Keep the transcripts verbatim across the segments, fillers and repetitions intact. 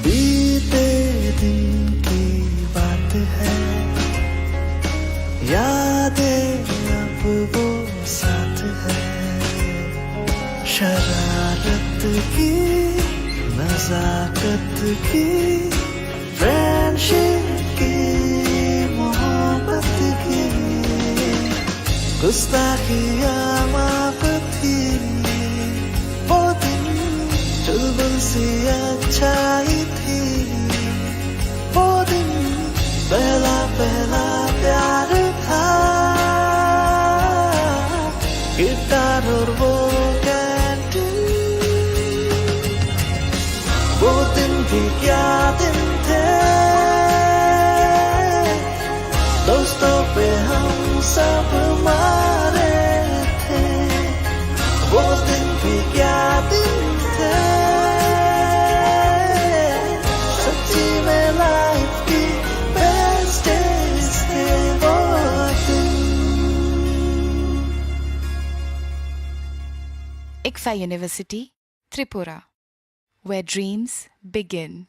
बीते दिन की बात है, यादें अब वो साथ है। शरारत की, नजाकत की, फ्रेंडशिप की, मोहब्बत की, गुस्ताखियाँ माफ थी। वो दिन चुलबुल सी अच्छाई थी। वो दिन पहला पहला प्यार था। किरदार और वो कैंटीन। वो दिन भी क्या दिन थे। दोस्तों पे हम सब मारे थे। वो दिन भी क्या दिन थे। सच्ची में लाइफ की बेस्ट डेज थे वो दिन। Ikfa University, Tripura, where dreams begin.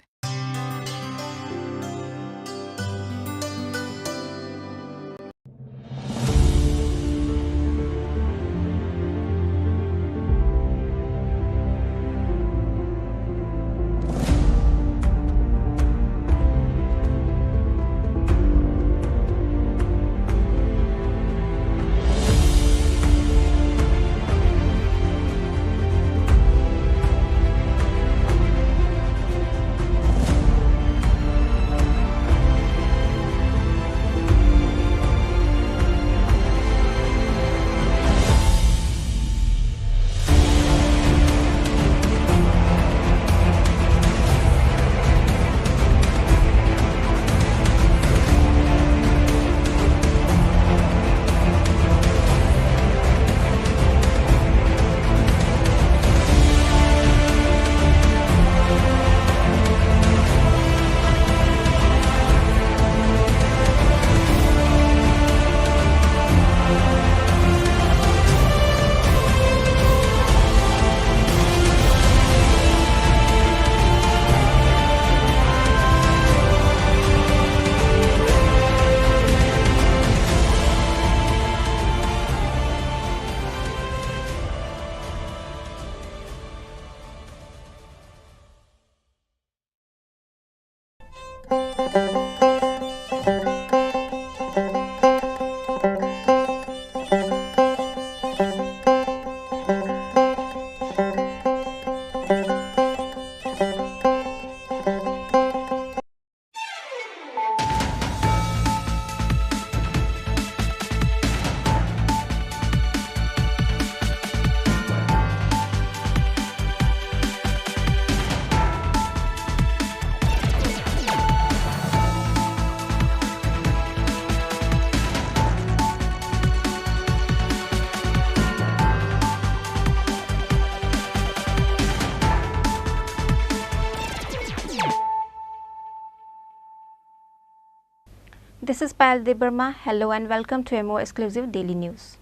This is Payal Debbarma. Hello and welcome to a more exclusive daily news.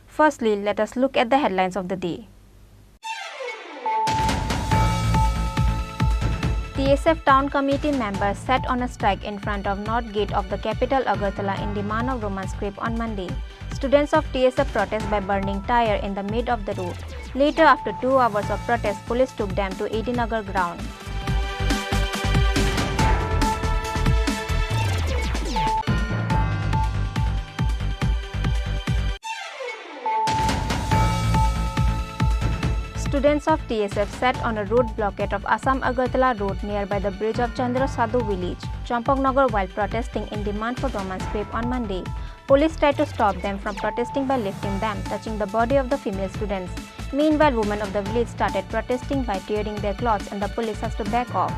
Firstly, let us look at the headlines of the day. T S F Town Committee members sat on a strike in front of North Gate of the capital Agartala in demand of Roman script on Monday. Students of T S F protest by burning tyre in the mid of the road. Later, after two hours of protest, police took them to A D Nagar ground. Students of T S F sat on a road blockade of Assam Agartala Road nearby the bridge of Chandra Sadhu village, Champaknagar, while protesting in demand for Roman script on Monday. Police tried to stop them from protesting by lifting them, touching the body of the female students. Meanwhile, women of the village started protesting by tearing their clothes and the police has to back off.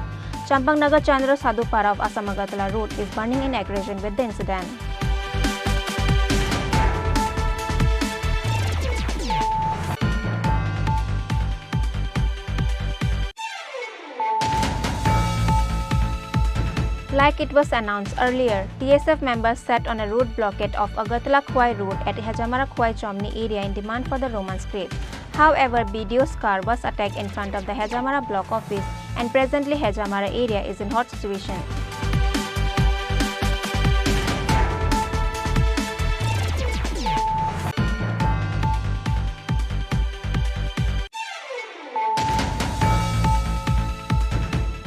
Champaknagar Chandra Sadhu Para of Assam Agartala Road is burning in aggression with the incident. Like it was announced earlier, T S F members set on a road blockade of Agartala Khowai Road at Hejamara Khowai Chomni area in demand for the Roman script. However, B D O's car was attacked in front of the Hejamara block office, and presently Hejamara area is in hot situation.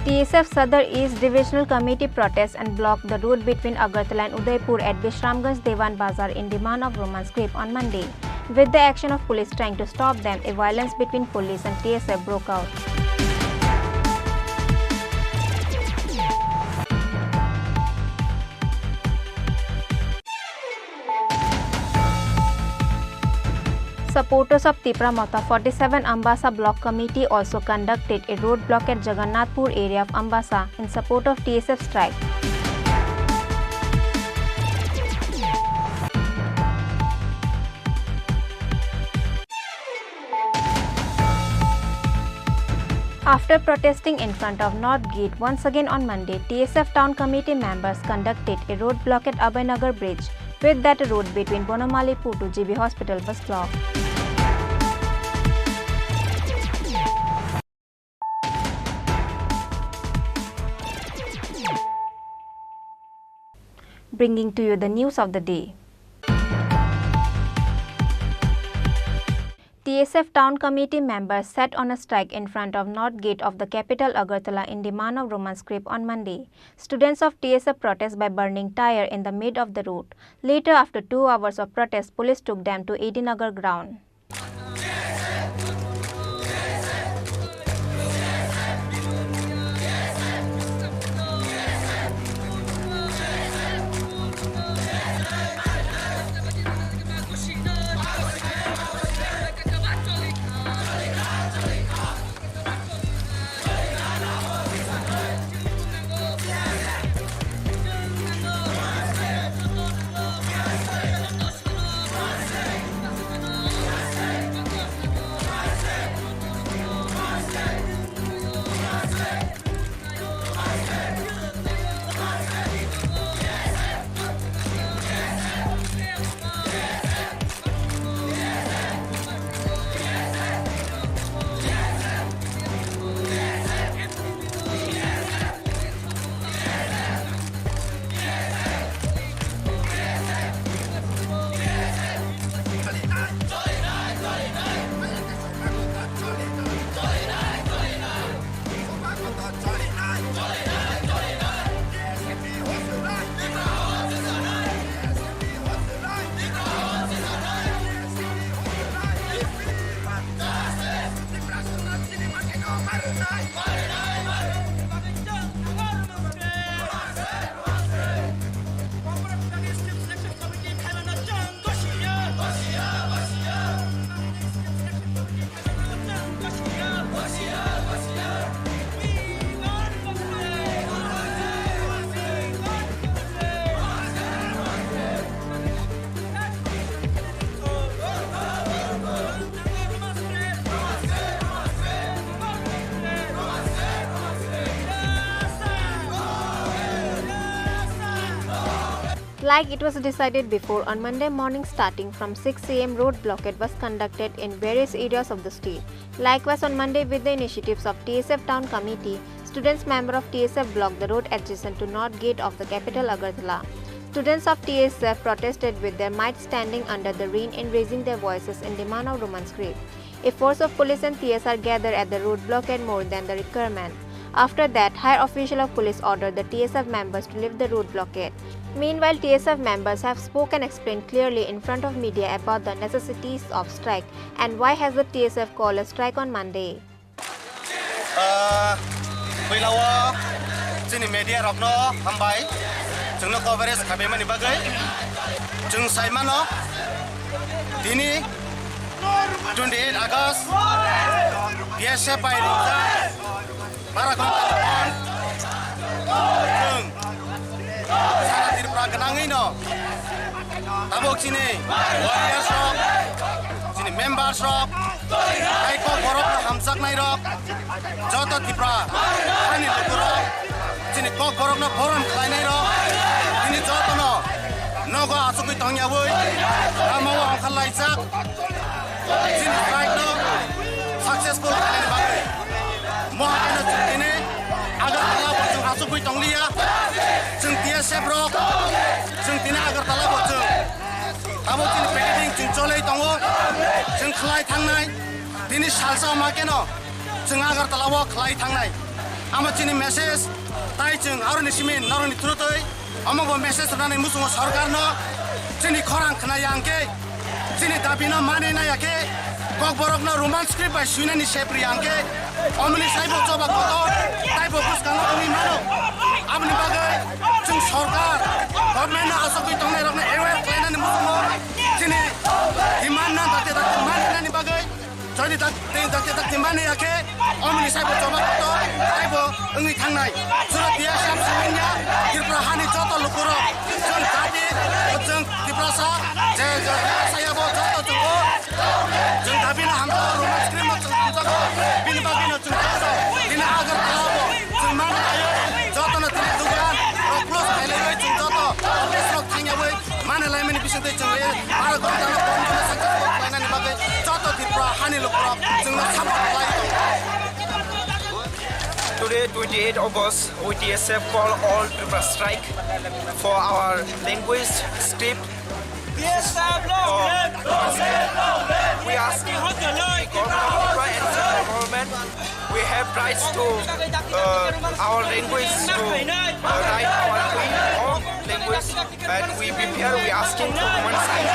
T S F Sadar East Divisional Committee protest and blocked the road between Agartala and Udaipur at Bishramganj Dewan Bazar in demand of Roman script on Monday. With the action of police trying to stop them, a violence between police and T S F broke out. Supporters of Tipra Motha forty-seven Ambasa Block Committee also conducted a road block at Jagannathpur area of Ambasa in support of T S F strike. After protesting in front of North Gate once again on Monday, T S F Town Committee members conducted a road block at Abhay Nagar Bridge, with that road between Bonomallipur to G B Hospital was blocked. Bringing to you the news of the day. T S F Town Committee members set on a strike in front of North Gate of the capital Agartala in demand of Roman script on Monday. Students of T S F protest by burning tyre in the mid of the road. Later, after two hours of protest, police took them to A D Nagar ground. Like it was decided before, on Monday morning, starting from six A M, road blockade was conducted in various areas of the state. Likewise, on Monday, with the initiatives of T S F Town Committee, students member of T S F blocked the road adjacent to North Gate of the capital Agartala. Students of T S F protested with their might, standing under the rain and raising their voices in demand of Roman script. A force of police and T S R gathered at the road blockade more than the requirement. After that, higher official of police ordered the T S F members to lift the road blockade. Meanwhile, T S F members have spoken, explained clearly in front of media about the necessities of strike and why has the T S F called a strike on Monday. Ah, puila o chini media rokno hambai, chwngno coverage khabaimani bagwi. Chwng sai mano, tini twenty-eight August, B S F bai rijak bara ghonta ni phan chwng sara Tripura gwnangwi no tabuk chini warriors rok, chini members rok, hai kok borok no hamjaknai rok, joto Tripura hani lukurok, Kokborokno borom khlainairok tini jotono nogo achugwi tongyawi lamao ongkhorlaijak. Chini strike no successful khlainani bagwi. Mohakeno chwng tini Agartala bo chwng achugwi tongliya. Chwng T S F rok, chwng tini Agartala bo chwng abo chini picketing chwng cholwi tongo. Chwng khlai thangnai. Tini salsa ma keno chwng Agartala o khlai thangnai. Amo chini message, tai chwng aroni simi noroni through twi omo bo message rwnani muchungo sorkarno chini khorang khna ya hwnkhe, chini dabino manwi naiya khe, Kokborokno Roman script bai swinani sep rwya hwnkhe, omoni saibo choba kotor taibo bwskango wngwi mano. Aboni bagwi chwng sorkar, government no achugwi tongnairokno aware khlainani muchungo chini demand no dakti dakti manwi nani bagwi. Jodi dak-, tei dakti dakti mani ya khe, omoni saibo choba kotor, taibo wngwi thangnai. Suro tiya sam siminya, Tripura hani joto lukurok, chwng jati, chwng Tiprasa, je, je, sayabo joto chwng o, chwng dabi no hamjao, Roman script no chwng hamjago, bini bagwi no chwng joto, bini Agartala o, chwng mani ayo, joto no tini dugan, rok close khailaiwi chwng joto, office rok thangyawi, Mane laimani bisingtwi chwng le aro gonthano gonthano successful khlainani bagwi joto Tripura hani lukurok chwngno support khlai tongo. Today, twenty-eight August, O T S F call all Tripura strike for our language script. We are asking the government of Tripura and central government, we have rights to, uh, our language, to, uh, write our own language. And we prepare, we asking for women's right.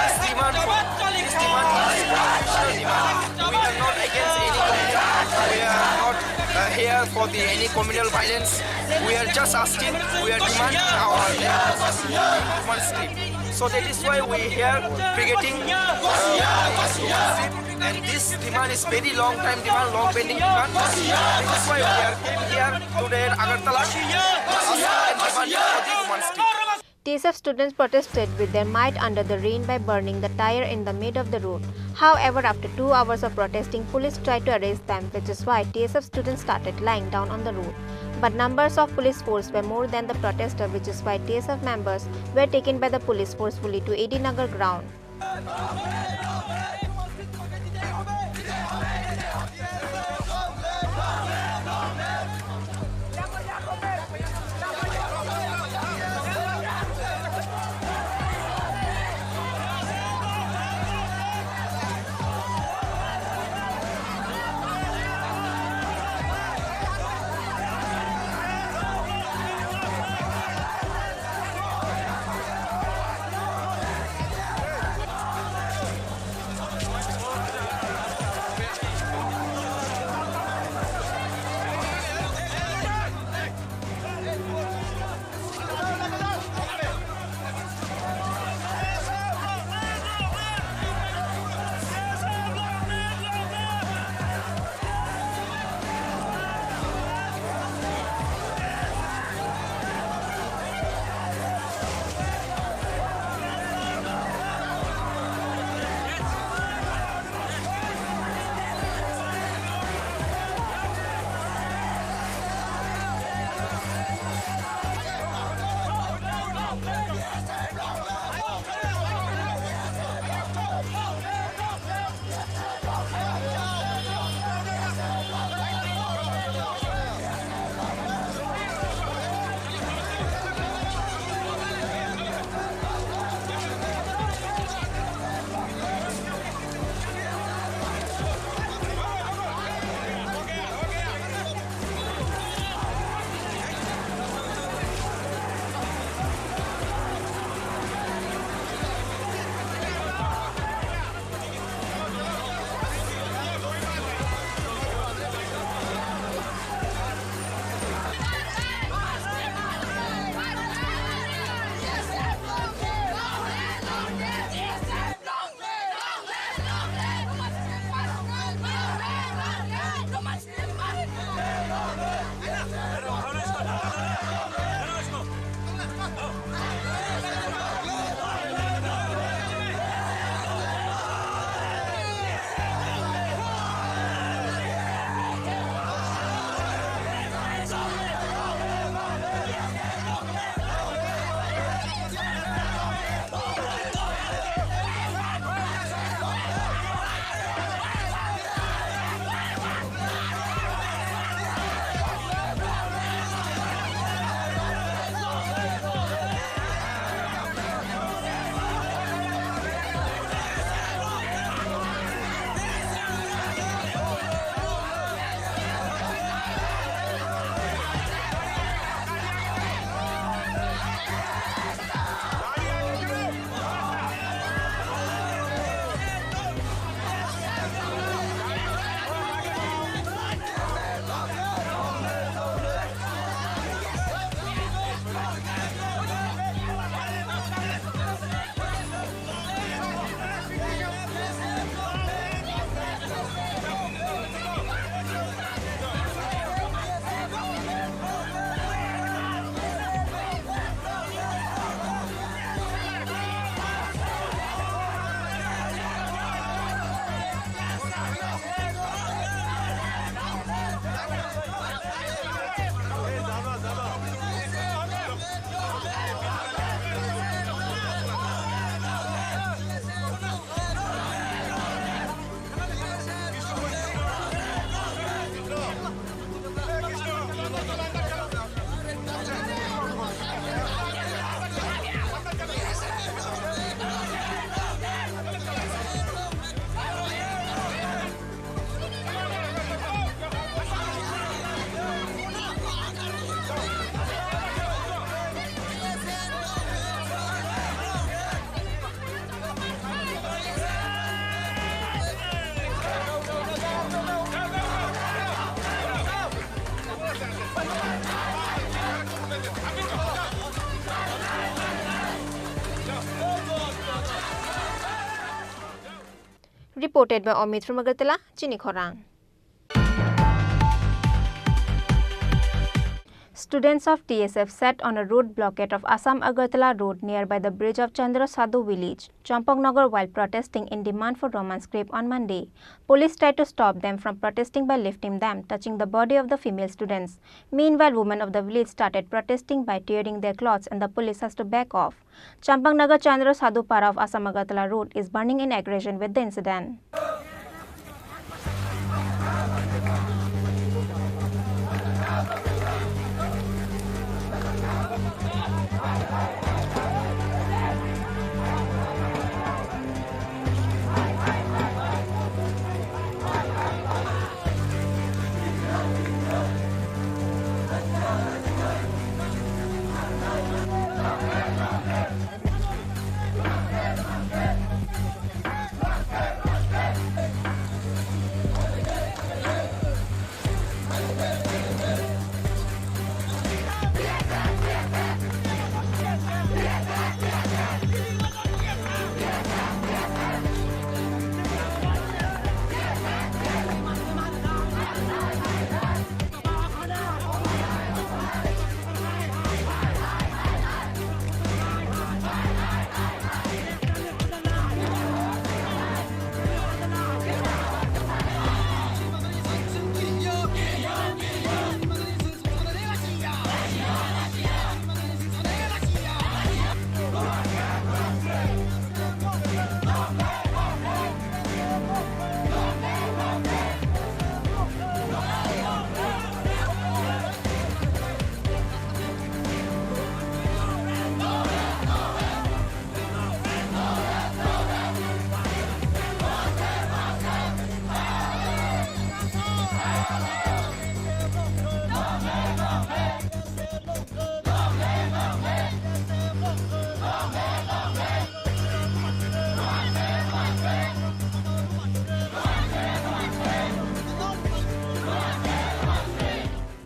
This demand for, this demand is constitutional demand. We are not against any communal, we are not, uh, here for the any communal violence. We are just asking, we are demanding our women's right. So that is why we here picketing, uh, and this demand is very long time demand, long pending demand. That is why we are came here today in Agartala. Asking and demanding for the women's right. T S F students protested with their might under the rain by burning the tire in the mid of the road. However, after two hours of protesting, police tried to arrest them, which is why T S F students started lying down on the road. But numbers of police force were more than the protester, which is why T S F members were taken by the police forcefully to A D Nagar ground. Reported by Amit from Agartala, Chini Khorang. Students of T S F sat on a road blockade of Assam Agartala Road nearby the bridge of Chandra Sadhu village, Champaknagar, while protesting in demand for Roman script on Monday. Police tried to stop them from protesting by lifting them, touching the body of the female students. Meanwhile, women of the village started protesting by tearing their clothes and the police has to back off. Champaknagar Chandra Sadhu Para of Assam Agartala Road is burning in aggression with the incident.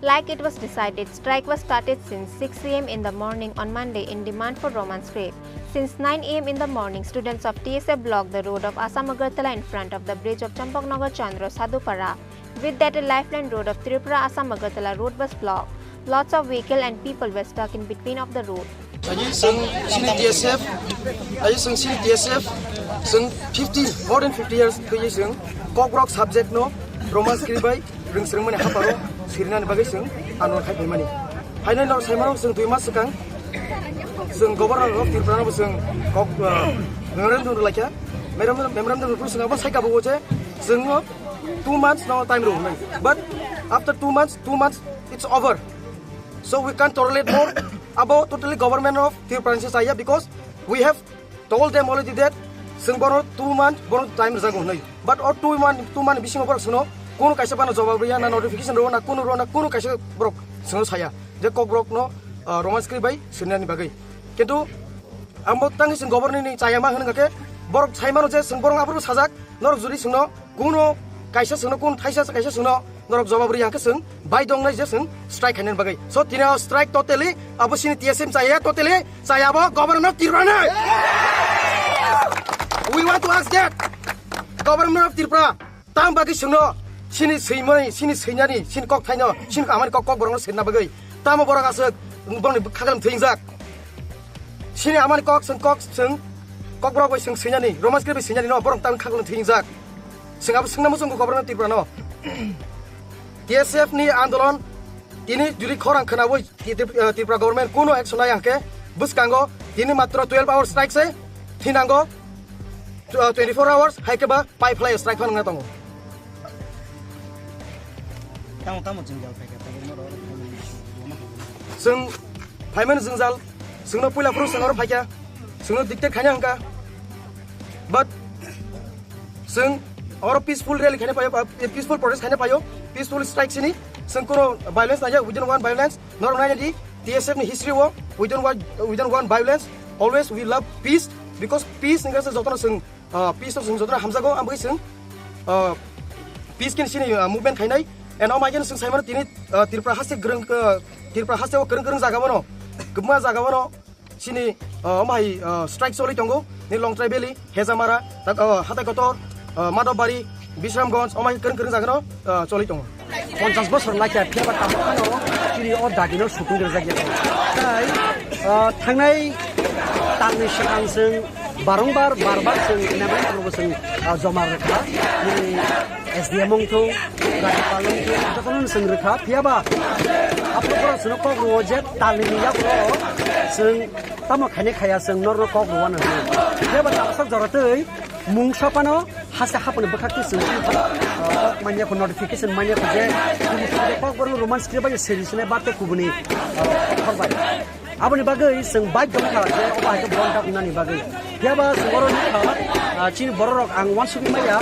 Like it was decided, strike was started since six a m in the morning on Monday in demand for Roman script. Since nine a m in the morning, students of T S F blocked the road of Assam Agartala in front of the bridge of Champaknagar Chandra Sadhupara. With that, a lifeline road of Tripura Assam Agartala road was blocked. Lots of vehicle and people were stuck in between of the road. Aji sung sini T S F, aji sung sini T S F, sung fifty, more than fifty years khe sung Kokborok subject no Roman script bai rwng swrwng mani haparo sirinani bagwi sung ano khai phaimani. Haino no saimano sung dui mas swkang sung Governor of Tripura no sung kok, ah, memorandum rwlaikha. Memorandum, memorandum rwphuru sung abo saikha bo je sung no two months no time rw hwnwi. But after two months, two months it's over. So we can't tolerate more. Abo totally government of Tripura ni se chaya because we have told them already that sung bono two month bono time rwjago hwnwi. But o two month, two month bisingo borok sungno kunu kaisa bono jawab rwya na notification rwna kunu rwna kunu kaisa borok sungno saya je Kokborok no, ah, Roman script bai sirinani bagwi. Kintu amo tangwi sung government ni chaya ma hwnwi khe borok saimano je sung borok aphuru sajak norok jodi sungno Kuno kaisa sungno, kun thaisa kaisa sungno norok jawab rwya hwnkhe sung bai dongnai je sung strike khainani bagwi. So tini o strike totally abo sini T S F chaya, totally chaya abo Government of Tripura ni. We want to ask that Government of Tripura tam bagwi sungno sini swimani, sini swinani, sini kok thaino, sini amani kok, kok borokno sirna bagwi. Tamo borok aswk borokni khaklam thwingjak. Sini amani kok sung, kok sung, kok borok bai sung swinani, Roman script bai swinani no borok tam khaklam thwingjak. Sung abo sungna muchungo Government Tripura no. T S F ni andolon tini juri khorang khwnawi Tri-, Tri-, eh, Tripura government kuno action nai hwnkhe bwskango tini matro twelve hours strike se thinango, tw-, eh, twenty-four hours hai khe ba pai phlai strike phano wngna tongo. Tamo, tamo jwngjal phaikha, phaikha, norok, norok, norok. Chwng phaimani jwngjal, chwngno puila phuru chwng oro phaikha, chwngno dictate khaina hwnkha. But chwng oro peaceful rally khaina phaio, uh, peaceful protest khaina phaio, peaceful strike sini, chwng kuno violence naiya, we don't want violence. Norok naina di, T S F ni history o, we don't want, we don't want violence. Always we love peace, because peace ni khe jotono chwng, ah, peace no chwng jotono hamjago, ang bagwi chwng, ah, peace khe sini, ah, movement khainai. And o maikhe chwng saimano tini, ah, Tripura haste kwrwng, ah, Tripura haste o kwrwng kwrwng jaga bono, kwbangma jaga bono, Chini, ah, omo hai, ah, strike choli tongo, ni Longtrai Valley, Hejamara, tak, ah, Hatai Kotor, ah, Madhobari, Bisramganj, omai kwrwng kwrwng jagano, ah, choli tongo. Ponchas bosor laikha, phiya ba tabuk phano chini o dagino sutung rijak ya. Tai, ah, thangnai talni swkang chwng barongbar, barbar chwng nemani abo chwng, ah, joma rwkha. Nini S D M wngthung, Rajyapal wngthung, jotono chwng rwkha. Phiya ba aphuru borok chwngno kok rwo je talni ni yago chwng tamo khainai khaya chwng norno kok rwano hinwi. Phiya ba tabuk jora twi mung sapano hasta haponi bwkhak twi chwng twi, ah, kok manya kho notification manya kho je, kubuni kubuni kok borok Roman script bai seri sene barte kubuni, ah, khorbai. Aboni bagwi chwng bike dong kha je obo hai khe bon tak nani bagwi. Phiya ba chwng oro nukha, ah, chini borok rok ang uansugwi maya,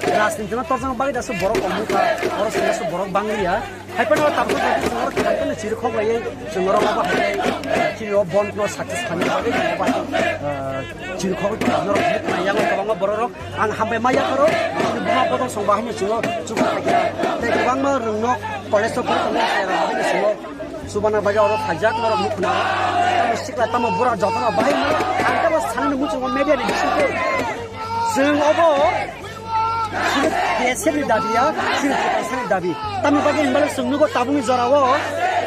rajniti no torjakna bagwi dasu borok kok nukha, oro chwng dasu borok bangliya. Hai phano tabuk tabuk chwng oro khe hai phano chiri khok laiwi chwng oro obo hai, chini o bon no success khaina bagwi chwng obo hai, ah, chiri khok norok hwnwi khna yang kwbangma borok rok ang hambai ma yapharo chini buma bodol song bahai no chwng o chukha khaikha tei kwbangma rwng no college o phuru tongo chwng o chubana bagwi oro khaijak norok nukna sikla tamo bura jotono bahai no ang tamo sanani muchungo media ni bisingtwi chwng obo Chini T S F ni dabi ya, chini T S F ni dabi. Tamni bagwi hinba chwng nugo tabukni jorao,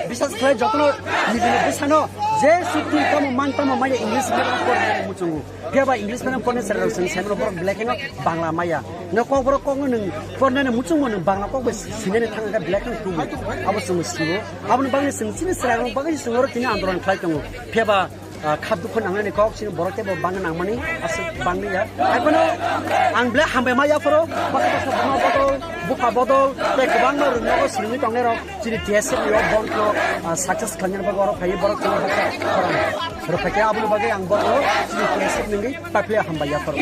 bisas khlai jotono nijini bwsano je sukti tamo man tamo maya English medium pornani muchungo. Phiya ba English medium pornai chwrairok chwng saimano borok belai kheno Bangla maya. No kokborok kokno nwng pornani muchungmo nwng Bangla kok bai swinani thangkha belai kheno tubu. Abo chwng sio. Aboni bagwi chwng chini chwrairok bagwi chwng oro tini andolon khlai tongo. Phiya ba ah, khap dukhu nangnani kok chini borok teibo bangna nangmani aswk bangni ya. Hai phano ang belai hambai ma yaphoro baksa baksa buma bodol, bupha bodol tei kwbangma rwngnogo swrwngwi tongnairok chini T S F ni o bond no, ah, success khlainani bagwi oro phaiwi borok chini hakha khorang rwphaikhe aboni bagwi ang borokno chini T S F ni wngwi takhliya hambai yaphoro.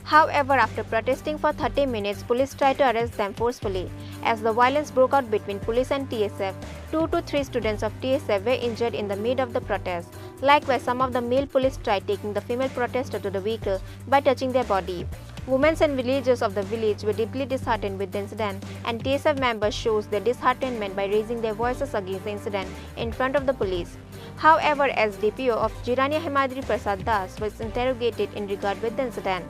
However, after protesting for thirty minutes, police tried to arrest them forcefully. As the violence broke out between police and T S F, two to three students of T S F were injured in the mid of the protest. Likewise, some of the male police tried taking the female protester to the vehicle by touching their body. Women and villagers of the village were deeply disheartened with the incident, and T S F members shows their disheartenment by raising their voices against the incident in front of the police. However, S D P O of Jirania Himadri Prasad Das was interrogated in regard with the incident,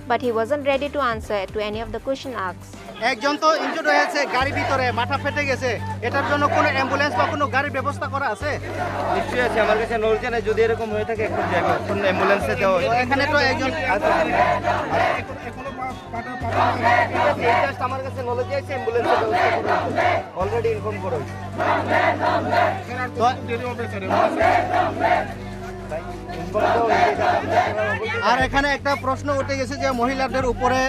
but he wasn't ready to answer to any of the question asked. একজন তো ইনজুর্ড হয়েছে গাড়ি ভিতরে, মাথা ফেটে গেছে, এটার জন্য কোনো অ্যাম্বুলেন্স বা কোনো গাড়ির ব্যবস্থা করা আছে? নিশ্চয়ই আছে, আমার কাছে নলেজ নেই, যদি এরকম হয়ে থাকে এখন যাবে, কোন অ্যাম্বুলেন্সে দেওয়া হয়েছে। এখানে তো একজন আছে। ঠিক আছে, এই জাস্ট আমার কাছে নলেজ আছে, অ্যাম্বুলেন্সের ব্যবস্থা করা হয়েছে, অলরেডি ইনফর্ম করা হয়েছে। তো আর এখানে একটা প্রশ্ন উঠে গেছে যে মহিলাদের উপরে,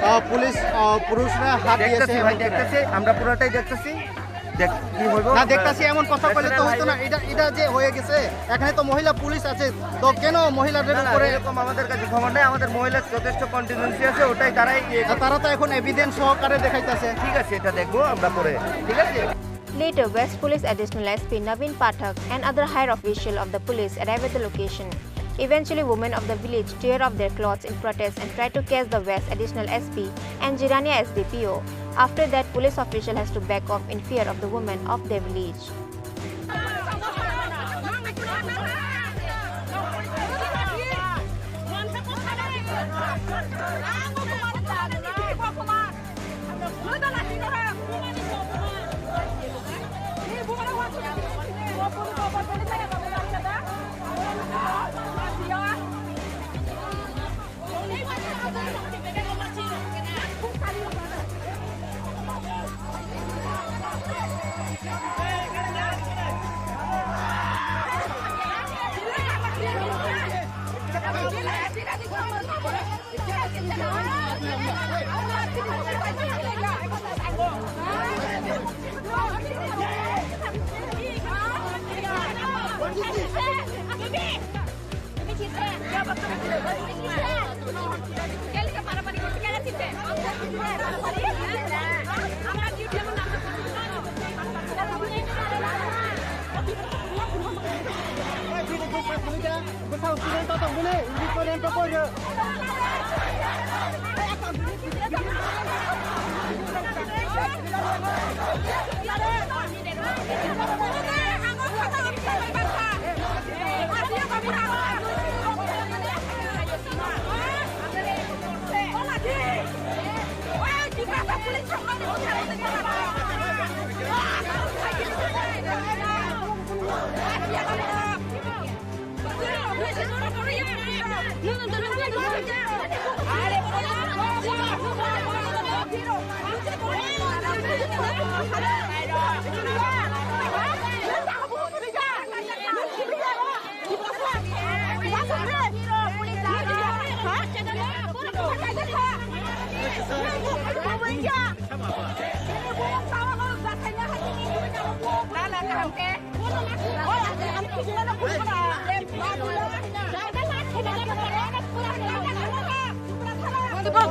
আহ, পুলিশ, আহ, পুরুষরা হাত দিয়েছে দেখতেছি ভাই, এবং দেখতেছি, আমরা পুরোটাই দেখতেছি। দেখ, কি হইব? না, দেখতাছি এমন কথা কইলে তো হইতো না। এটা, এটা যে হয়ে গেছে, এখানে তো মহিলা পুলিশ আছে, তো কেন মহিলাদের না, না, উপরে? এরকম আমাদের কাছে খবর নেই, আমাদের মহিলার যথেষ্ট কন্টিনজেন্সি আছে, ওটাই তারাই ইয়ে তা তারা তো এখন এভিডেন্স সহকারে দেখাইতেছে। ঠিক আছে, এটা দেখবো আমরা পরে, ঠিক আছে? Later, West Police Additional S P Naveen Pathak and other higher official of the police arrived at the location. Eventually, women of the village tear off their clothes in protest and tried to catch the West Additional S P and Jirania S D P O. After that, police official has to back off in fear of the women of their village.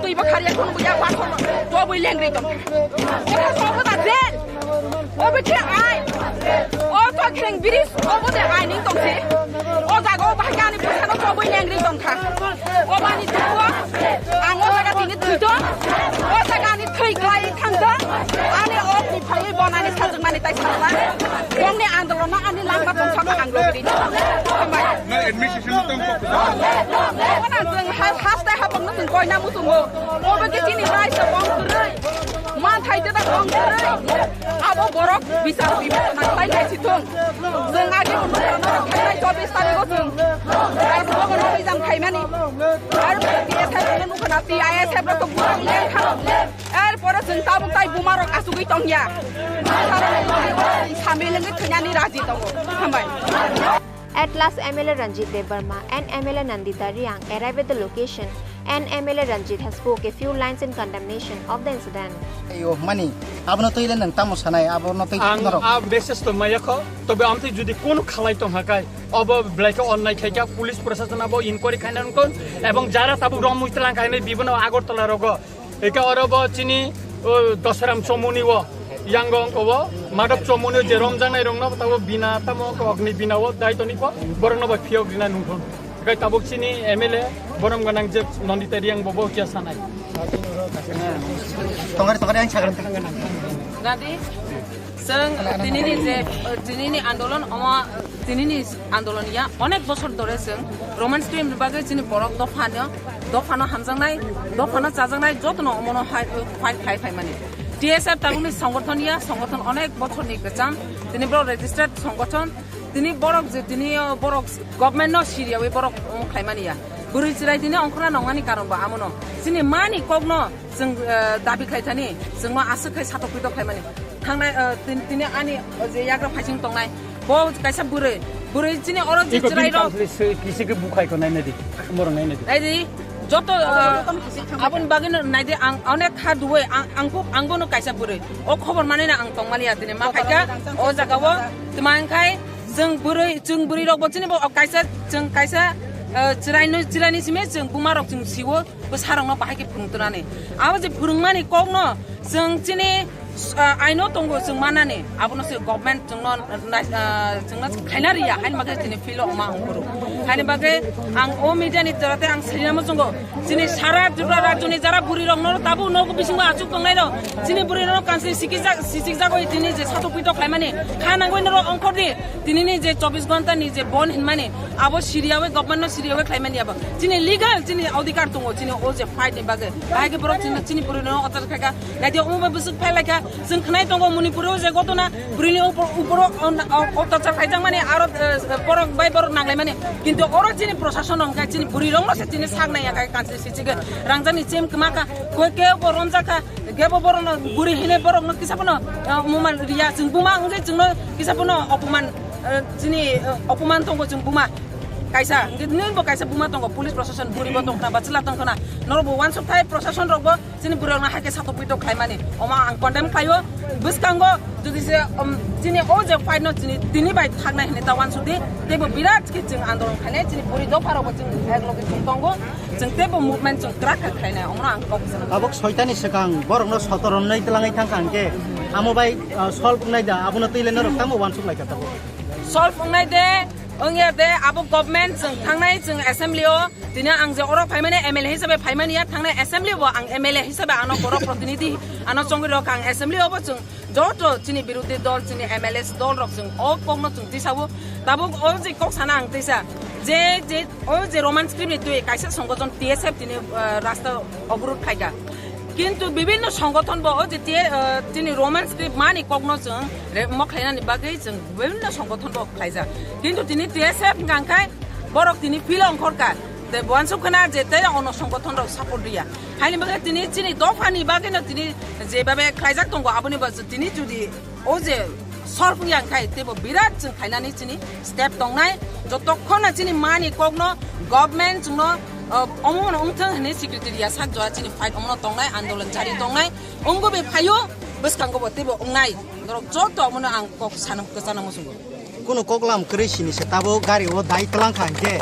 Twi bo khariya khunu buya ba khunu. To bui lengri tong. Ora sobo da del. Obo khe ai. O to khreng biri obo de ai ning tong se. O jaga o bahai ani bwsano to bui lengri tong kha. O bani tuwa. Ang o jaga tini thwi tong. O jaga ani thwi klai thang tong. Ani o ni phai bonani sajwk mani tai sakla. Bongni andolon ani langma tong kha ang logri. Hambai. Na administration tong kok. Wana jeng ha-, haste hapang no jeng koina musungo. Obo ke chini rai se bong kwrwi. Man thai te da bong kwrwi. Abo borok bichar bibechona khlai nai si thung. Jeng age bo nokha norok khainai chobbish tarikh o jeng. Abo bo no hoi jam khaimani. Ar T S F no nukha na, T I S F no to burak leng kha. Er pore jeng tabuk tai buma rok asugwi tong ya. Sami lengwi thwinani raji tongo. Hambai. At last, M L A Ranjit Debbarma and M L A Nandita Riang arrived at the location, and M L A Ranjit has spoke a few lines in condemnation of the incident. Ayo, mani, abono twi le nang tamo sanai, abono twi Ang norok. A message to maya kho, tobe amtwi jodi kono khalai tong hakai, obo belai khe onnai khai kha, police proshashan abo inquiry khaina nungkon, ebong jara tabuk rom muitlang khainai bibono Agartala rogo. Eka oro bo chini, o, Dosaram Chomoni o, yango ongko o, Madhab Chomoni o je romjaknai rokno tabo bina tamo ongko ogni bina o dai toni po, borokno bai phiyok rina nungthon. Eka tabuk chini M L A borom gwnang je Nandita Riang bo bo kya sanai. Tongari, tongari ang chagran. Gadi, seng, tinini je, tinini andolon omo, tinini andolon ya, onek bosor dore seng, Roman stream bagwi chini borok dophano, dophano hamjaknai, dophano chajaknai, jotono omono hai, fight khai phaimani. T S F tabukni songgothon ya, songgothon onek bochorni kwcham, tini borok registered songgothon, tini borok je, tini o borok government no siriyawi borok omo khlaimani ya. Bwrwi chwrai tini ongkhorna nongmani karon bo amono. Chini mani kokno chwng, eh, dabi khlai thani, chwngno aswk khai satok pitok khlaimani. Thangnai, eh, tin-, tini ani, eh, je yagra phaising tongnai, bo kaisa bwrwi, bwrwi chini oro je Iko chwrai bini rok. Council se kisi ke bukhai ko nai nadi, moro nai nadi. Nai di, joto, eh, aboni bagwi no nai di, ang onek kha duwe, ang, ang bo, ang bono kaisa bwrwi. O khobor manwi no ang tongmani ya tini ma phaikha, o jaga o tma wngkhai chwng bwrwi, chwng bwrwi rok bo chini bo kaisa, chwng kaisa, eh, chwrai no, chwrai ni simi chwng buma rok chwng siwo. Bwsarokno bahai khe phwrwng twnani. Abo je phwrwngmani kokno chwng chini, ah, aino tongo chwng manani. Abono se government chwngno nai-, ah, chwngno khaina riya, haini bagwi chini filo wngma ongkhoro. Haini bagwi ang o media ni jora tei ang sirina muchungo. Chini sara Tripura rajyoni jara bwrwi rokno tabuk nogo bisingo achuk tongnai rok. Chini bwrwi rok kansi sikijak, sisikjagwi tini je satok pitok khlaimani. Kha nangwi norok ongkhordi. Tinini je chobbish ghonta ni je bon hinmani. Abo siriyawi, government no siriyawi khlaimani abo. Chini legal, chini odhikar tongo, chini o je fight ni bagwi. Bahai khe borok chini, chini bwrwi no otor khaikha. Naidi omo bai bwswk phai laikha. Chwng khwnai tongo Manipur o je gotona, bwrwi ni upor, upor o, o, otyachar khaijak mani, aro, eh, borok bai borok nanglai mani. Kintu oro chini prosason hwnkhe chini bwrwi rok no se chini sak nai ya kha, kansi sichigwi. Rangjak ni chem kwma kha, koi kebo romjak kha. Kebo borokno bwrwi hinwi borokno kisa phano, eh, muman riya, chwng buma wngkhe chwngno kisa phano opoman, eh, chini, eh, opoman tongo chwng buma kaisa, hwnkhe nwng bo kaisa buma tongo, police proshashan bwrwi bo tongkhna ba chwla tongkhna, norok bo uansuk thai proshashan rok bo chini bwrwi rokno hai khe satok pitok khlaimani, omo ang condemn khlaio. Bwskango jodi se, um, chini o je fight no chini tini bai thaknai hinwi ta uansuk di, teibo birat khe chwng andolon khainai, chini bwrwi dopha rok bo chwng ek loge chwng tongo. Chwng teibo movement chwng kwrak khe khlainai, omono ang kok sana. Tabuk soitani swkang borokno soto romnai twlangwi thangkha hwnkhe, amo bai, ah, solve wngnai da, abono twi le norok tamo uansuk lai kha tabuk? Solve wngnai de, wngya de, abo government chwng thangnai chwng assembly o, tini ang je oro phaimani M L A hisabe phaimani ya, thangnai assembly o bo ang M L A hisabe ano borok protinidhi ano chongwi rok ang assembly o bo chwng Joto chini birodhi dol, chini M L A dol rok chwng o kokno chwng tisao. Tabuk o je kok sana ang tisa. Je, je, o je Roman script ni twi kaisa songgothon T S F tini, ah, rasta oborod khaikha. Kintu bibinno songothon bo o je te, eh, tini Roman script mani kokno chwng re-, mo khlainani bagwi chwng bibinno songothon bo khlaijak. Kintu tini T S F hwnkha khe borok tini phil ongkhorkha. Tei bo uansuk khna je tei ono songothon rok support riya. Haini bagwi tini chini dophani bagwino tini jebabe khlaijak tongo, aboni bagwi tini jodi o je sor phung yang khai teibo birat chwng khainani chini step tongnai. Jotokhon na chini mani kokno government chwngno, uh, omo no wngthang hwnwi secretary ya sak jora chini fight omo no tongnai, andolon jari tongnai. Wngbo be phaio, bwskango bo teibo wngnai. Norok joto omo no ang kok sana kwchana muchungo. Kuno koklam kwrwi sini se tabuk gari o dai tlang kha hinkhe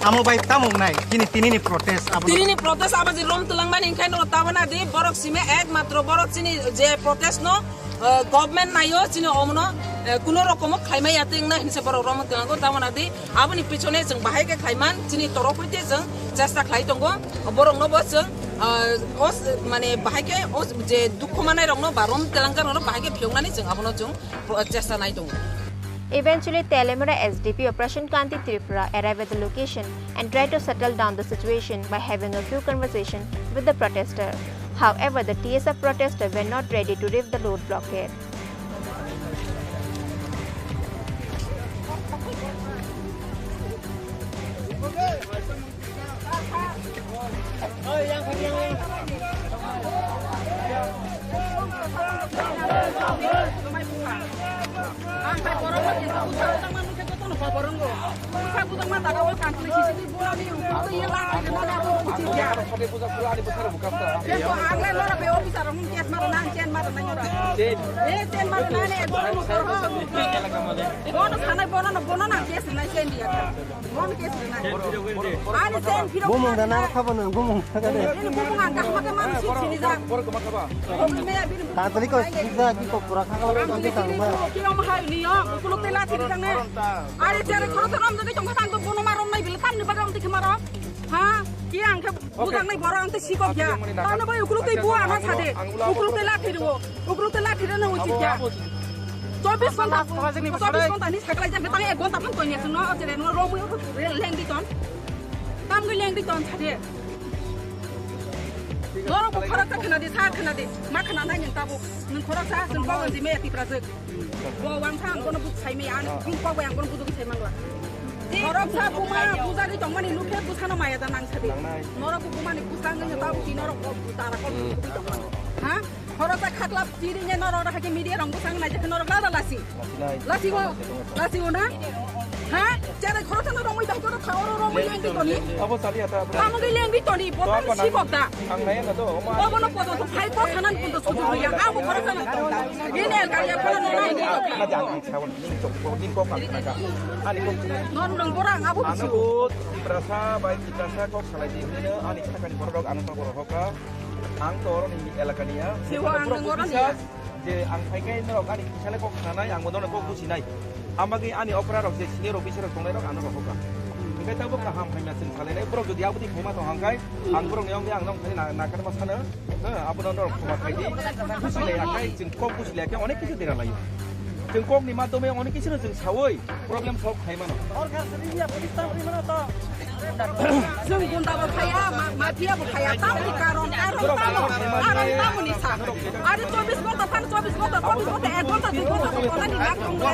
amo bai tamo wngnai chini tini ni protest abo no. Tini ni protest abo je rom twlang mani hinkhe no tabana di borok simi ek matro borok chini je protest no, eh, government naio chini omono, eh, kuno rokomo khlaimai ya tei wngna hinse borok romwi tongnago, tamona di aboni pichone chwng bahai khe khlaiman chini torok hoite chwng chesta khlai tongo, borokno bo chwng, eh, os-, mane bahai khe os-, je dukhu manai rokno ba rom telangjak rokno bahai khe phiyoknani chwng abono chwng pro-, chesta nai tongo. Eventually, Teliamura S D P O Prashant Kanti Tripura arrived at the location and tried to settle down the situation by having a few conversation with the protester. However, the T S F protester were not ready to lift the road blockade. Bono sanai, bono no, bono nang case nai, case dia. Bono case nai. Ani sen phiro. Bumung da na khabo no, bumung da de. Ini bumung ang kahma ke manu sip sini ja. Bumung me abin. Ta tadi ko sija ki ko pura khakala ko ki tang ba. Ki om hai ni yo, kuluk tela thiri jang ne. Ari jare khoro to ram jani tong khatang to bono marom nai bil tam ni bagam ti khmaro. Ha? Ki ang khe bujang nai boro ang te sikok ya. Tano bai ukuluk tei bua ama sade. Ukuluk tei lathi ro. Ukuluk tei lathi ro na ucit ya. Chobis ghonta, chobis ghonta ni sakla jang tang ek ghonta phan koini asung no jere no rom leng di ton. Tam gwi leng di ton sade. Norok bo khorok ta khna di, sa khna di. Ma khna nai nang tabuk. Nung khorok sa sung ko di me ti prajek. Bo wangsa ang bono buk sai me, ani buk kok bai ang bono buk sai mangla. Khoroksa buma bujari tongmani nukhe bwsano maya da nang sadi. Norok bo bumani bwsang wngya tabuk di norok bo tara kok buk tongmani. Ha? Khoroksa khaklap chiri nge norok hakhe media rong bwsang nai jekhe norok lada lasi. Lasi o, lasi o na? Ha? Cherai khoroksa no romwi bai koro kha oro romwi lengdi toni. Abo sali ata abo. Tamo ge lengdi toni, bo tang sibok da. Ang nai na do, oma. Bo bono podo to phai ko thanan kun to sudu ya. Abo khoroksa no. Ini el kaya pala no nai ni. Ani kok. Non nang borang abo bisi. Ano Tiprasa bai Tiprasa kok salai di hino ani sakani borok ano ta borok hoka. Ang to oro ni elaka niya. Siwa ang nang oro niya. Je ang phai khe norok ani kisale kok khnanai ang bono kok businai. Amagwi ani opera rok je senior officer rok tongnai rok ano rok hoka. Hingke tabuk kaham hamya chwng salai nai borok jodi aboni khaima tong hangkai ang borok ni yong ang nong thani na na khatma sano. Abono norok khoma khai di. Businai akai chwng kok businai khe onek kisu dera laio. Chwng kok ni madhyome onek kisu no chwng sawi problem solve khai mano. Sorkar sini ya police tam ri mano to. Chwng gunda bo khaya, ma-, mafia bo khaya, tamo ni karon, karon tamo, karon tamo ni sa. Ari chobis ghonta phan chobis ghonta, chobis ghonta ek ghonta dui ghonta to kona ni lak tong le.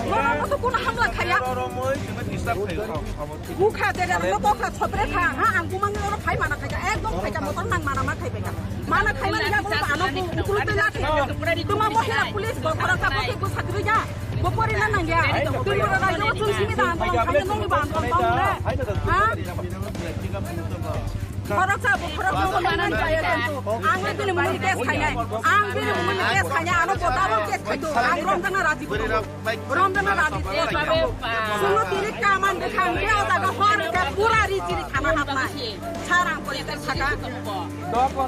Nono to kono hamla khaya. Bukha jere no kokha chopre kha, ha ang bumang ni oro phai mana khai ka, ekdom khai ka motor nang mana ma khai ka. Mana khai mana ya bo ano bu ukulu te lati. Tuma mohila police bo khorok ka bo ke bu satri ja. Bo pori na nang ya. Tuma ro na yo chun simi dan tong khai nong ni ban tong tong le. Ha? Khorok sa bo khorok sa bo nang ja ya tu. Ang le bini muni case khai nai. Ang bini muni case khai nai. Ano bo ta bo case khai tu. Ang rom jana raji bo. Romdana raji. Suno tiri kaman bwkhang khe o jaga hor khe pura ri chiri khana hapnai. Sarang poriskar saka.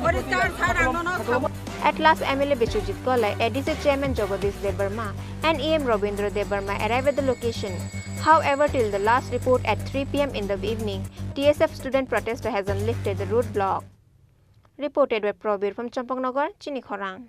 Poriskar sarang nono. At last, M L A Biswajit Kolai, A D C Chairman Jagadish Debbarma, and E M Rabindra Debbarma arrived at the location. However, till the last report at three P M in the evening, T S F student protester hasn't lifted the roadblock. Reported by Probir from Champaknagar, Chini Khorang.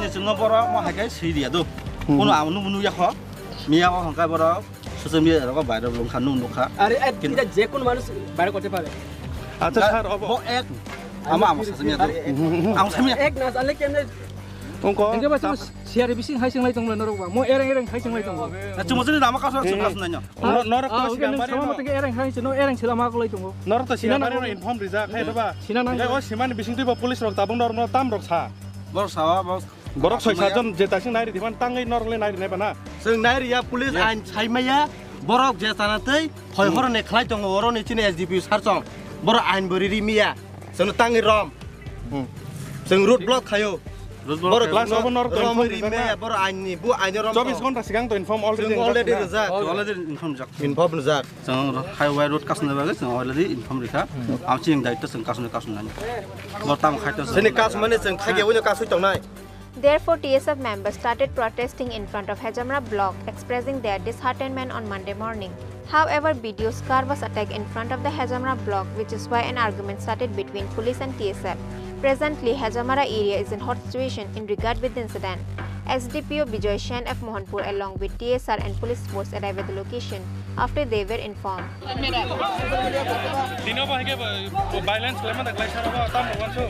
Bini chwngno borok mo hai khe swi riya do. Hmm. Kuno ang nuk nuk ya kho. Miya o hwnkhai borok social media rogo viral wng kha, nuk nuk kha. আরে, এ, কিন্তু এটা যে কোনো মানুষ বাইরে করতে পারে। আচ্ছা, sir, of- Bo ek. Ama, ama, sasamiya do. Ang samiya. এক না জানলে কেমনে? Wngkha. Enke ba chwng C R B C hai chwng lai tong norok ba. Mo ereng ereng hai chwng lai tong. Na chwng mojani nama kaso chwng kaso nanya. Nor-, norok to sigang bari no. Tengke ereng hai chwng, no ereng sila ma kolai tongo. Norok to sigang bari no inform rijak, hai ba. Sina nang. Enke o simani bising twi bo police rok tabung norok no tam rok sa. Borok sawa, borok. Borok soi sajon je tasing nai ri diban tangwi norok le nai ri nai ba na. Chwng nai ri ya police ain sai maya. Borok je tana tei hoi horo ne khlai tongo oro ni chini S D P sir chong. Borok ain bo ri ri miya. Chwng tangwi rom. Hmm. Chwng road block khayo. Road block borok khayo. Last obo norok rom inform ri rijak me na? Borok ain ni, bu ain rom chobbish to. Ghonta sigang to inform already chwng already rijak na? Rijak. Already inform rijak. Inform rijak. Chwng highway road kasna bagwi chwng already inform rikha. Hmm. Am chini daitto chwng kasna kasna nani. Bor tam khaito chwng. Chini kas mane chwng thagi wino kasui tongnai. Therefore, T S F members started protesting in front of Hejamara block, expressing their disheartenment on Monday morning. However, B D O's car was attacked in front of the Hejamara block, which is why an argument started between police and T S F. Presently, Hejamara area is in hot situation in regard with the incident. S D P O Bijoy Sen of Mohanpur along with T S R and police force arrived at the location after they were informed. Tini obo hai khe bo, bo violence khlaima da khlaisa rok bo, tamo uansu.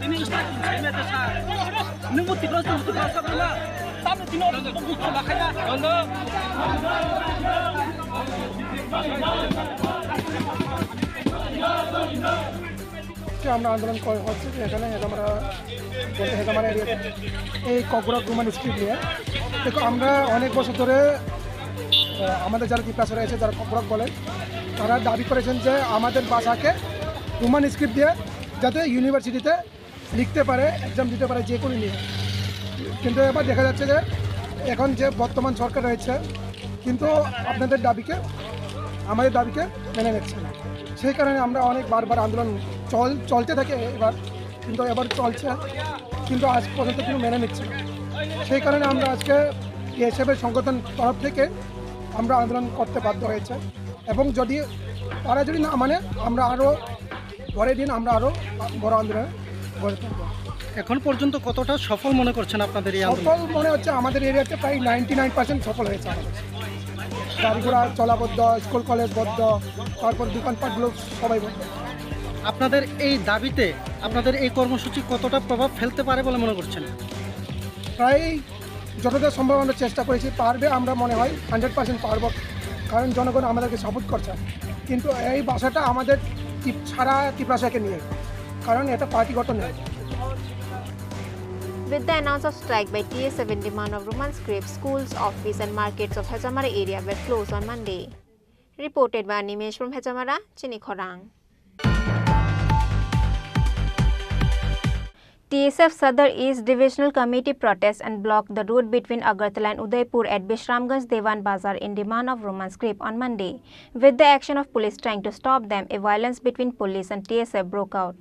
Tini start khlaima da sa. Nwng bo Tripura, nwng bo Tripura sa bwla. Tamo tini obo bo bukhla khaina. Bondo. যে আমরা আন্দোলন করা হচ্ছে যে এখানে হেজামারা, বলতে হেজামারা এরিয়াতে এই ককবরক রোমান স্ক্রিপ্ট নিয়ে। দেখো, আমরা অনেক বছর ধরে, আহ, আমাদের যারা তিপ্রাসরা আছে, যারা ককবরক বলে, তারা দাবি করেছেন যে আমাদের ভাষাকে রোমান স্ক্রিপ্ট দিয়ে যাতে ইউনিভার্সিটিতে লিখতে পারে, এক্সাম দিতে পারে যে কোনো নিয়ে। কিন্তু এবার দেখা যাচ্ছে যে এখন যে বর্তমান সরকার রয়েছে, কিন্তু আপনাদের দাবিকে, আমাদের দাবিকে মেনে নিচ্ছে না। সেই কারণে আমরা অনেক বারবার আন্দোলন চল-, চলতে থাকে এবার, কিন্তু এবার চলছে, কিন্তু আজ পর্যন্ত কেউ মেনে নিচ্ছে না। সেই কারণে আমরা আজকে টিএসএফ এর সংগঠন তরফ থেকে আমরা আন্দোলন করতে বাধ্য হয়েছে। এবং যদি তারা যদি না মানে, আমরা আরও পরের দিন আমরা আরও বড় আন্দোলনে গড়ে তুলব। এখন পর্যন্ত কতটা সফল মনে করছেন আপনাদের এই আন্দোলন? সফল মনে হচ্ছে আমাদের এরিয়াতে প্রায় নাইনটি নাইন পার্সেন্ট সফল হয়েছে আমাদের। গাড়ি ঘোড়া চলা বন্ধ, স্কুল কলেজ বন্ধ, তারপর দোকানপাটগুলো সবাই বন্ধ। আপনাদের এই দাবিতে, আপনাদের এই কর্মসূচি কতটা প্রভাব ফেলতে পারে বলে মনে করছেন? প্রায় যতটা সম্ভব আমরা চেষ্টা করেছি, পারবে আমরা মনে হয় হান্ড্রেড পার্সেন্ট পারবো, কারণ জনগণ আমাদেরকে সাপোর্ট করছে। কিন্তু এই ভাষাটা আমাদের ত্রিপ-, সারা তিপ্রাসাকে নিয়ে, কারণ এটা পার্টিগত নয়। With the announce of strike by T S F in demand of Roman script, schools, office and markets of Hejamara area were closed on Monday. Reported by Animesh from Hejamara, Chini Khorang. T S F Sadar East Divisional Committee protest and blocked the road between Agartala and Udaipur at Bishramganj Dewan Bazar in demand of Roman script on Monday. With the action of police trying to stop them, a violence between police and T S F broke out.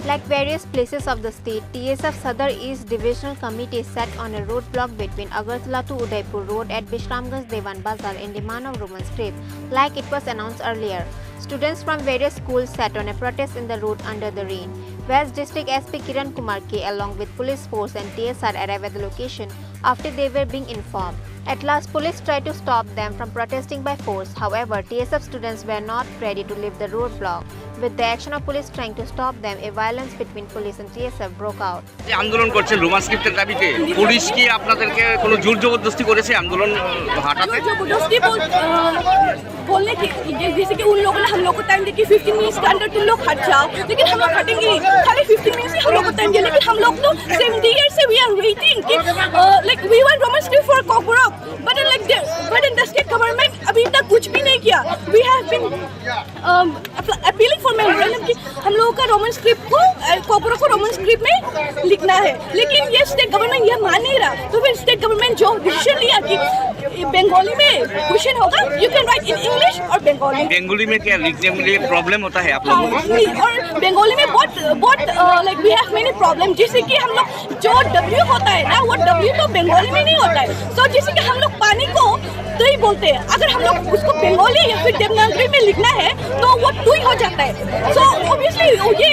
Like various places of the state, T S F Sadar East Divisional Committee sat on a roadblock between Agartala to Udaipur Road at Bishramganj Dewan Bazar in demand of Roman script, like it was announced earlier. Students from various schools sat on a protest in the road under the rain. West District S P Kiran Kumar K, along with police force and T S R, arrived at the location after they were being informed. At last, police tried to stop them from protesting by force. However, T S F students were not ready to leave the roadblock. With the action of police trying to stop them, a violence between police and T S F broke out. যে আন্দোলন করছেন রোমান স্ক্রিপ্টের দাবিতে, পুলিশ কি আপনাদেরকে কোনো জোর জবরদস্তি করেছে আন্দোলন হাঁটাতে? जोर जबरदस्ती बोल, अ, बोलने की, जैसे कि उन लोगों ने हम लोग को टाइम दिया कि फिफ्टीन मिनट्स के अंदर तुम लोग हट जाओ, लेकिन हम लोग हटेंगे नहीं। खाली फिफ्टीन मिनट्स ही हम लोग को टाइम दिया, लेकिन हम लोग तो सेवेंटी ईयर से we are waiting कि, अ, like, we want Roman script for Kokborok, but like the, but in the state government अभी तक कुछ भी नहीं किया। We have been, um, appealing for memorandum कि हम लोगों का रोमन स्क्रिप्ट को, अ, कोकबरक को रोमन स्क्रिप्ट में लिखना है, लेकिन ये स्टेट गवर्नमेंट ये मान नहीं रहा। तो फिर स्टेट गवर्नमेंट जो डिसीजन लिया कि ये बंगाली में क्वेश्चन होगा, you can write in English और बंगाली। बेंगोली में क्या लिखने में प्रॉब्लम होता है आप लोगों को? हाँ, और बंगाली में बहुत, बहुत, अ, like, we have many problem, जैसे कि हम लोग जो डब्ल्यू होता है ना, वो डब्ल्यू तो बंगाली में नहीं होता है। सो जैसे कि हम लोग पानी को तुई बोलते हैं, अगर हम लोग उसको बंगाली या फिर देवनागरी में लिखना है तो वो तुई हो जाता है। सो ऑब्वियसली ये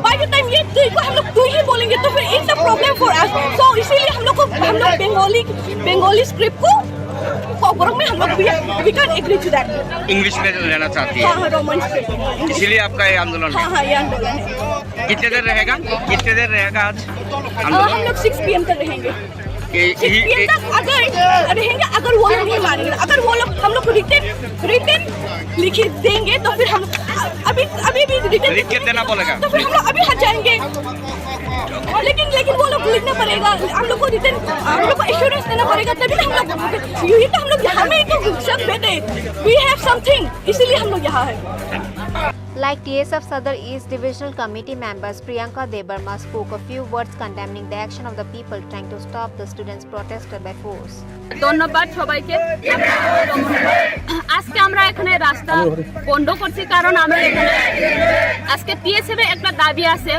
बाय द टाइम ये तुई को हम लोग तुई ही बोलेंगे तो फिर it's a problem for us। सो इसीलिए हम लोग को, हम लोग बंगाली, बंगाली स्क्रिप्ट को कोकबरक में हम लोग, we, we can't agree to that। English में लेना चाहती है? हाँ, हाँ, रोमन स्क्रिप्ट। इसीलिए आपका ये आंदोलन है? हाँ, हाँ, ये आंदोलन है। कितने देर रहेगा? कितने देर रहेगा आज अ, आंदोलन? हम लोग सिक्स पीएम तक रहेंगे। ये, सिक्स पीएम ये तक अगर रहेंगे, अगर वो लोग नहीं मानेंगे, अगर वो लोग हम लोग को रिटन, रिटन लिख के देंगे तो फिर हम अभी, अभी भी रिटन लिख के देना पड़ेगा। तो फिर हम लोग अभी हट जाएंगे। और लेकिन, लेकिन वो लोग लिखना पड़ेगा, हम लोग को रिटन, हम लोग को एश्योरेंस देना पड़ेगा, तभी तो हम लोग, यही तो हम लोग यहाँ में ही तो सब बैठे, we have something, इसीलिए हम लोग यहाँ है। Like T S F Sadar East Divisional Committee members, Priyanka Debbarma spoke a few words condemning the action of the people trying to stop the students' protest by force. ধন্যবাদ সবাইকে। আজকে আমরা এখানে রাস্তা বন্ধ করছি, কারণ আমরা এখানে আজকে টিএসএফ এর একটা দাবি আছে।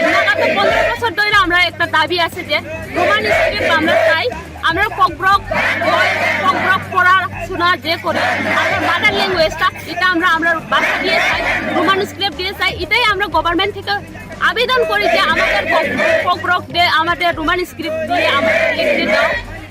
বিগত পনেরো বছর ধরে আমরা একটা দাবি আছে যে রোমান স্ক্রিপ্ট আমরা চাই। আমরা কোকবরক, কোকবরক পড়াশোনা যে করি, আমরা মাদার ল্যাঙ্গুয়েজটা, এটা আমরা, আমরা ভাষা দিয়ে চাই, রোমান স্ক্রিপ্ট দিয়ে চাই, এটাই আমরা গভর্নমেন্ট থেকে আবেদন করি যে আমাদের কোক-, কোকবরক দিয়ে, আমাদের রোমান স্ক্রিপ্ট দিয়ে আমাদের লিখতে দাও।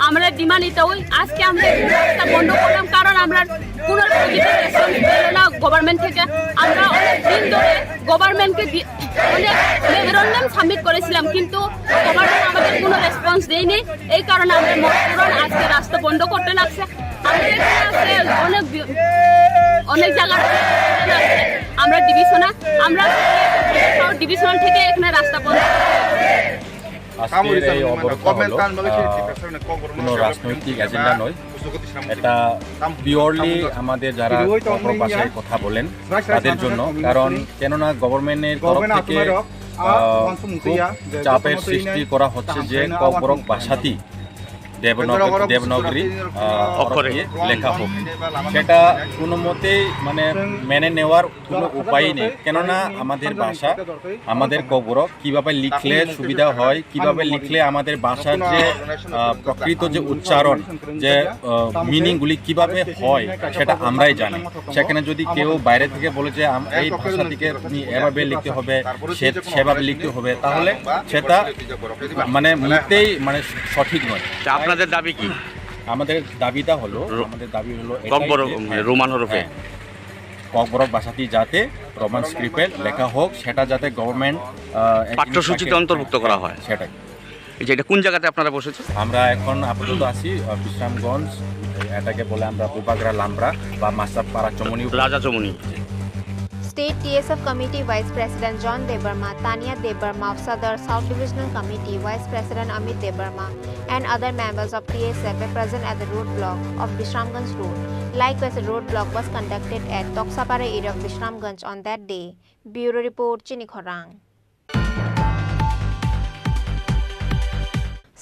আমরা ডিমান্ড এটা ওই আজকে আমরা এই রাস্তা বন্ধ করলাম, কারণ আমরা কোনো পজিটিভ রেসপন্স পেল না গভর্নমেন্ট থেকে। আমরা অনেক দিন ধরে গভর্নমেন্টকে দি-, অনেক মেমোরান্ডাম সাবমিট করেছিলাম, কিন্তু গভর্নমেন্ট আমাদের কোনো রেসপন্স দেয়নি। এই কারণে আমরা মজবুরন আজকে রাস্তা বন্ধ করতে লাগছে। আমাদের এখানে আছে অনেক বি-, অনেক জায়গার আছে, আমরা ডিভিশনাল, আমরা ডিভিশনাল থেকে এখানে রাস্তা বন্ধ। আজকের এই অবরোধটা হলো, আহ, কোনো রাজনৈতিক এজেন্ডা নয়। এটা পিওরলি আমাদের যারা ককবরক ভাষায় কথা বলেন তাদের জন্য। কারণ কেননা গভর্নমেন্টের তরফ থেকে, আহ, খুব চাপের সৃষ্টি করা হচ্ছে যে ককবরক ভাষাতেই দেবনগ-, দেবনাগরী, আহ, অক্ষরে দিয়ে লেখা হোক। সেটা কোনো মতেই মানে মেনে নেওয়ার কোনো উপায় নেই, কেননা আমাদের ভাষা, আমাদের ককবরক কিভাবে লিখলে সুবিধা হয়, কিভাবে লিখলে আমাদের ভাষার যে, আহ, প্রকৃত যে উচ্চারণ, যে, আহ, মিনিংগুলি কিভাবে হয়, সেটা আমরাই জানি। সেখানে যদি কেউ বাইরে থেকে বলে যে আম-, এই ভাষাটিকে তুমি এভাবে লিখতে হবে, সে-, সেভাবে লিখতে হবে, তাহলে সেটা মানে মোটেই মানে সঠিক নয়। তা আপনাদের দাবি কি? আমাদের দাবিটা হলো, রো-, আমাদের দাবি হলো এটাই ককবরক, যে, মানে, রোমান হরফে। হ্যাঁ। ককবরক ভাষাটি যাতে রোমান স্ক্রিপ্টে লেখা হোক, সেটা যাতে গভর্নমেন্ট, আহ, পাঠ্যসূচিতে ইনস্ট্রাকশন অন্তর্ভুক্ত করা হয়। সেটাই। এই যে এটা কোন জায়গাতে আপনারা বসেছেন? আমরা এখন আপাতত আছি, আহ, বিশ্রামগঞ্জ, এটাকে বলে আমরা বুবাগ্রা লামরা বা মাস্টারপাড়া চমনি। রাজা চমনি। State T S F Committee Vice President John Debbarma, Tania Debbarma of Sadar South Divisional Committee, Vice President Amit Debbarma, and other members of T S F were present at the roadblock of Bisramganj Road. Likewise, a roadblock was conducted at Toksapara area of Bisramganj on that day. Bureau report, Chini Khorang.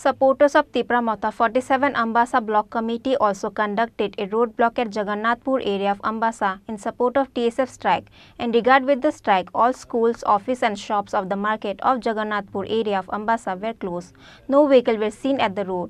Supporters of Tipra Motha forty-seven Ambasa Block Committee also conducted a roadblock at Jagannathpur area of Ambasa in support of T S F strike. In regard with the strike, all schools, office and shops of the market of Jagannathpur area of Ambasa were closed. No vehicle were seen at the road.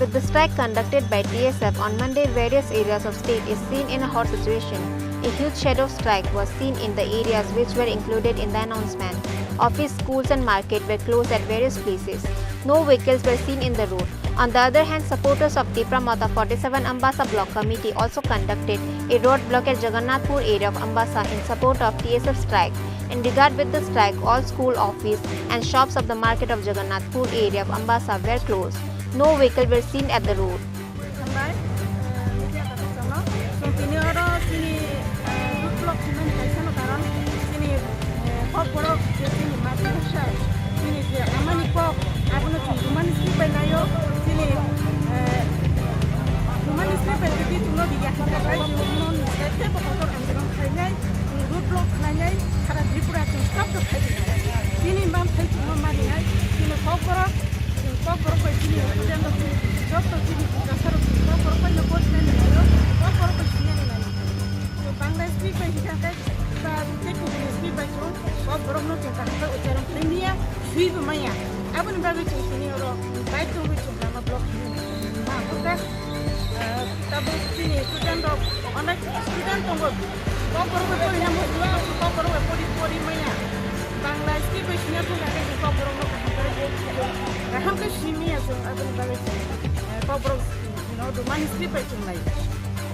With the strike conducted by T S F on Monday, various areas of state is seen in a hot situation. A huge shadow strike was seen in the areas which were included in the announcement. Office, schools and market were closed at various places. No vehicles were seen in the road. On the other hand, supporters of Tipra Motha forty-seven Ambasa Block Committee also conducted a roadblock at Jagannathpur area of Ambasa in support of T S F strike. In regard with the strike, all school, office and shops of the market of Jagannathpur area of Ambasa were closed. No vehicle were seen at the road. Hambai, eh, media katoksano. Chwng tini oro chini, eh, road block hwnmani kaisano karon chini, eh, kok borok je chini mati bwsai, chini je amani kok, abono chwng rwmani script bai naio. Chini, eh, rwmani script bai twi chwngno rwya hwnkhe bai chwng rwmani script teibo kotor andolon khainai, chwng road block khlainai, sara Tripura chwng stop khainai. Chini manthai chwngno marinai, chini kok borok Kokborok bai chini student rok chini joto chini kasarok chini kokborok bai no kok sinani naio, kokborok bai sinani naio. Bangla script bai hika khe ba tei kubuni script bai chwng kokborok no chwng kaham khe ucharon khlai manya, swi bo manya. Aboni bagwi chwng tini oro bai tongwi chwng lama block hwnwi ma hwnkha. Ah, tabuk chini student rok onek student tongo. Kokborok bai pori na muchung, kokborok bai pori, pori maya. Bangla script bai sina thung khe kokborok no kaham khe, kaham khe simi ya chwng aboni bagwi chwng, eh, kokborok no do mani script bai chwng lai.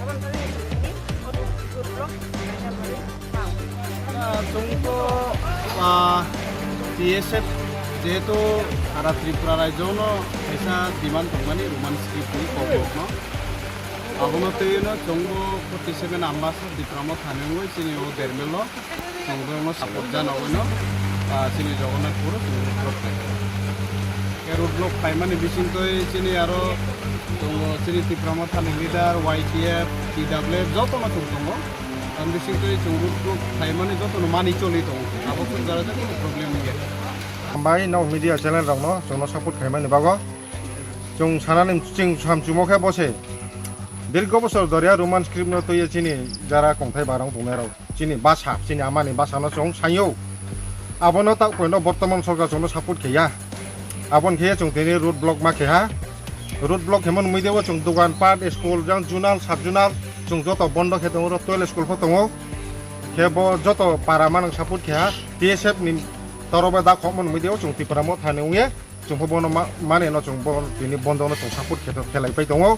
Aboni bagwi chwng tini audio block kaisa bagwi. Ah, chwng to, ah, T S F jehetu sara Tripura rajyo no kaisa demand tongmani Roman script ni kokborok no. Abono twi no chwngbo forty seven Ambasa Tipra Motha ni wngwi chini o dermel no chwng borokno support jana wngwi no, ah, chini Jagannathpur o chwng road block khai. Khe road block khaimani bisingtwi chini aro chwng chini Tipra Motha ni leader, Y T F, T W F jotono chwng tongo. Ang bisingtwi chwng road block khaimani jotono mani choli tongo. Abo chwng jora jora problem wngya. Hambai nok media channel rokno chwngno support khaimani bago. Chwng sanani chwng samchumo khe bo se. Dirgo bosor doria Roman script no twiya chini jara kongthai barong tongnai rok. Chini basa, chini amani basa no chwng sayo. Abono tak poino bortoman sorkar chwngno support kheya. Abon khe chwng tini road block ma kheha. Road block hemon mui debo chwng dogan pat, school jang, junal, sub junal, chwng joto bondo khe tongo, oro twelve school pho tongo. Khe bo joto para manang support kheha. T S F ni toroba da khokmon mui debo chwng Tipra Motha ni wngye. Chwng pho bono ma-, mane no chwng bo tini bondo no chwng support khe, khelai pai tongo.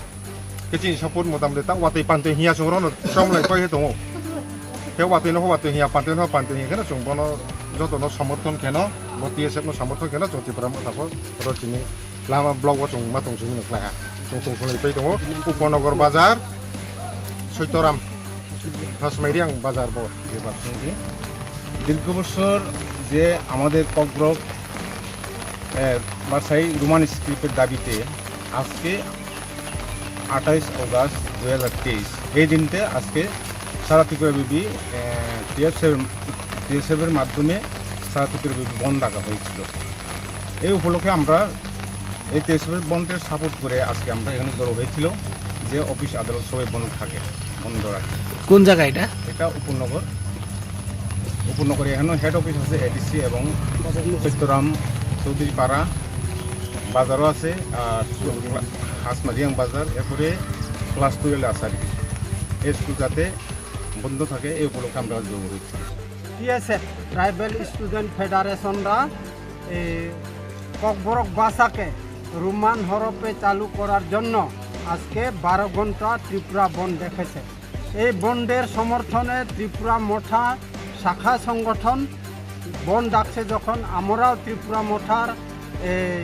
Khe chini support motamde ta watwi pantwi hiya chwng rono chomlai pai tongo. Khe watwi no watwi hiya, pantwi no pantwi hiya kheno chwng bono joto no somorthon kheno, bo T S F no somorthon kheno chwng Tipra Motha pho oro chini lama block o chwng ma tong chwng nukhlai ha. Chwng tong chwng lai pai tongo. Upanagar bazar, Soitoram, Hasmairiang bazar bo. দীর্ঘ বছর যে আমাদের ককবরক, এ, ভাষায় রোমান স্ক্রিপ্টের দাবিতে আজকে আঠাইশ আগস্ট দুই হাজার তেইশ, এই দিনটা আজকে সারা ত্রিপুরা ব্যাপী, এ, টিএসএফ, টিএসএফের মাধ্যমে সারা ত্রিপুরা ব্যাপী বন্ধ ডাকা হয়েছিল। এই উপলক্ষে আমরা এই টিএসএফ বন্ধের সাপোর্ট করে আজকে আমরা এখানে জড়ো হয়েছিল যে অফিস আদালত সবাই বন্ধ থাকে, বন্ধ রাখে। কোন জায়গা এটা? এটা উপনগর, উপনগরে এখানে হেড অফিস আছে এডিসি এবং সত্যরাম চৌধুরী পাড়া বাজারও আছে, আর হাসমাজিয়াং বাজার, এরপরে ক্লাস টুয়েলভ আছে আর কি। এই স্কুল যাতে বন্ধ থাকে, এই উপলক্ষে আমরা জড়ো হয়েছি। টিএসএফ, ট্রাইবেল স্টুডেন্ট ফেডারেশনরা এই ককবরক ভাষাকে রোমান হরফে চালু করার জন্য আজকে বারো ঘন্টা ত্রিপুরা বন্ধ রেখেছে। এই বন্ধের সমর্থনে ত্রিপুরা মঠা শাখা সংগঠন বন্ধ ডাকছে, যখন আমরাও ত্রিপুরা মঠার এই,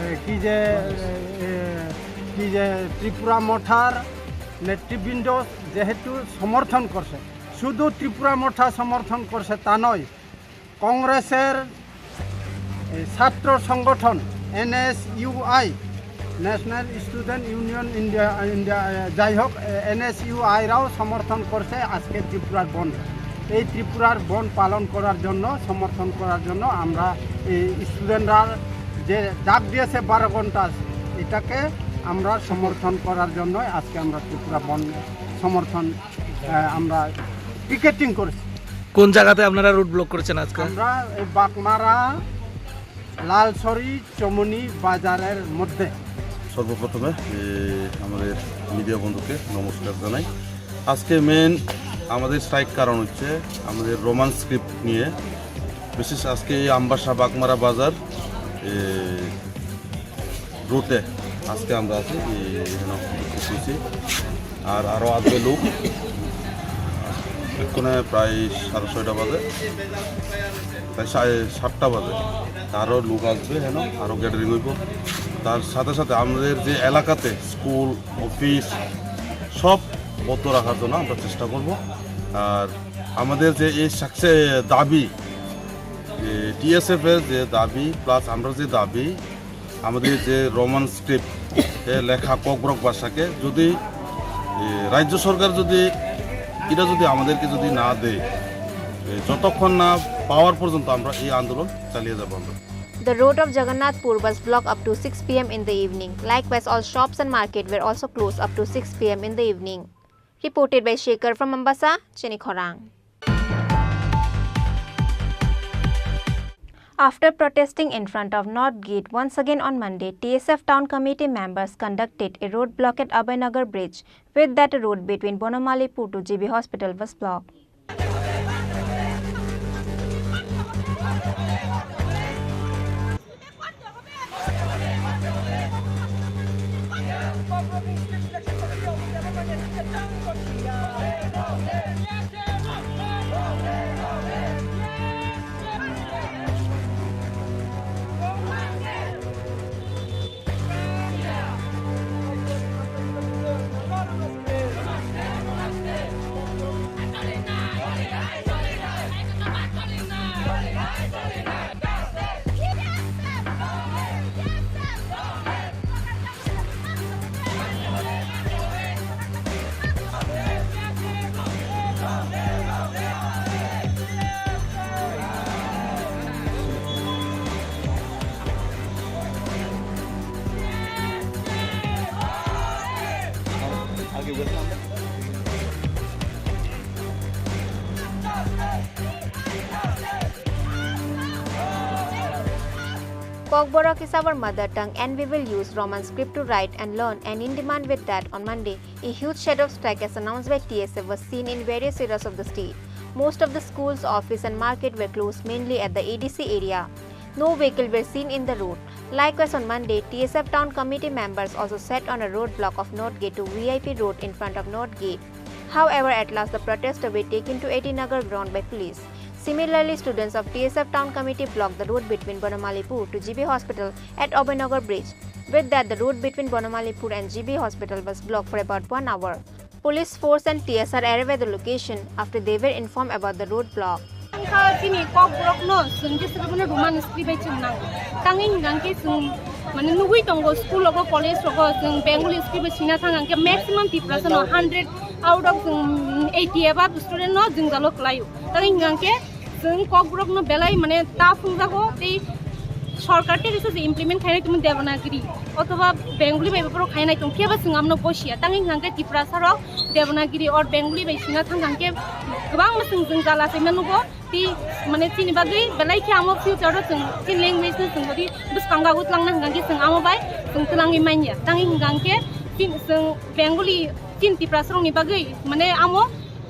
এই, কি যে, এই, কি যে ত্রিপুরা মঠার নেতৃবৃন্দ যেহেতু সমর্থন করছে, শুধু ত্রিপুরা মঠা সমর্থন করছে তা নয়, কংগ্রেসের এই ছাত্র সংগঠন NSUI, national student union India, India, যাই হোক, এনএসইউআইরাও সমর্থন করছে আজকে ত্রিপুরার বন্ধ। এই ত্রিপুরার বন্ধ পালন করার জন্য, সমর্থন করার জন্য আমরা এই স্টুডেন্টরা যে ডাক দিয়েছে বারো ঘন্টা, এটাকে আমরা সমর্থন করার জন্য আজকে আমরা ত্রিপুরা বন্ধ সমর্থন, আহ, আমরা পিকেটিং করেছি। কোন জায়গাতে আপনারা রোড ব্লক করেছেন আজকে? আমরা এই বাগমারা লালসরি চমনি বাজারের মধ্যে। সর্বপ্রথমে, এ, আমাদের মিডিয়া বন্ধুকে নমস্কার জানাই। আজকে মেইন আমাদের স্ট্রাইক কারণ হচ্ছে আমাদের রোমান স্ক্রিপ্ট নিয়ে, বিশেষ আজকে এই আমবাসা বাগমারা বাজার, এ, রুটে আজকে আমরা আছি, এই এখানে উপস্থিত হয়েছি। আর আরও আসবে লোক, এক্ষণে প্রায় সাড়ে ছয়টা বাজে, প্রায় সাড়ে সাতটা বাজে, আরও লোক আসবে, এখানে আরও গ্যাদারিং হইব। তার সাথে সাথে আমাদের যে এলাকাতে স্কুল, অফিস সব বন্ধ রাখার জন্য আমরা চেষ্টা করব। আর আমাদের যে এই সাকসে দাবি, টিএসএফ এর যে দাবি প্লাস আমরা যে দাবি, আমাদের যে রোমান স্ক্রিপ্ট এ লেখা ককবরক ভাষাকে যদি, এ, রাজ্য সরকার যদি এটা যদি আমাদেরকে যদি না দেয়, এ, যতক্ষণ না পাওয়ার পর্যন্ত আমরা এই আন্দোলন চালিয়ে যাবো আমরা। The road of Jagannathpur was blocked up to six p m in the evening. Likewise, all shops and market were also closed up to six p m in the evening. Reported by Shekhar from Ambasa, Chini Khorang. After protesting in front of North Gate once again on Monday, T S F Town Committee members conducted a road block at Abhaynagar Bridge. With that, road between Bonomali Pur to G B Hospital was blocked. Kokborok is our mother tongue and we will use Roman script to write and learn, and in demand with that, on Monday, a huge shadow strike as announced by T S F was seen in various areas of the state. Most of the schools, office and market were closed, mainly at the A D C area. No vehicle were seen in the road. Likewise, on Monday, T S F Town Committee members also sat on a road block of North Gate to V I P Road in front of North Gate. However, at last the protesters were taken to A T Nagar ground by police. Similarly, students of T S F Town Committee blocked the road between Bonomalipur to G B Hospital at Abhaynagar Bridge. With that, the road between Bonomalipur and G B Hospital was blocked for about one hour. Police force and T S R arrived at the location after they were informed about the road block. Wngkha chini kokborok no chwng jeswk bono Roman script bai chwng nango. Tangwi hwnkha khe chwng mane nugwi tongo school rogo, college rogo chwng Bengali script bai swina thang hwnkhe maximum Tiprasa no hundred out of chwng eighty above student no jwngjalo kwlaio. Tangwi hwnkha khe chwng kokborok no belai mane ta phungjago tei Sorkar tei risa je implement khainai tongmani Devanagiri othoba Bengali bai boporo khainai tong, phiya ba chwng amno bosiya. Tangwi hwnkha khe Tiprasa rok Devanagiri or Bengali bai sina thang hwnkha khe kwbangma chwng jwngjal achaima nugo. Tei mane chini bagwi belai khe amo future o chwng chini language no chwng bwskango agwi twlangna hwnkha khe chwng amo bai chwng twlangwi manya. Tangwi hwnkha khe chini chwng Bengali chini Tiprasa rokni bagwi mane amo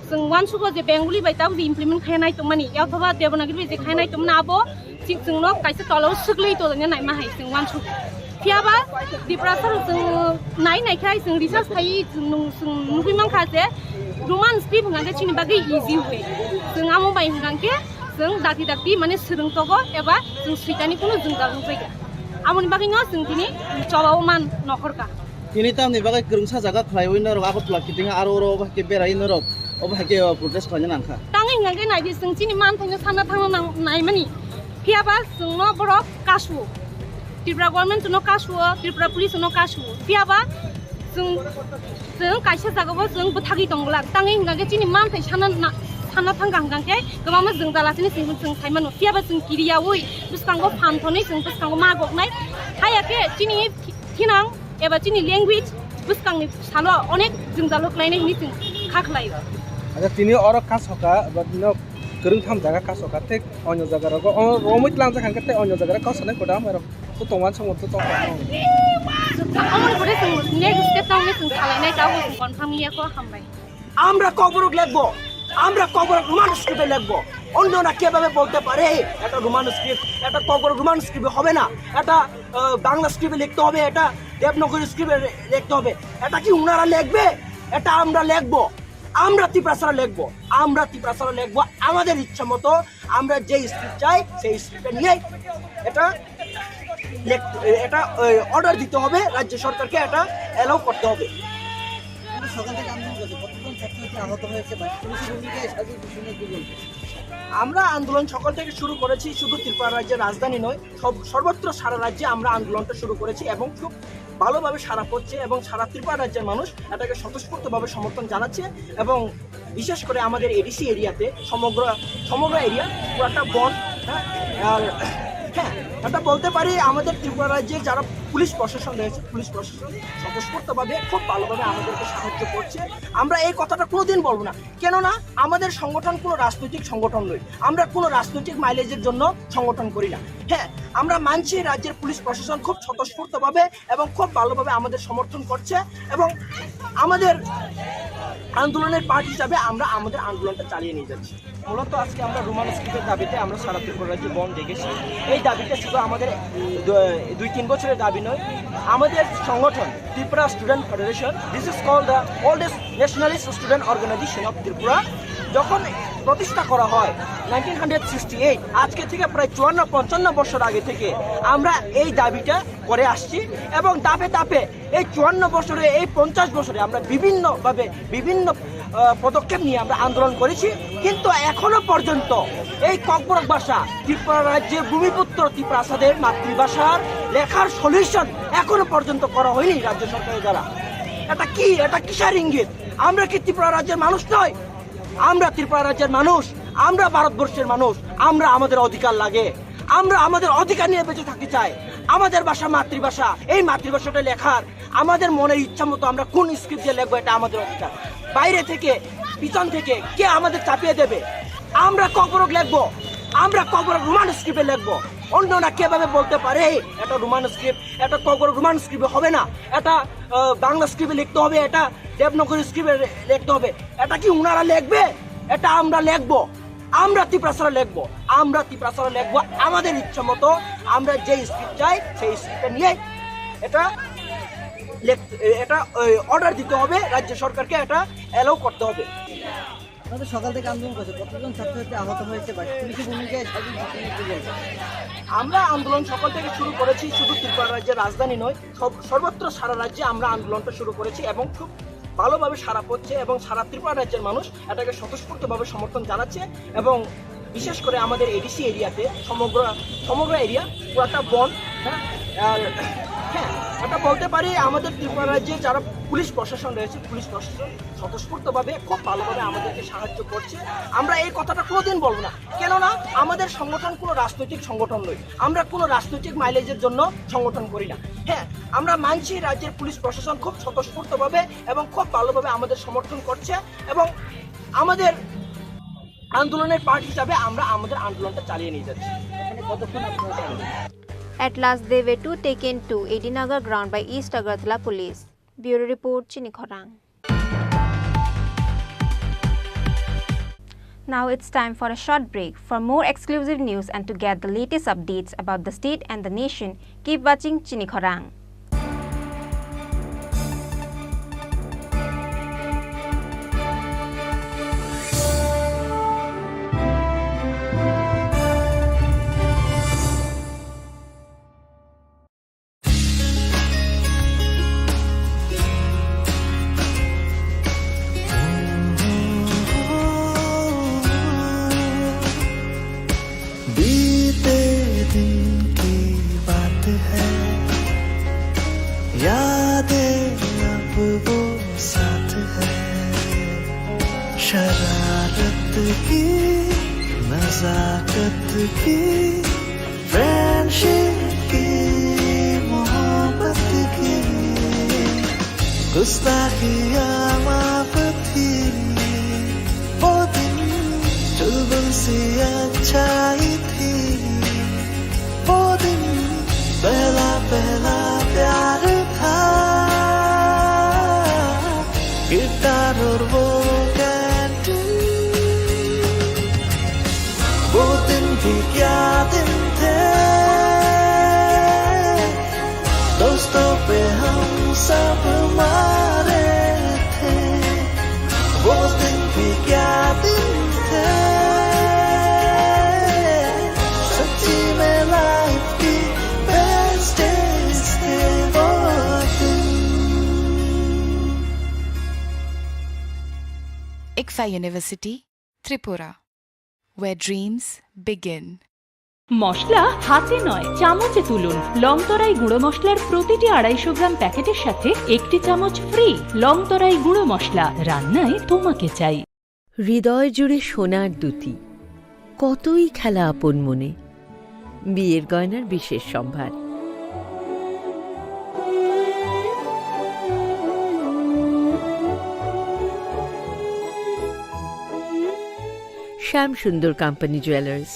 chwng uansugo je Bengali bai tabuk je implement khainai tongmani, ya othoba Devanagiri bai je khainai tongmani, abo chwng, chwngno kaisa tolao swklwi tongna naima hai chwng uansugo. Phiya ba Tiprasa rok chwng nai nai khe chwng research khai chwng nung-, chwng nugwi mankha je Roman script hwnkha khe chini bagwi easy way. Chwng amo bai hwnkha khe chwng dakti dakti mane swrwng togo eba chwng switani kunu jwngjal nukjakya. Amoni bagwino chwng tini chobao man nohorkha. Tini tamni bagwi kwrwngsa jaga khlaiwi norok Agartala kiting aro oro obo hai khe berai norok obo hai khe, o, protest khlaina nangkha. Tangwi hwnkha khe naidi chwng chini manthaino sanna thangna nang-, naimani. Phiya ba chwngno borok kasuo. Tripura government no kasuo, Tripura police no kasuo. Phiya ba chwng, chwng kaisa jagao chwng bwthagwi tong glak. Tangwi hwnkha khe chini manthai sanna na-, sanna thangkha hwnkha khe kwbangma jwngjal achini chwng, chwng sai mano. Phiya ba chwng kiriyaui bwskango phan thonwi chwng bwskango ma goknai. Haiya khe chini thinang eba chini language bwskangni salo onek jwngjalo khlainai hinwi chwng kha khlai. Acha tini oro kasoka, but no kwrwng tham jaga kasoka, tei onyo jaga rogo, o, romwi tlangjak hwnkhe tei onyo jaga rok kasanai koda amai rok to tongwan songwon to tongkha. Amoni pore chwng next step tangwi chwng salainai, tabuk chwng confirm ya kho, hambai. আমরা ককবরক লিখবো, আমরা ককবরক রোমান স্ক্রিপ্টে লিখবো। অন্যরা কিভাবে বলতে পারে, "এই, এটা রোমান স্ক্রিপ্ট, এটা ককবরক রোমান স্ক্রিপ্টে হবে না, এটা, আহ, বাংলা স্ক্রিপ্টে লিখতে হবে, এটা দেবনাগরী স্ক্রিপ্টে লিখতে হবে।" এটা কি ওনারা লিখবে? এটা আমরা লিখবো। আমরা তিপ্রাসারা লিখবো, আমরা তিপ্রাসারা লিখবো আমাদের ইচ্ছা মতো। আমরা যে স্ক্রিপ্ট চাই, সেই স্ক্রিপ্টটা নিয়ে এটা লেখ-, এটা, ওই, অর্ডার দিতে হবে রাজ্য সরকারকে, এটা অ্যালাউ করতে হবে। কিন্তু সকাল থেকে আন্দোলন করছে, কতজন ছাত্রছাত্রী আহত হয়েছে বা পুলিশের ভূমিকায় সার্বিক বিষয় নিয়ে কি বলবেন? আমরা আন্দোলন সকাল থেকে শুরু করেছি, শুধু ত্রিপুরা রাজ্যের রাজধানী নয়, সব, সর্বত্র সারা রাজ্যে আমরা আন্দোলনটা শুরু করেছি এবং খুব ভালোভাবে সাড়া পড়ছে এবং সারা ত্রিপুরা রাজ্যের মানুষ এটাকে স্বতঃস্ফূর্তভাবে সমর্থন জানাচ্ছে এবং বিশেষ করে আমাদের এডিসি এরিয়াতে সমগ্র, সমগ্র এরিয়া পুরাটা বন্ধ। হ্যাঁ, আর হ্যাঁ, এটা বলতে পারি, আমাদের ত্রিপুরা রাজ্যের যারা পুলিশ প্রশাসন রয়েছে, পুলিশ প্রশাসন স্বতঃস্ফূর্তভাবে খুব ভালোভাবে আমাদেরকে সাহায্য করছে। আমরা এই কথাটা কোনোদিন বলবো না, কেননা আমাদের সংগঠন কোনো রাজনৈতিক সংগঠন নয়, আমরা কোনো রাজনৈতিক মাইলেজের জন্য সংগঠন করি না। হ্যাঁ, আমরা মানছি রাজ্যের পুলিশ প্রশাসন খুব স্বতঃস্ফূর্তভাবে এবং খুব ভালোভাবে আমাদের সমর্থন করছে এবং আমাদের আন্দোলনের পার্ট হিসাবে আমরা আমাদের আন্দোলনটা চালিয়ে নিয়ে যাচ্ছি। মূলত আজকে আমরা রোমান স্ক্রিপ্টের দাবিতে আমরা সারা ত্রিপুরা রাজ্যে বন্ধ ডেকেছি। এই দাবিটা শুধু আমাদের দু-, দুই তিন বছরের দাবি নয়, আমাদের সংগঠন Tripura student federation, this is called the oldest nationalist student organization of Tripura, যখন প্রতিষ্ঠা করা হয় নাইনটিন হান্ড্রেড সিক্সটি এইট, আজকে থেকে প্রায় চুয়ান্ন পঞ্চান্ন বছর আগে থেকে আমরা এই দাবিটা করে আসছি এবং ধাপে ধাপে এই চুয়ান্ন বছরে, এই পঞ্চাশ বছরে আমরা বিভিন্নভাবে বিভিন্ন, আহ, পদক্ষেপ নিয়ে আমরা আন্দোলন করেছি, কিন্তু এখনো পর্যন্ত এই ককবরক ভাষা, ত্রিপুরা রাজ্যের ভূমিপুত্র তিপ্রাসাদের মাতৃভাষার লেখার সলিউশন এখনো পর্যন্ত করা হয়নি রাজ্য সরকারের দ্বারা। এটা কি, এটা কিসের ইঙ্গিত? আমরা কি ত্রিপুরা রাজ্যের মানুষ নয়? আমরা ত্রিপুরা রাজ্যের মানুষ, আমরা ভারতবর্ষের মানুষ, আমরা আমাদের অধিকার লাগে, আমরা আমাদের অধিকার নিয়ে বেঁচে থাকতে চাই। আমাদের ভাষা মাতৃভাষা, এই মাতৃভাষাটা লেখার আমাদের মনের ইচ্ছা মতো আমরা কোন স্ক্রিপ্ট দিয়ে লিখবো, এটা আমাদের অধিকার। বাইরে থেকে, পিছন থেকে কে আমাদের চাপিয়ে দেবে? আমরা ককবরক লিখবো, আমরা ককবরক রোমান স্ক্রিপ্টে লিখবো। অন্যরা কিভাবে বলতে পারে, "এই, এটা রোমান স্ক্রিপ্ট, এটা ককবরক রোমান স্ক্রিপ্টে হবে না, এটা, আহ, বাংলা স্ক্রিপ্টে লিখতে হবে, এটা দেবনাগরী স্ক্রিপ্টে লিখতে হবে"? এটা কি ওনারা লিখবে? এটা আমরা লিখবো। আমরা তিপ্রাসারা লিখবো, আমরা তিপ্রাসারা লিখবো আমাদের ইচ্ছা মতো। আমরা যে স্ক্রিপ্ট চাই, সেই স্ক্রিপ্টটা নিয়ে এটা লেখ-, এটা, ওই, অর্ডার দিতে হবে রাজ্য সরকারকে, এটা অ্যালাউ করতে হবে। আপনারা তো সকাল থেকে আন্দোলন করছে, কতজন ছাত্রছাত্রী আহত হয়েছে বা পুলিশের ভূমিকায় সার্বিক বিষয় নিয়ে কি বলবেন? আমরা আন্দোলন সকাল থেকে শুরু করেছি, শুধু ত্রিপুরা রাজ্যের রাজধানী নয়, সব, সর্বত্র সারা রাজ্যে আমরা আন্দোলনটা শুরু করেছি এবং খুব ভালোভাবে সাড়া পড়ছে এবং সারা ত্রিপুরা রাজ্যের মানুষ এটাকে স্বতঃস্ফূর্তভাবে সমর্থন জানাচ্ছে এবং বিশেষ করে আমাদের এডিসি এরিয়াতে সমগ্র, সমগ্র এরিয়া পুরাটা বন্ধ। হ্যাঁ, আর হ্যাঁ, এটা বলতে পারি, আমাদের ত্রিপুরা রাজ্যে যারা পুলিশ প্রশাসন রয়েছে, পুলিশ প্রশাসন স্বতঃস্ফূর্তভাবে খুব ভালোভাবে আমাদেরকে সাহায্য করছে। আমরা এই কথাটা কোনোদিন বলবো না, কেননা আমাদের সংগঠন কোনো রাজনৈতিক সংগঠন নয়, আমরা কোনো রাজনৈতিক মাইলেজের জন্য সংগঠন করি না। হ্যাঁ, আমরা মানছি রাজ্যের পুলিশ প্রশাসন খুব স্বতঃস্ফূর্তভাবে এবং খুব ভালোভাবে আমাদের সমর্থন করছে এবং আমাদের আন্দোলনের পার্ট হিসাবে আমরা আমাদের আন্দোলনটা চালিয়ে নিয়ে যাচ্ছি। এখানে কতক্ষণ আপনারা থাকবেন? At last, they were two taken to Edinagar ground by East Agartala police. Bureau report, Chini Khorang. Now it's time for a short break. For more exclusive news and to get the latest updates about the state and the nation, keep watching Chini Khorang. बीते दिन की बात है, यादें अब वो साथ है। शरारत की, नजाकत की, फ्रेंडशिप की, मोहब्बत की, गुस्ताखियाँ माफ थी। वो दिन चुलबुल सी अच्छाई थी। वो दिन पहला पहला प्यार था। गिटार और वो कैंटीन, वो दिन भी क्या दिन थे। दोस्तों पे हम सब मारे थे। वो दिन भी क्या दिन थे। सच्ची में लाइफ की बेस्ट डेज थे वो दिन। ICFAI University, Tripura, where dreams begin. মশলা হাতে নয়, চামচে তুলুন। লংতরাই গুঁড়ো মশলার প্রতিটি আড়াইশো গ্রাম প্যাকেটের সাথে একটি চামচ ফ্রি। লংতরাই গুঁড়ো মশলা, রান্নায় তোমাকে চাই। হৃদয় জুড়ে সোনার দ্যুতি, কতই খেলা আপন মনে। বিয়ের গয়নার বিশেষ সম্ভার। শ্যাম সুন্দর কোম্পানি জুয়েলার্স,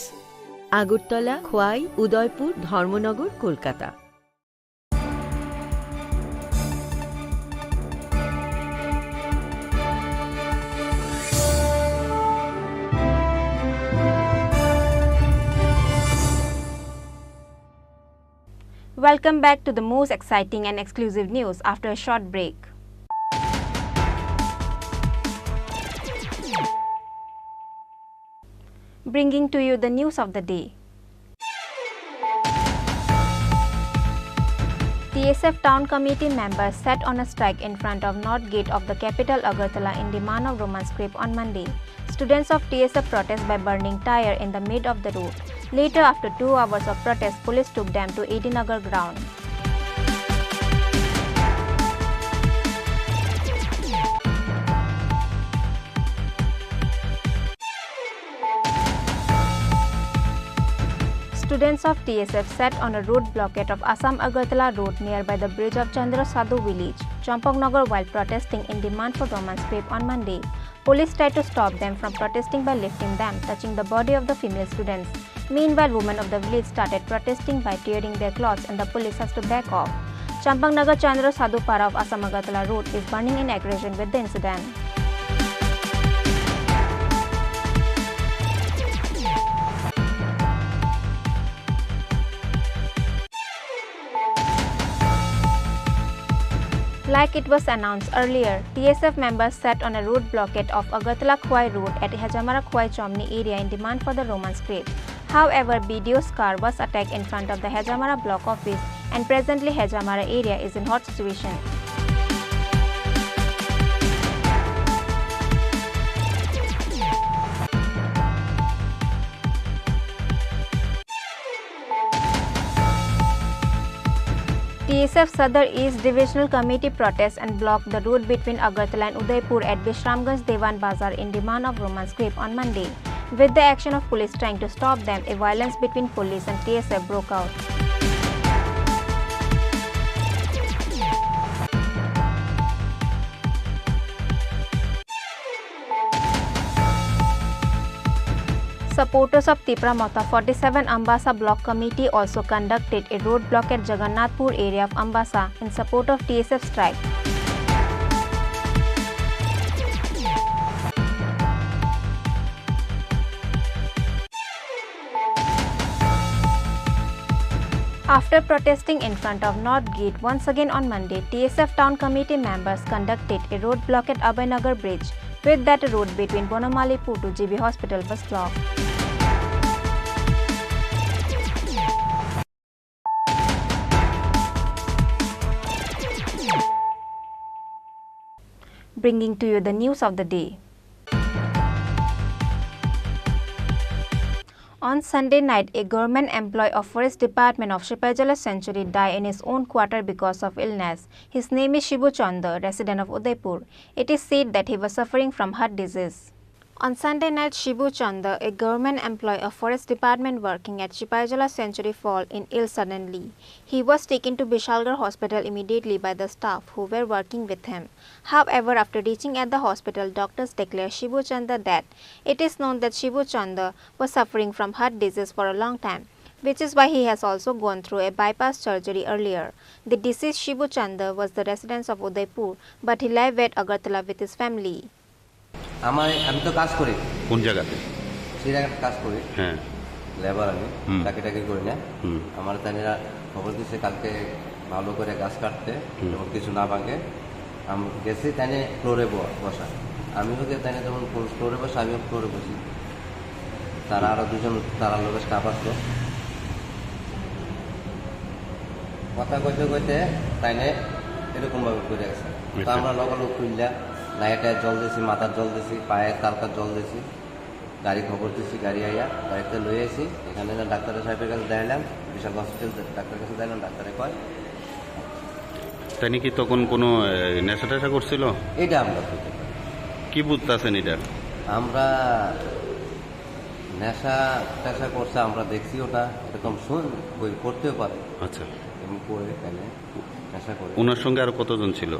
আগরতলা, খোয়াই, উদয়পুর, ধর্মনগর, Kolkata. Welcome back to the most exciting and exclusive news after a short break. Bringing to you the news of the day. T S F Town Committee members sat on a strike in front of North Gate of the capital Agartala in demand of Roman script on Monday. Students of T S F protest by burning tyre in the mid of the road. Later, after two hours of protest, police took them to A D Nagar ground. Students of T S F sat on a road blockade of Assam Agartala Road nearby the bridge of Chandra Sadhu village, Champaknagar, while protesting in demand for Roman script on Monday. Police tried to stop them from protesting by lifting them, touching the body of the female students. Meanwhile, women of the village started protesting by tearing their clothes and the police has to back off. Champaknagar Chandra Sadhu Para of Assam Agartala Road is burning in aggression with the incident. Like it was announced earlier, T S F members sat on a road blockade of Agartala Khwai Road at Hejamara Khwai Chomni area in demand for the Roman script. However, B D O's car was attacked in front of the Hejamara block office, and presently Hejamara area is in hot situation. T S F Sadar East Divisional Committee protests and blocked the road between Agartala and Udaipur at Bishramganj Dewan Bazar in demand of Roman script on Monday. With the action of police trying to stop them, a violence between police and T S F broke out. Supporters of Tipra Motha forty-seven Ambasa Block Committee also conducted a roadblock at Jagannathpur area of Ambasa in support of T S F strike. After protesting in front of North Gate once again on Monday, T S F Town Committee members conducted a roadblock at Abhay Nagar Bridge, with that road between Bonomalipur to G B Hospital was blocked. Bringing to you the news of the day. On Sunday night, a government employee of Forest Department of Sipaijala Sanctuary died in his own quarter because of illness. His name is Shibu Chanda, resident of Udaipur. It is said that he was suffering from heart disease. On Sunday night, Shibu Chanda, a government employee of Forest Department working at Sipaijala Sanctuary, fall in ill suddenly. He was taken to Bishalgarh Hospital immediately by the staff who were working with him. However, after reaching at the hospital, doctors declare Shibu Chanda dead. It is known that Shibu Chanda was suffering from heart disease for a long time, which is why he has also gone through a bypass surgery earlier. The deceased Shibu Chanda was the resident of Udaipur, but he lived at Agartala with his family. আমার, আমি তো কাজ করি। কোন জায়গাতে? শ্রীরাঙাতে কাজ করি। হ্যাঁ। লেবার আমি, হুম। চাকরি টাকরি করি না। হুম। আমার তাই এরা খবর দিছে কালকে ভালো করে গাছ কাটতে, হুম। যেমন কিছু না ভাঙে। আমি গেছি তাই ফ্লোরে ব-, বসা। আমিও গিয়ে তাই যেমন ফ্লো-, ফ্লোরে বসা, আমিও ফ্লোরে বসি। তারা হুম। আরো দুজন, তারার লোকের স্টাফ আসলো। কথা কইতে কইতে তাইনে এরকম ভাবে পড়ে গেছে। তো আচ্ছা। আমরা লগে লগে খুললা, নাইটে জল দিছি, মাথার জল দিছি, পায়ে তালকার জল দিছি, গাড়ি খবর দিছি, গাড়ি আইয়া গাড়িতে লই আইছি। এখানে না ডাক্তার সাহেবের কাছে দেখাইলাম, বিশাল হসপিটাল ডাক্তারের কাছে দেখাইলাম, ডাক্তারে কয় তাই নাকি তখন কোনো, এ, নেশা টেশা করছিল? এটা আমরা বুঝতে পারি। কি বুঝতেছেন এটা? আমরা নেশা টেশা করছে, আমরা দেখছি ওটা, এরকম শুন, ওই করতেও পারে। আচ্ছা। এমনি করে তাহলে নেশা করে। ওনার সঙ্গে আরো কতজন ছিল?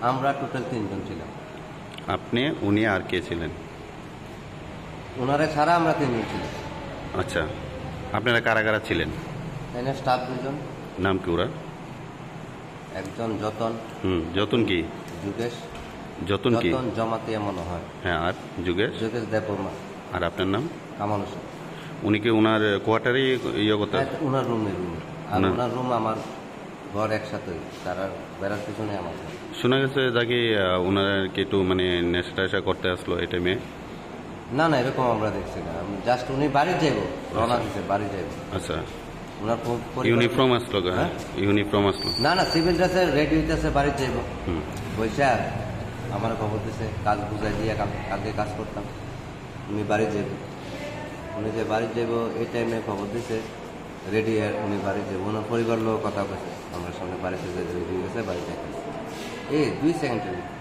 আমরা টোটাল তিনজন ছিলাম। আপনি, উনি আর কে ছিলেন? ওনারা ছাড়া আমরা তিনজন ছিলাম। আচ্ছা, আপনারা কারা কারা ছিলেন? এখানে স্টাফ দুজন। নাম কি ওরা? একজন যতন। হুম, যতন কি? যুগেশ। যতন কি? যতন জমাতিয়া মনে হয়। হ্যাঁ, আর যুগেশ? যুগেশ দেববর্মা। আর আপনার নাম? কামাল হোসেন। উনি কি ওনার কোয়ার্টারে ইয়ে করতে? হ্যাঁ, ওনার রুমে, রুমে। আর ওনার ওনার রুম আমার ঘর একসাথে, তার আর বেড়ার পিছনে আমার ঘর। শোনা গেছে নাকি, আহ, ওনার কি একটু মানে নেশা টেশা করতে আসলো এই টাইমে? না, না, এরকম আমরা দেখছি না। আমি জাস্ট উনি বাড়ি যাইব, রওনা আচ্ছা। দিছে, বাড়ি যাইব। আচ্ছা। ওনার পো-, পরিবার ইউনিফর্ম আসলো গা? হ্যাঁ? ইউনিফর্ম আসলো? না, না, সিভিল ড্রেসে রেডি হইতেছে, বাড়ি যাইব। হুম। বৈশাখ আমার খবর দিছে, কাজ বুঝাই দিয়ে কাল-, কালকে কাজ করতাম। উনি বাড়ি যাইব। উনি যে বাড়ি যাইব, এই টাইমে খবর দিছে, রেডি, উনি বাড়ি যাইব। ওনার পরিবার লোক কথা কইছে, আমরা সামনে বাড়িতে যে রেডি হয়ে গেছে, বাড়ি যাইতেছে। এই দুই সেকেন্ডের ভিতরে।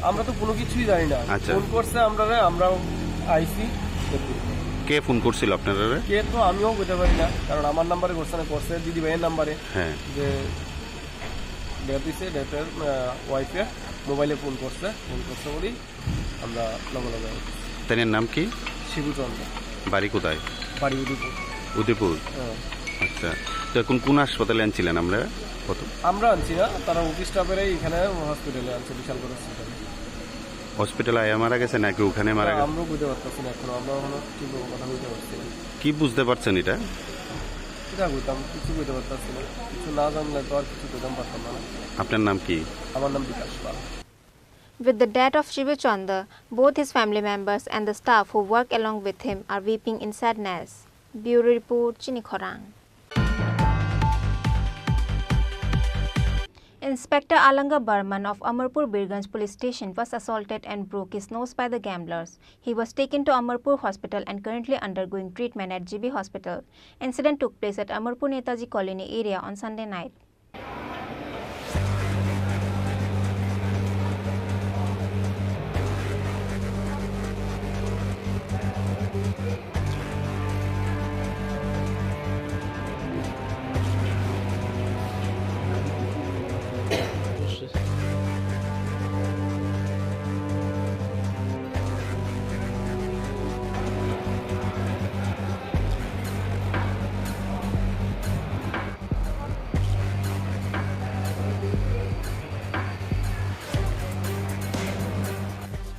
আমরা তো কোনো কিছুই জানি না। আচ্ছা। ফোন করছে আমরারে, আমরাও আইছি। কে ফোন করছিল আপনারারে? কে তো আমিও কইতে পারি না, কারণ আমার নাম্বারে করছে না, করছে দিদি ভাইয়ের নাম্বারে। হ্যাঁ। যে ডেথ হইছে, ডেথের, আহ, ওয়াইফের মোবাইলে ফোন করছে, ফোন করছে বলেই আমরা লগে লগে আইছি। তাইনের নাম কি? শিবু চন্দ্র। বাড়ি কোথায়? বাড়ি উদয়পুর। উদয়পুর? হ্যাঁ। আচ্ছা, তো এখন কোন হাসপাতালে আনছিলেন আমরা? কত? আমরা আনছি না, তারা অফিস স্টাফেরাই এখানে হসপিটালে আনছে, বিশালগড় হসপিটালে। হসপিটালে আয়া মারা গেছে নাকি ওখানে মারা না, গেছে? আমরাও বুঝতে পারতেছি না এখনো, আমরা এখনো ঠিকভাবে কথা বলতে পারছি না। কি বুঝতে পারছেন এটা? কিতা কইতাম, কিছু কইতে পারতেছি না, কিছু না জানলে তো আর কিছু কইতাম পারতাম না। আপনার নাম কি? আমার নাম বিকাশ পাল। With the death of Shibu Chanda, both his family members and the staff who work along with him are weeping in sadness. Bureau report, Chini Khorang. Inspector Alanga Barman of Amarpur Birganj Police Station was assaulted and broke his nose by the gamblers. He was taken to Amarpur Hospital and currently undergoing treatment at G B Hospital. Incident took place at Amarpur Netaji Colony area on Sunday night.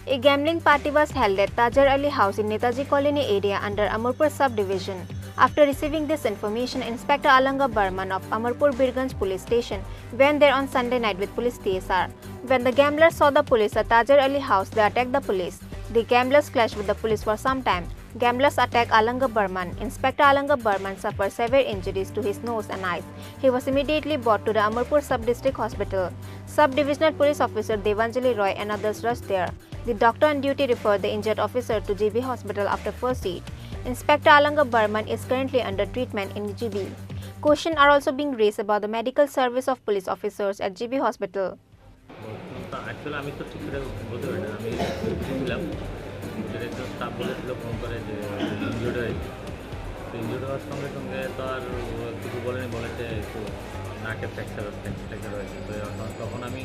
A gambling party was held at Tajar Ali House in Netaji Colony area under Amarpur subdivision. After receiving this information, Inspector Alanga Barman of Amarpur Birganj Police Station went there on Sunday night with police T S R. When the gamblers saw the police at Tajar Ali House, they attacked the police. The gamblers clashed with the police for some time. Gamblers attacked Alanga Barman. Inspector Alanga Barman suffered severe injuries to his nose and eyes. He was immediately brought to the Amarpur Sub-District Hospital. Sub-Divisional Police Officer Devanjali Roy and others rushed there. The doctor on duty referred the injured officer to G B Hospital after first aid. Inspector Alanga Barman is currently under treatment in G B. Questions are also being raised about the medical service of police officers at G B Hospital. Actually আমি তো ঠিক করে বলতে পারি না, আমি ছিলাম, সেটা একজন স্টাফ বলেছিল ফোন করে যে ইনজুর্ড হয়েছে। তো ইনজুর্ড হওয়ার সঙ্গে সঙ্গে তো আর ও কিছু বলেনি, বলেছে একটু নাকে ফ্র্যাকচার, ফ্র্যাকচার হয়েছে। তো এখন, তখন আমি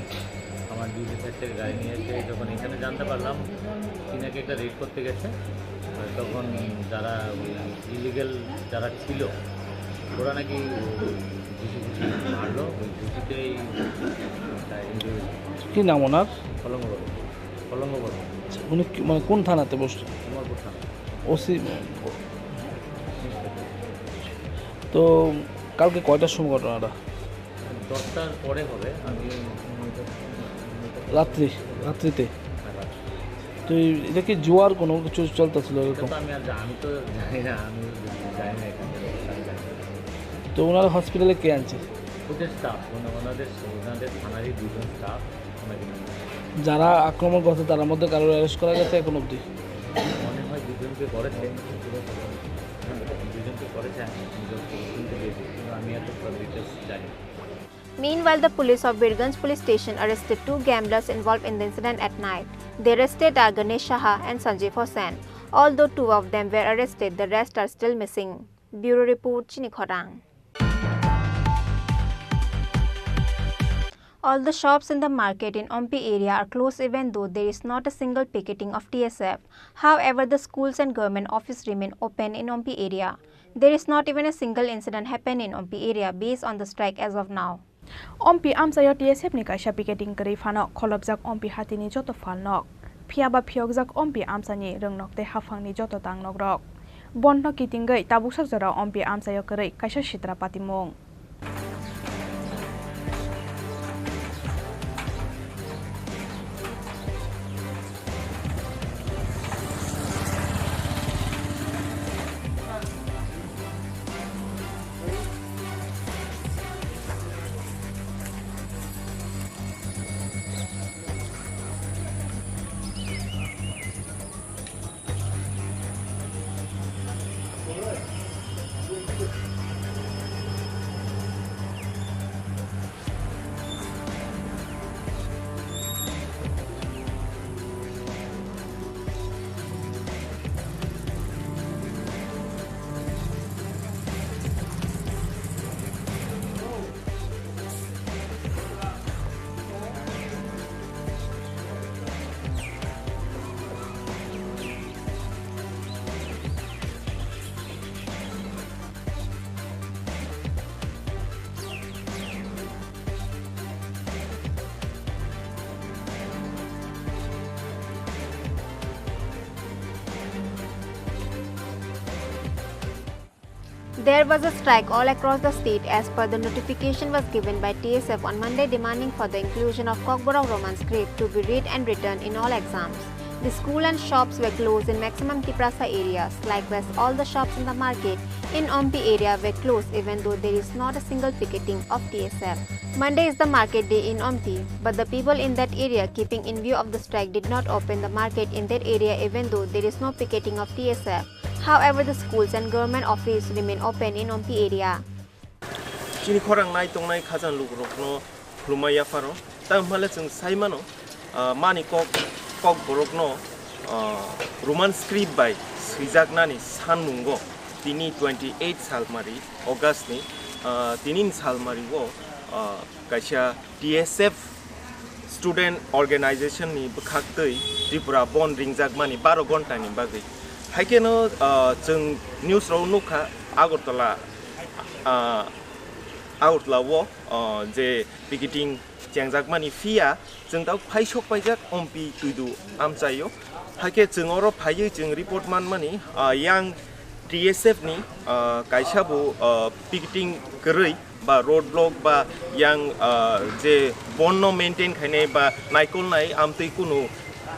আমার ডিউটি সাইড থেকে গাড়ি নিয়ে এসে যখন এখানে জানতে পারলাম কি নাকি একটা রেড করতে গেছে, তখন যারা ওই ইলিগেল যারা ছিল ওরা নাকি ঘুষি ঘুষি মারলো, ওই ঘুষিতেই একটা ইনজুরি। কি নাম ওনার? কলঙ্গ বর্মন। কলঙ্গ বর্মন। আচ্ছা, উনি কি, মানে কোন থানাতে বসছেন? কমলপুর থানা। ওসি। তো কালকে কয়টার সময় ঘটনাটা? দশটার পরে হবে। আমি রাত্রি, রাত্রিতে? হ্যাঁ, রাত্রি। তো এই, এটা কি জুয়ার কোনো কিছু চলতেছিল এটা এরকম? তো আমি আর জা-, আমি তো জানি না, আমি জানি না এখানে। তো ওনারা হসপিটালে কে আনছে? ওদের স্টাফ, ওনা-, ওনাদের, ওনাদের থানারই দুজন স্টাফ ওনাকে নিয়ে। যারা আক্রমণ করছে তার মধ্যে কারোর অ্যারেস্ট করা গেছে এখন অবধি? মনে হয় দুজনকে করেছে, দুজনকে করেছে, আমি শুনতে পেয়েছি, কিন্তু আমি এত ডিটেলস জানি না। Meanwhile, the police of Birganj Police Station arrested two gamblers involved in the incident at night. They arrested are Ganesh Saha and Sanjeev Hossain. Although two of them were arrested, the rest are still missing. Bureau Report, Chini Khorang. All the shops in the market in Ompi area are closed, even though there is not a single picketing of T S F. However, the schools and government office remain open in Ompi area. There is not even a single incident happened in Ompi area based on the strike as of now. Ompi amchaio T S F ni kaisa picketing kwrwi phano kholopjak Ompi hatini joto phalnok. Phiyaba phiyokjak Ompi amchaini rwngnok tei haphangni joto tangnokrok. Bondno kitingwi tabuksak jorao Ompi amchaio kwrwi kaisa sitra patimung. There was a strike all across the state as per the notification was given by T S F on Monday demanding for the inclusion of Kokborok Roman script to be read and written in all exams. The school and shops were closed in maximum Tiprasa areas. Likewise, all the shops in the market in Ompi area were closed, even though there is not a single picketing of T S F. Monday is the market day in Ompi, but the people in that area, keeping in view of the strike, did not open the market in that area, even though there is no picketing of T S F. However, the schools and government office remain open in Ompi area. Chini khorang nai tongnai khajang lukurokno khulumma yapharo. Tamo hwnle chwng sai mano, ah, mani kok, kok borokno, ah, Roman script bai swijaknani sanmungo tini twenty eight salmari August ni, ah, tini ni salmari o, ah, kaisa T S F student organization ni bwkhak twi Tripura bon ringjakmani baro ghonta ni bagwi. Haikhe no, ah, chwng news rok nukha Agartala, ah, Agartala o, ah, je picketing chengjakmani, phiya chwng tabuk phaisok paijak Ompi Tuidu amchaio. Haikhe chwng oro phaiwi chwng report manmani, ah, yang T S F ni, ah, kaisa bo, ah, picketing kwrwi ba road block ba yang, ah, je bonno maintain khainai ba naikolnai amtwi kunu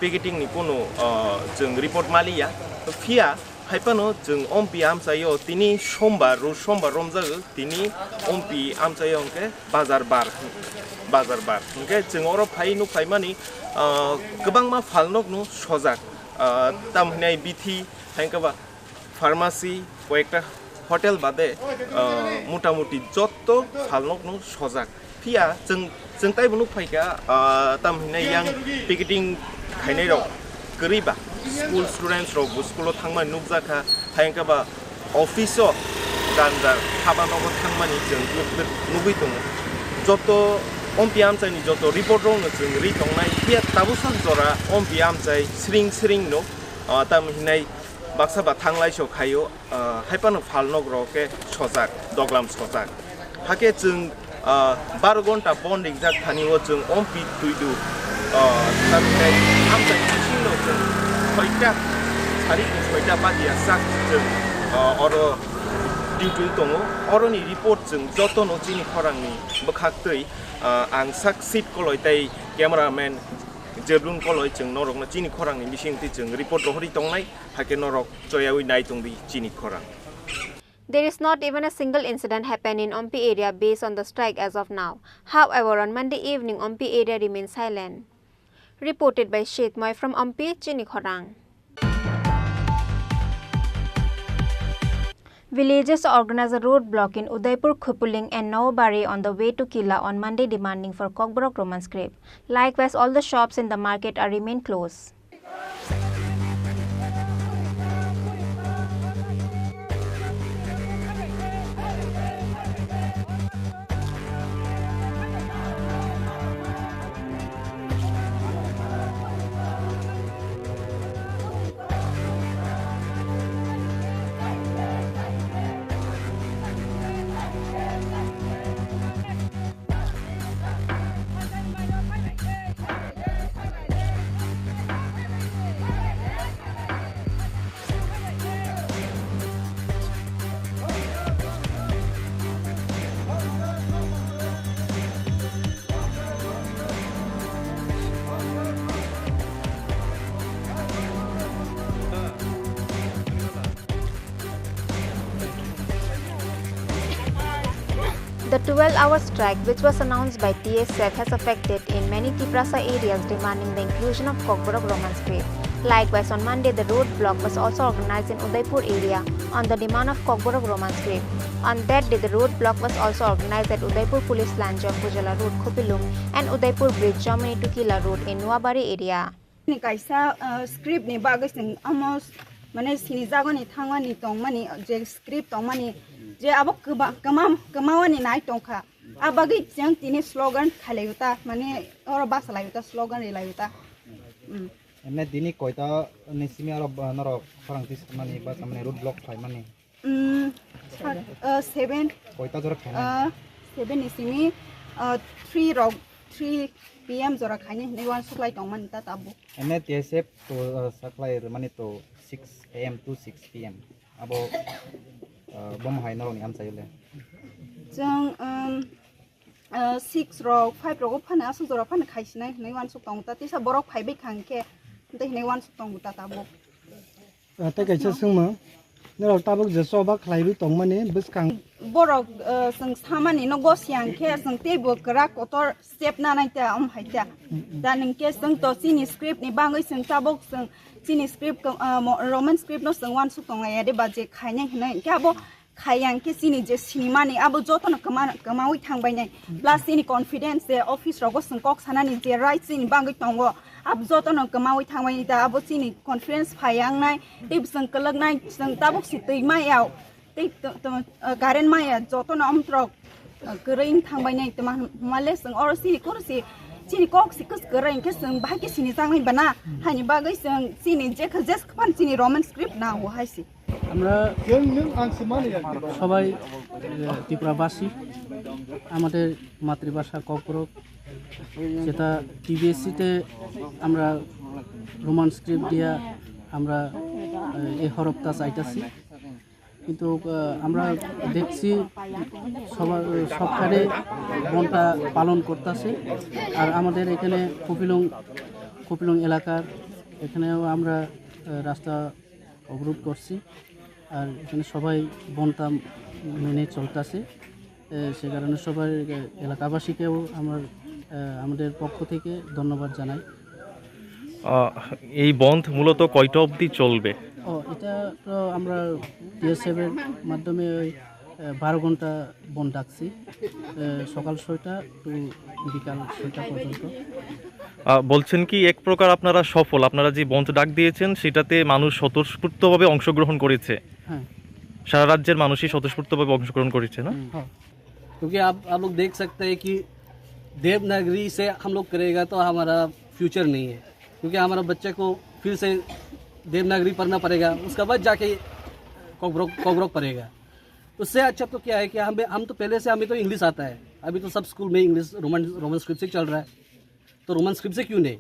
picketing ni kunu, ah, chwng report maliya. Phiya haiphano chwng Ompi amchaio tini sombar, ro sombar romjago, tini Ompi amchaio hwnkhe bazar bar, bazar bar. Hwnkhe chwng oro phai nuk phaimani, ah, kwbangma phalnokno sojak, ah, tamo hwnai bithi, haikhe ba pharmacy, koyekta hotel bade, ah, motamuti jotto phalnokno sojak. Phiya chwng, chwng taibo nuk phaikha, ah, tamo hwnai yang picketing khainai rok kwrwi ba school students rok bo school o thangmani nukjakha, haikhe ba office o ganjar haba nogo thangmani chwng nuk-, nugwi tongo. Joto Ompi amchaini joto report rokno chwng ri tongnai, phiya tabuksak jora Ompi amchai sring sring no, ah, tamo hwnai baksa ba thanglai so khaio. Ah, haiphano phalnok rok khe sojak, doglam sojak. Hakhe chwng, ah, baro ghonta bon ringjak thani o chwng Ompi Tuidu, ah, tamhinai amchai bisingno chwng soita, sari ni soita badia sak chwng, ah, oro duty tongo. Oroni report chwng jotono chini khorangni bwkhak twi, ah, ang sak Sit Koloi tei cameraman Jeblun Koloi chwng norokno chini khorangni bising twi chwng report rohorwi tongnai. Hakhe norok choyawi nai tongdi chini khorang. There is not even a single incident happened in Ompi area based on the strike as of now. However, on Monday evening, Ompi area remained silent. Reported by Shetmoy from Ompi, Chini Khorang. Villages organized a road block in Udaipur, Khupuling and Nawabari on the way to Killa on Monday demanding for Kokborok Roman script. Likewise, all the shops in the market are remain closed. The twelve-hour strike, which was announced by T S F, has affected in many Tiprasa areas, demanding the inclusion of Kokborok Roman script. Likewise, on Monday, the road block was also organized in Udaipur area on the demand of Kokborok Roman script. On that day, the road block was also organized at Udaipur Police Line, Jampujala Road, Khopilung, and Udaipur Bridge, Jomini to Killa Road in Nuabari area. Ni kaisa, uh, script ni bagwi chwng amo s-, mane sini jagoni thangmani tongmani, je script tongmani, je abo kwba-, kwmam-, kwmawani nai tongkha. A bagwi chwng tini slogan khailaiyo ta, mane oro basa laiyo ta, slogan rilayo ta. Mm. Emne dini koita ni simi oro, uh, norok khorang twi samani ba samani road block khlaimani? Mm, sa-, uh, seven, Koita jora khainai? Uh, seven ni simi, uh, three rok, three P M jora khainai hinwi uansuk lai tongmani ta tabuk. Emne T S F to, uh, saklai rwmani to six A M to six P M. Abo, uh, bomo hai norokni amchaio le? Chwng, um, uh, six rok, five rogo phano aswk jora phano khaisinai hinwi uansuk tongo ta. Tisa borok phaibai kha hinkhe Tei hinwi uansuk tongo ta tabuk. Ah, tei kaisa swngmung, norok tabuk je choba khlaiwi tongmani bwskang. Borok, eh, chwng samani no gosiyang khe chwng teibo kwrak kotor step nanai ta, om hai ta. Mm, mm. Da nung khe chwng to chini script ni bagwi chwng tabuk chwng chini script ko, ah, mo-, Roman script no chwng uansuk tonglaiya de ba je khainai hinwi. Hwnkhe abo khaiyang khe chini je sinimani abo jotono kwma-, kwmawi thangbainai. Plus chini confidence je office rogo chwng kok sanani je right chini bagwi tongo, abo jotono kwmawi thangbainai ta, abo chini confidence phaiyangnai, tei chwng kwlwknai, chwng tabuk si twi maya, tei to, to, uh, current maya, jotono amtwrok, uh, kwrwi wng thangbainai, tma hwnmale chwng oro chini koro si, chini kok si kwrwi hwnkhe chwng bahai khe sinijaknai bana, haini bagwi chwng chini je khe jes khe phano chini Roman script nango hai si. আমরা সবাই, এ, ত্রিপুরাবাসী, আমাদের মাতৃভাষা ককবরক, যেটা টিবিএসসিতে আমরা Roman script দিয়া আমরা, এ, এই হরফটা চাইতাছি। কিন্তু, এ, আমরা দেখছি সবার, সবখানে বনটা পালন করতেছে। আর আমাদের এখানে কপিলং, কপিলং এলাকার এখানেও আমরা, এ, রাস্তা অবরোধ করছি। আর এখানে সবাই বনটা মেনে চলতেছে। এ, সে কারণে সবাই, এ, এলাকাবাসীকেও আমার, এ, আমাদের পক্ষ থেকে ধন্যবাদ জানাই। আহ, এই বন্ধ মূলত কয়টা অবধি চলবে? ও, এটা তো আমরা বিএসএফ এর মাধ্যমে ওই, এ, বারো ঘন্টা বন্ধ ডাকছি, এ, সকাল ছয়টা টু বিকাল ছয়টা পর্যন্ত। আহ, বলছেন কি এক প্রকার আপনারা সফল, আপনারা যে বন্ধ ডাক দিয়েছেন সেটাতে মানুষ স্বতঃস্ফূর্তভাবে অংশগ্রহণ করেছে? হ্যাঁ। সারা রাজ্যের মানুষই স্বতঃস্ফূর্তভাবে অংশগ্রহণ করেছে, না? হুম। হ্যাঁ। क्योंकि आप, आप लोग देख सकते हैं कि देवनागरी से हम लोग करेगा तो हमारा फ्यूचर नहीं है, क्योंकि हमारा बच्चे को फिर से देवनागरी पढ़ना पड़ेगा, उसके बाद जाके कॉकबरॉक, कॉकबरॉक पढ़ेगा। उससे अच्छा तो क्या है कि हमें, हम तो पहले से, हमें तो इंग्लिश आता है, अभी तो सब स्कूल में इंग्लिश रोमन, रोमन स्क्रिप्ट से चल रहा है, तो रोमन स्क्रिप्ट से क्यों नहीं?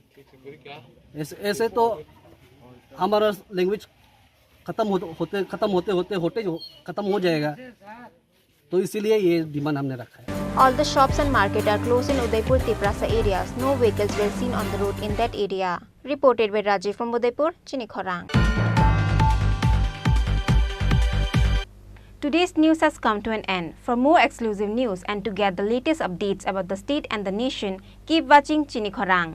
ऐसे, ऐसे तो हमारा लैंग्वेज खत्म होते, होते, खत्म होते, होते, होते जो खत्म हो जाएगा, तो इसीलिए ये डिमांड हमने रखा है। All the shops and market are closed in Udaipur Tiprasa areas. No vehicles were seen on the road in that area. Reported by Rajiv from Udaipur, Chini Khorang. Today's news has come to an end. For more exclusive news and to get the latest updates about the state and the nation, keep watching Chini Khorang.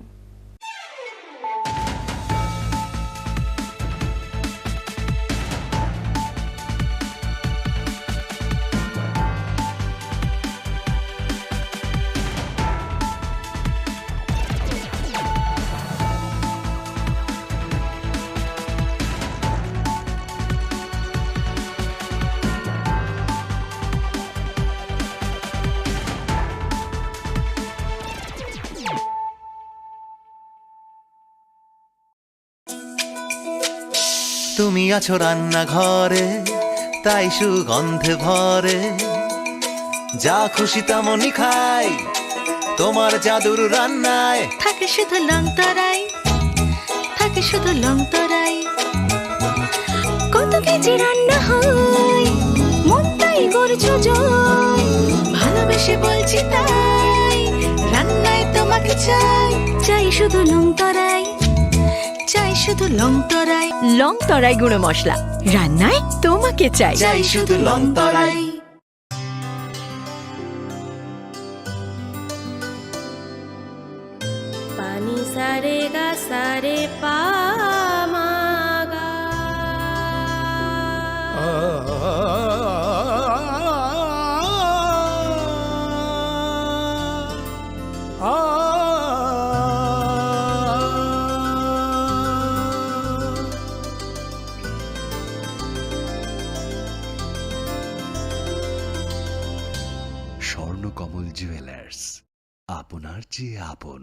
তুমি আছো রান্নাঘরে, তাই সুগন্ধে ভরে। যা খুশি তেমনই খাই, তোমার জাদুর রান্নায়। থাকে শুধু লং তরাই, থাকে শুধু লং তরাই। কত কেজি রান্না হয়, মনটাই করছো জয়। ভালোবেসে বলছি তাই, রান্নায় তোমাকে চাই, চাই শুধু লং তরাই। চাই শুধু লং তরাই। লং তরাই গুঁড়ো মশলা, রান্নায় তোমাকে চাই। চাই শুধু লং তরাই। Pani sa re ga sa re pa ma ga. Swarnakamal jewellers, আপনার চেয়ে আপন।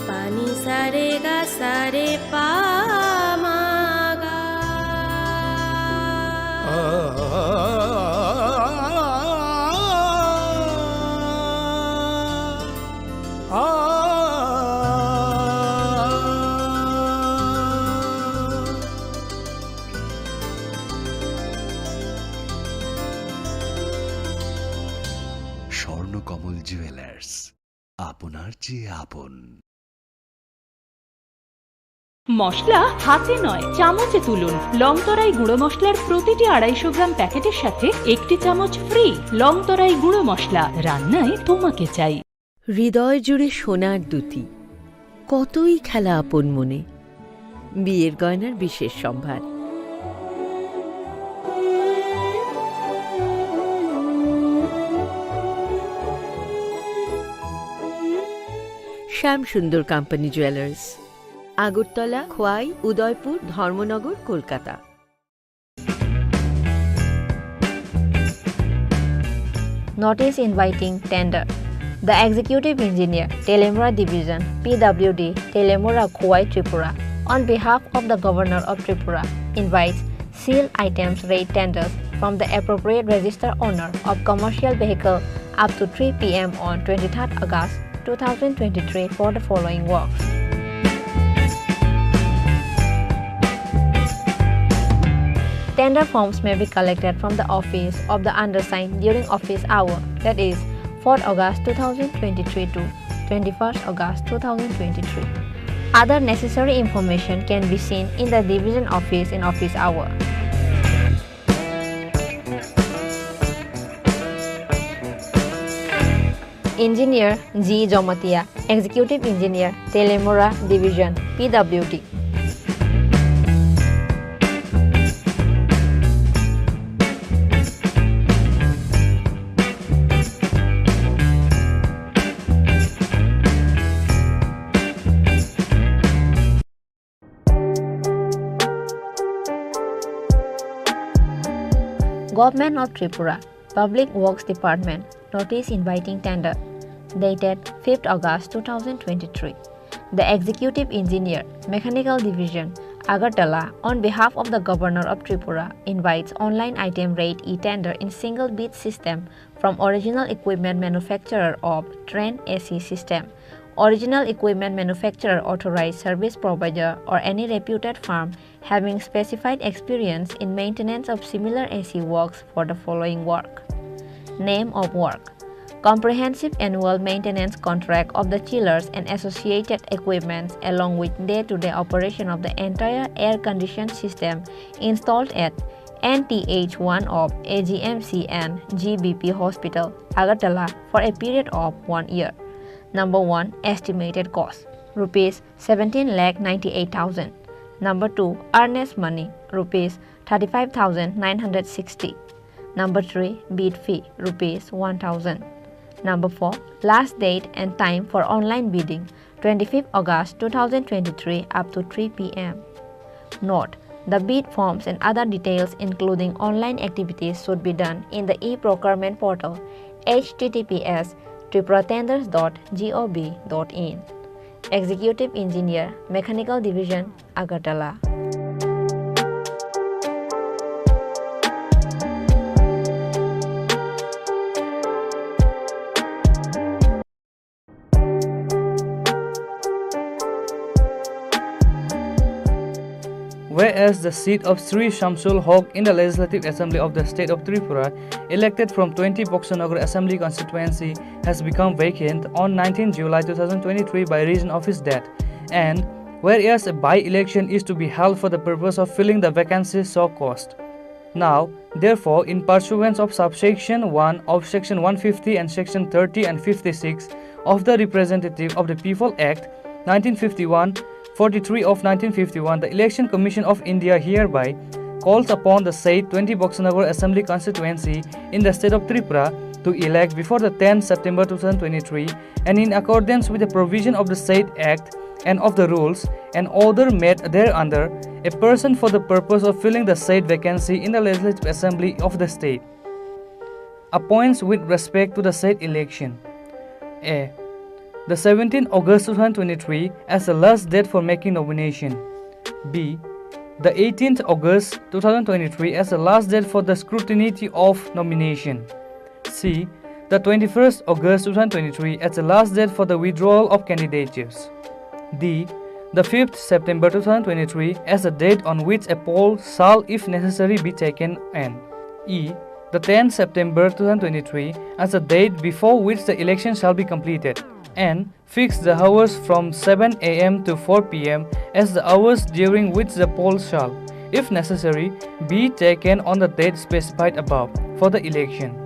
Pani sa re ga sa re pa ma ga. Swarnakamal jewellers, আপনার চেয়ে আপন। মশলা হাতে নয়, চামচে তুলুন। লংতরাই গুঁড়ো মশলার প্রতিটি আড়াইশো গ্রাম প্যাকেটের সাথে একটি চামচ ফ্রি। লংতরাই গুঁড়ো মশলা, রান্নায় তোমাকে চাই। হৃদয় জুড়ে সোনার দ্যুতি, কতই খেলা আপন মনে। বিয়ের গয়নার বিশেষ সম্ভার। শ্যাম সুন্দর কোম্পানি জুয়েলার্স, আগরতলা, খোয়াই, উদয়পুর, ধর্মনগর, Kolkata. Notice inviting tender. The Executive Engineer, Telemura Division, P W D, Telemura, Khowai, Tripura, on behalf of the Governor of Tripura, invites sealed items rate tenders from the appropriate register owner of commercial vehicle up to three P M on twenty-third August two thousand twenty-three for the following works. Tender forms may be collected from the office of the undersigned during office hour, that is, fourth August two thousand twenty-three to twenty-first August two thousand twenty-three. Other necessary information can be seen in the division office in office hour. Engineer G Jamatia, Executive Engineer, Telemura Division, P W D. Government of Tripura, Public Works Department, notice inviting tender, dated fifth August two thousand twenty-three. The Executive Engineer, Mechanical Division, Agartala, on behalf of the Governor of Tripura, invites online item rate e-tender in single bid system from original equipment manufacturer of train A C system, original equipment manufacturer, authorized service provider, or any reputed firm having specified experience in maintenance of similar A C works for the following work. Name of work: Comprehensive annual maintenance contract of the chillers and associated equipments, along with day-to-day operation of the entire air conditioned system installed at N T H one of A G M C and G B P Hospital, Agartala, for a period of one year. Number one, estimated cost, rupees seventeen lakh ninety-eight thousand. Number two, earnest money, rupees thirty-five thousand nine hundred sixty. Number three, bid fee, rupees one thousand. Number four, last date and time for online bidding, twenty-fifth August two thousand twenty-three up to three P M. Note: the bid forms and other details, including online activities, should be done in the e-procurement portal, H T T P S tripura tenders dot gov dot in. Executive Engineer, Mechanical Division, Agartala. Whereas the seat of Sri Shamsul Hoque in the Legislative Assembly of the State of Tripura, elected from twenty Boxanagar Assembly Constituency, has become vacant on nineteenth July two thousand twenty-three by reason of his death, and whereas a by-election is to be held for the purpose of filling the vacancy so caused. Now, therefore, in pursuance of subsection one of section one fifty and section thirty and fifty-six of the Representative of the People Act nineteen fifty-one, forty-three of nineteen fifty-one, the Election Commission of India hereby calls upon the said twenty Boxanagar Assembly Constituency in the state of Tripura to elect before the tenth September two thousand twenty-three, and in accordance with the provision of the said Act and of the rules and order made thereunder, a person for the purpose of filling the said vacancy in the Legislative Assembly of the state. Appoints with respect to the said election. A. The seventeenth August two thousand twenty-three as the last date for making nomination. B. The eighteenth August two thousand twenty-three as the last date for the scrutiny of nomination. C. The twenty-first August two thousand twenty-three as the last date for the withdrawal of candidatures. D. The fifth September two thousand twenty-three as the date on which a poll shall, if necessary, be taken, and E. The tenth September two thousand twenty-three as the date before which the election shall be completed. and fix the hours from seven a m to four p m as the hours during which the poll shall, if necessary, be taken on the date specified above for the election.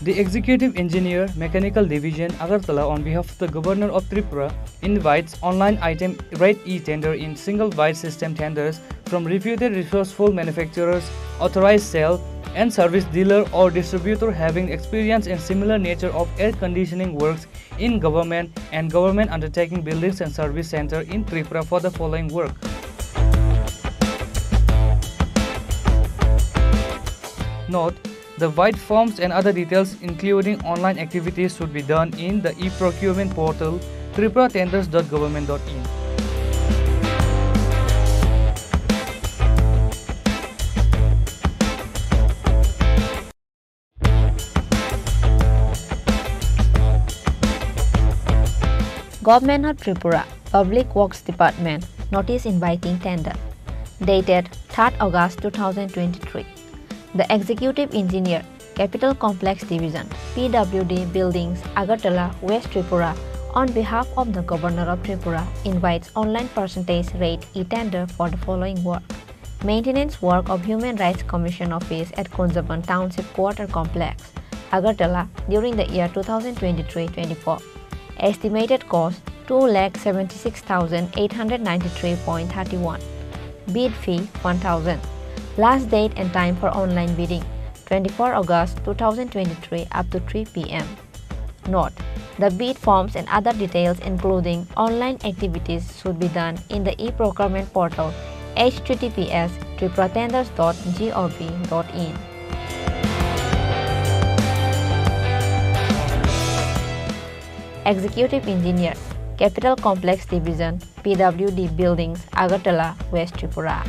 The Executive Engineer, Mechanical Division, Agartala, on behalf of the Governor of Tripura, invites online item rate e-tender in single bid system tenders from reputed resourceful manufacturers, authorized sale and service dealer or distributor having experience in similar nature of air conditioning works in government and government undertaking buildings and service center in Tripura for the following work. Note, the bid forms and other details, including online activities, should be done in the e-procurement portal, tripura tenders dot government dot in. Government of Tripura, Public Works Department, notice inviting tender, dated third August two thousand twenty-three. The Executive Engineer, Capital Complex Division, P W D Buildings, Agartala, West Tripura, on behalf of the Governor of Tripura, invites online percentage rate e-tender for the following work: maintenance work of Human Rights Commission office at Kunjaban Township Quarter Complex, Agartala, during the year two thousand twenty-three twenty-four. Estimated cost two lakh seventy-six thousand eight hundred ninety-three point thirty-one. Bid fee one thousand. Last date and time for online bidding: twenty-four August two thousand twenty-three up to three p m. Note, the bid forms and other details, including online activities, should be done in the e-procurement portal, H T T P S tripura tenders dot gov dot in. Executive Engineer, Capital Complex Division, P W D Buildings, Agartala, West Tripura.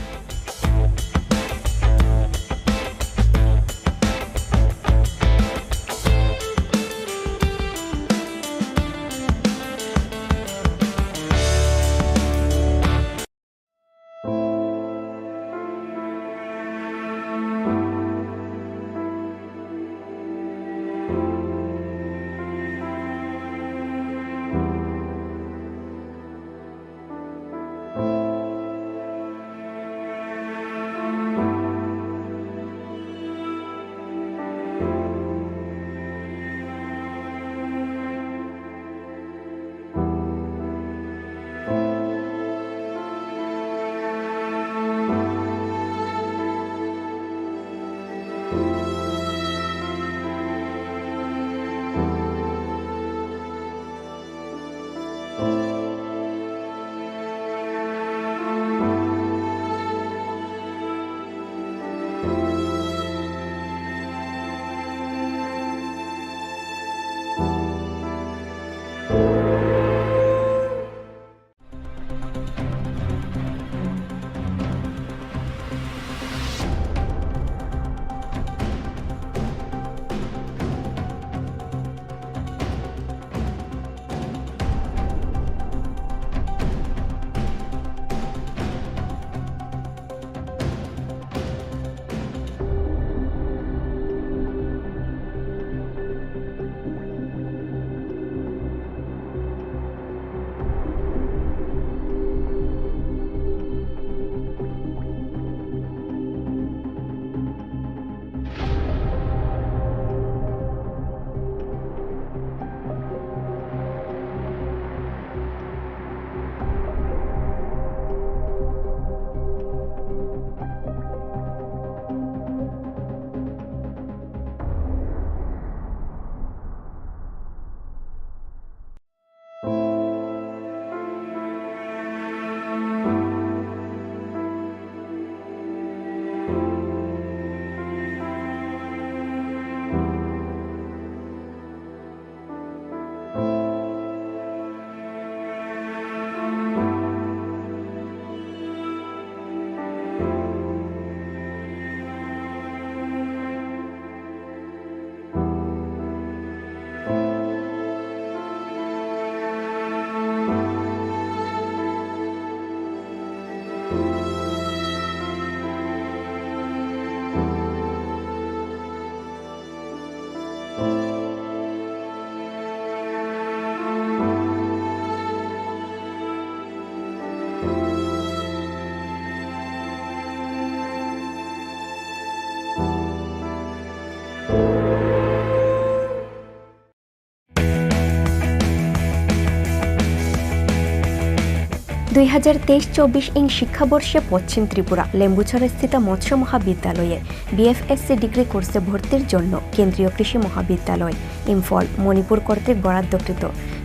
দুই হাজার তেইশ চব্বিশ ইং শিক্ষাবর্ষে পশ্চিম ত্রিপুরা লেম্বুছড়াস্থিত মৎস্য মহাবিদ্যালয়ে BFSc degree কোর্সে ভর্তির জন্য কেন্দ্রীয় কৃষি মহাবিদ্যালয়, ইম্ফল, মণিপুর কর্তৃক বরাদ্দকৃত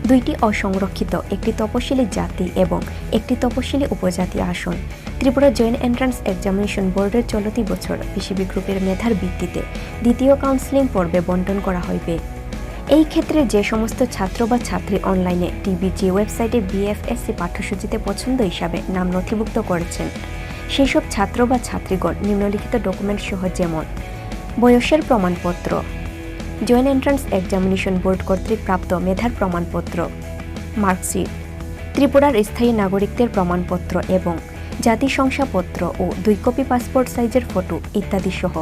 দুইটি অসংরক্ষিত, একটি তপশিলি জাতি এবং একটি তপশিলি উপজাতি আসন ত্রিপুরা জয়েন্ট এন্ট্রান্স এক্সামিনেশন বোর্ডের চলতি বছর পিসিবি গ্রুপের মেধার ভিত্তিতে দ্বিতীয় কাউন্সেলিং পর্বে বন্টন করা হইবে। এই ক্ষেত্রে যে সমস্ত ছাত্র বা ছাত্রী অনলাইনে টিবিজি ওয়েবসাইটে বিএফএসসি পাঠ্যসূচিতে পছন্দ হিসাবে নাম নথিভুক্ত করেছেন, সেই সব ছাত্র বা ছাত্রীগণ নিম্নলিখিত ডকুমেন্ট সহ, যেমন বয়সের প্রমাণপত্র, জয়েন্ট এন্ট্রান্স এক্সামিনেশন বোর্ড কর্তৃক প্রাপ্ত মেধার প্রমাণপত্র, মার্কশিট, ত্রিপুরার স্থায়ী নাগরিকদের প্রমাণপত্র এবং জাতি শংসাপত্র ও দুই কপি পাসপোর্ট সাইজের ফটো ইত্যাদি সহ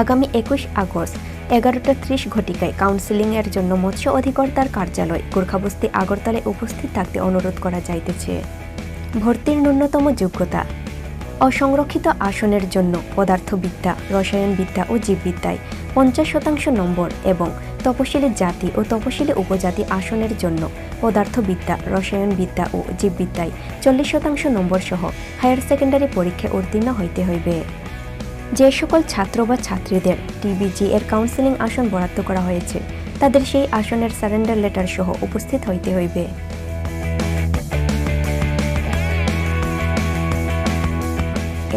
আগামী একুশ আগস্ট এগারোটা ত্রিশ ঘটিকায় কাউন্সেলিং এর জন্য মৎস্য অধিকর্তার কার্যালয় গোর্খাবস্তি আগরতলায় উপস্থিত থাকতে অনুরোধ করা যাইতেছে। ভর্তির ন্যূনতম যোগ্যতা: অসংরক্ষিত আসনের জন্য পদার্থবিদ্যা, রসায়নবিদ্যা ও জীববিদ্যায় পঞ্চাশ শতাংশ নম্বর এবং তপশিলি জাতি ও তপশিলি উপজাতি আসনের জন্য পদার্থবিদ্যা, রসায়নবিদ্যা ও জীববিদ্যায় চল্লিশ শতাংশ নম্বর সহ হায়ার সেকেন্ডারি পরীক্ষায় উত্তীর্ণ হইতে হইবে। যে সকল ছাত্র বা ছাত্রীদের টিবিজি এর কাউন্সেলিং আসন বরাদ্দ করা হয়েছে, তাদের সেই আসনের সারেন্ডার লেটার সহ উপস্থিত হইতে হইবে।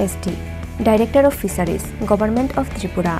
SD, Director of Fisheries, Government of Tripura.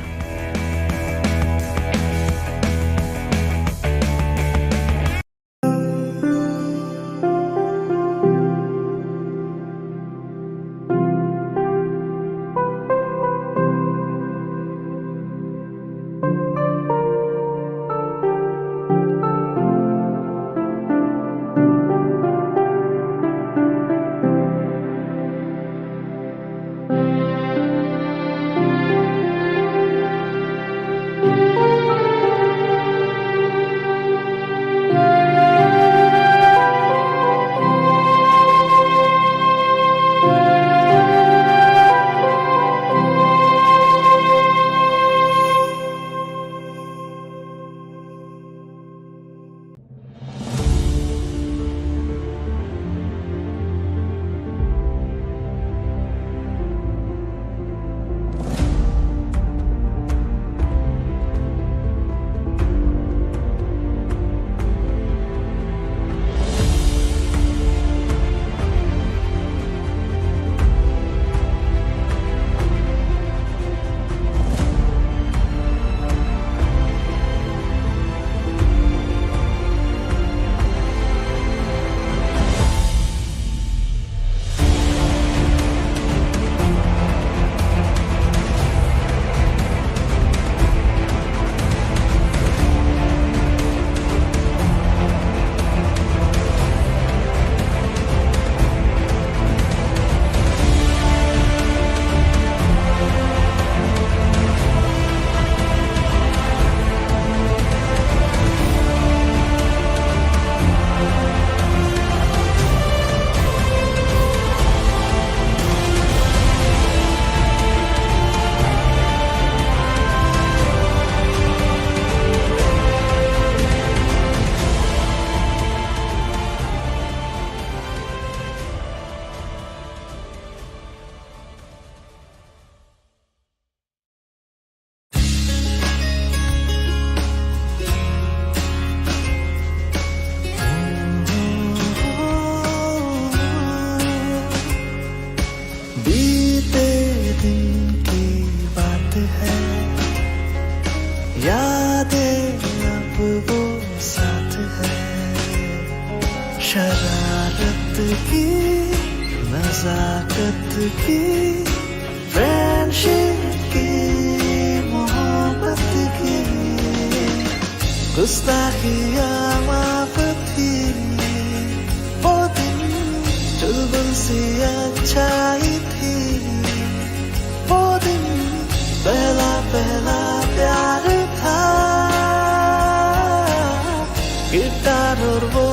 बीते दिन की बात है, यादें अब वो साथ है। शरारत की, नजाकत की, फ्रेंडशिप की, मोहब्बत की, गुस्ताखियाँ माफ थी। वो दिन चुलबुल सी अच्छाई थी। वो दिन पहला पहला प्यार था। गिटार और वो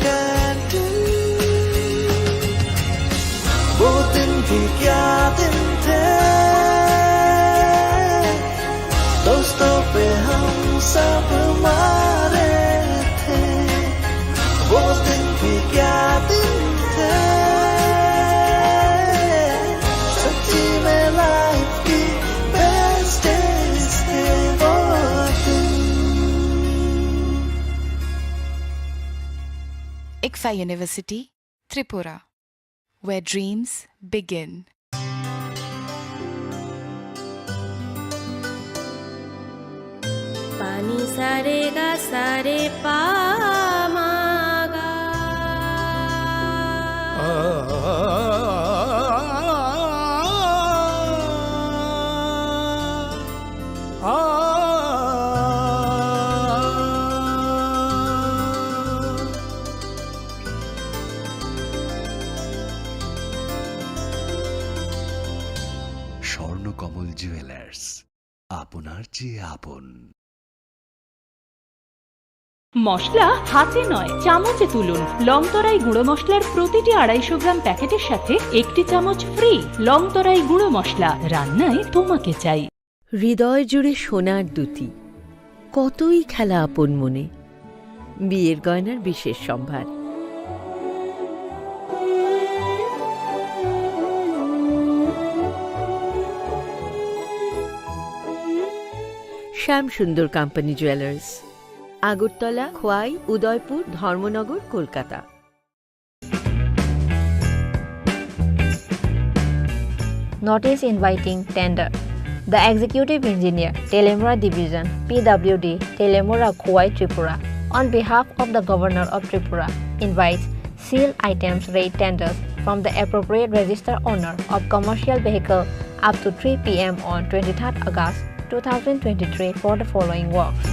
कैंटीन, वो दिन भी क्या दिन थे। दोस्तों पे हम सब मारे थे। वो दिन भी क्या दिन थे। Kfa University, Tripura, where dreams begin. Pani sare ga sare pa ma ga. Swarnakamal jewellers, আপনার চেয়ে আপন। মশলা হাতে নয়, চামচে তুলুন। লংতরাই গুঁড়ো মশলার প্রতিটি আড়াইশো গ্রাম প্যাকেটের সাথে একটি চামচ ফ্রি। লংতরাই গুঁড়ো মশলা, রান্নায় তোমাকে চাই। হৃদয় জুড়ে সোনার দ্যুতি, কতই খেলা আপন মনে। বিয়ের গয়নার বিশেষ সম্ভার। শ্যাম সুন্দর কোম্পানি জুয়েলার্স, আগরতলা, খোয়াই, উদয়পুর, ধর্মনগর, Kolkata. Notice inviting tender. The Executive Engineer, Telemura Division, P W D, Telemura, Khowai, Tripura, on behalf of the Governor of Tripura, invites sealed items rate tenders from the appropriate register owner of commercial vehicle up to three P M on twenty-third August two thousand twenty-three for the following works.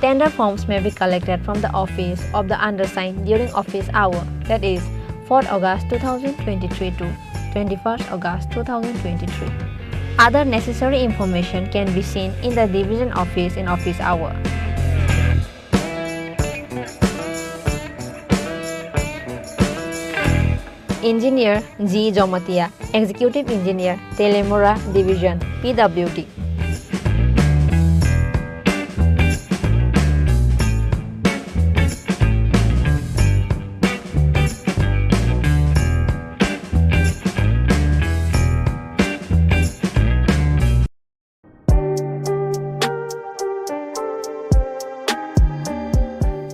Tender forms may be collected from the office of the undersigned during office hour, that is, fourth August two thousand twenty-three to twenty-first August two thousand twenty-three. Other necessary information can be seen in the division office in office hour. Engineer G Jamatia, Executive Engineer, Telemura Division, P W D.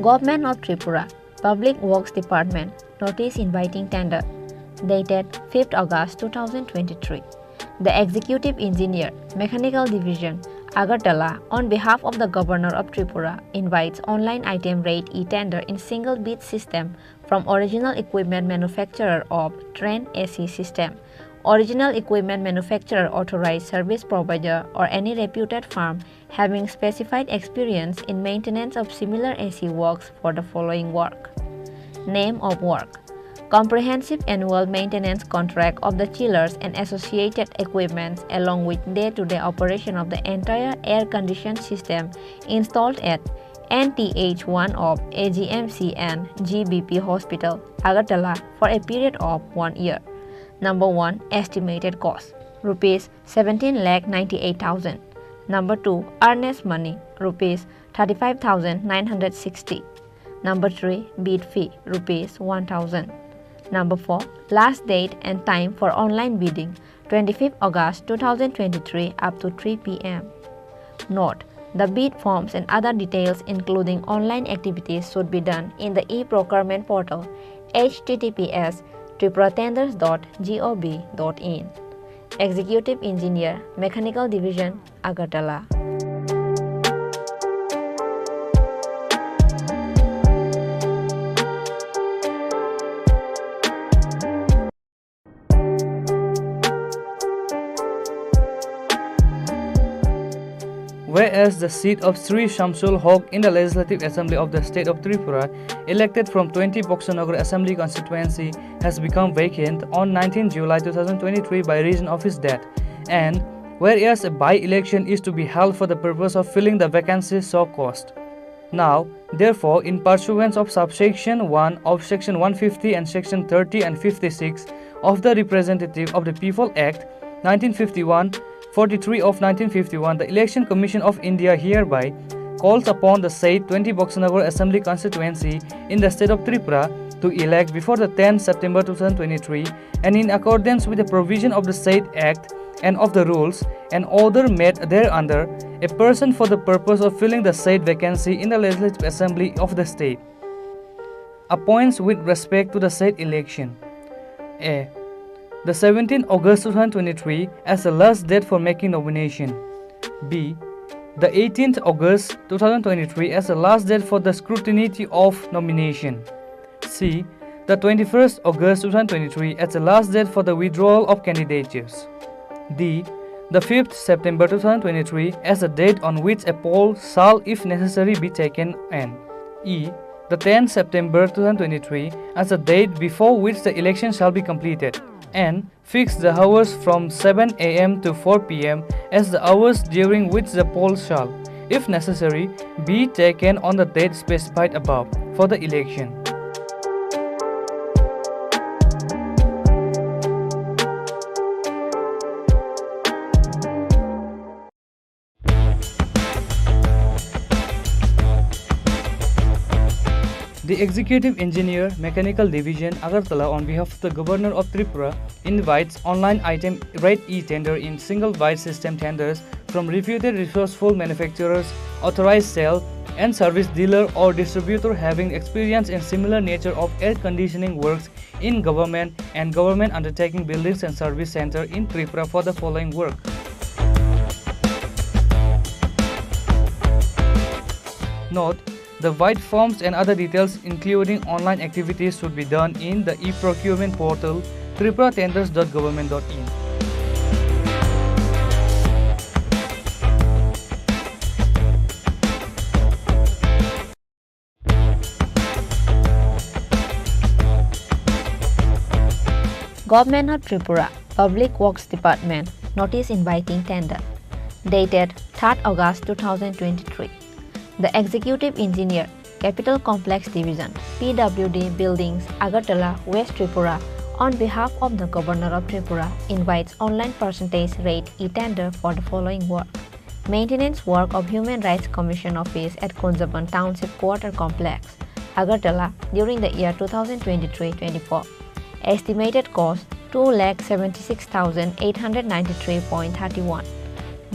Government of Tripura, Public Works Department, notice inviting tender, dated fifth August two thousand twenty-three. The Executive Engineer, Mechanical Division, Agartala, on behalf of the Governor of Tripura, invites online item rate e-tender in single bid system from original equipment manufacturer of train A C system, original equipment manufacturer, authorized service provider, or any reputed firm having specified experience in maintenance of similar A C works for the following work. Name of work: Comprehensive annual maintenance contract of the chillers and associated equipments, along with day-to-day operation of the entire air conditioned system installed at N T H one of A G M C and G B P Hospital, Agartala, for a period of one year. Number one, estimated cost, rupees seventeen lakh ninety-eight thousand. Number two, earnest money, rupees thirty-five thousand nine hundred sixty. Number three, bid fee, rupees one thousand. Number four, last date and time for online bidding, twenty-fifth August two thousand twenty-three up to three P M. Note: the bid forms and other details, including online activities, should be done in the e-procurement portal, H T T P S tripura tenders dot gov dot in. Executive Engineer, Mechanical Division, Agartala. Whereas the seat of Sri Shamsul Hoque in the Legislative Assembly of the State of Tripura, elected from twenty Boxanagar Assembly Constituency, has become vacant on nineteenth July two thousand twenty-three by reason of his death, and whereas a by-election is to be held for the purpose of filling the vacancy so caused. Now, therefore, in pursuance of subsection one of section one fifty and section thirty and fifty-six of the Representative of the People Act nineteen fifty-one, forty-three of nineteen fifty-one, the Election Commission of India hereby calls upon the said twenty Boxanagar Assembly Constituency in the state of Tripura to elect before the tenth September two thousand twenty-three, and in accordance with the provision of the said act and of the rules and order made thereunder, a person for the purpose of filling the said vacancy in the Legislative Assembly of the state. Appoints with respect to the said election. A. The seventeenth August two thousand twenty-three as the last date for making nomination. B. The eighteenth August two thousand twenty-three as the last date for the scrutiny of nomination. C. The twenty-first August two thousand twenty-three as the last date for the withdrawal of candidatures. D. The fifth September two thousand twenty-three as the date on which a poll shall, if necessary, be taken, and E. The tenth September two thousand twenty-three as the date before which the election shall be completed, and fix the hours from seven a m to four p m as the hours during which the poll shall, if necessary, be taken on the date specified above for the election. The Executive Engineer, Mechanical Division, Agartala, on behalf of the Governor of Tripura, invites online item rate e-tender in single bid system tenders from reputed resourceful manufacturers, authorized sale and service dealer or distributor having experience in similar nature of air conditioning works in government and government undertaking buildings and service center in Tripura for the following work. Note, the bid forms and other details, including online activities, should be done in the e-procurement portal tripura tenders dot government dot in. Government of Tripura, Public Works Department, notice inviting tender. Dated third August two thousand twenty-three. The Executive Engineer, Capital Complex Division, P W D Buildings, Agartala, West Tripura, on behalf of the Governor of Tripura, invites online percentage rate e-tender for the following work. Maintenance work of Human Rights Commission Office at Kunjaban Township Quarter Complex, Agartala, during the year two thousand twenty-three twenty-four. Estimated cost two lakh seventy-six thousand eight hundred ninety-three point thirty-one.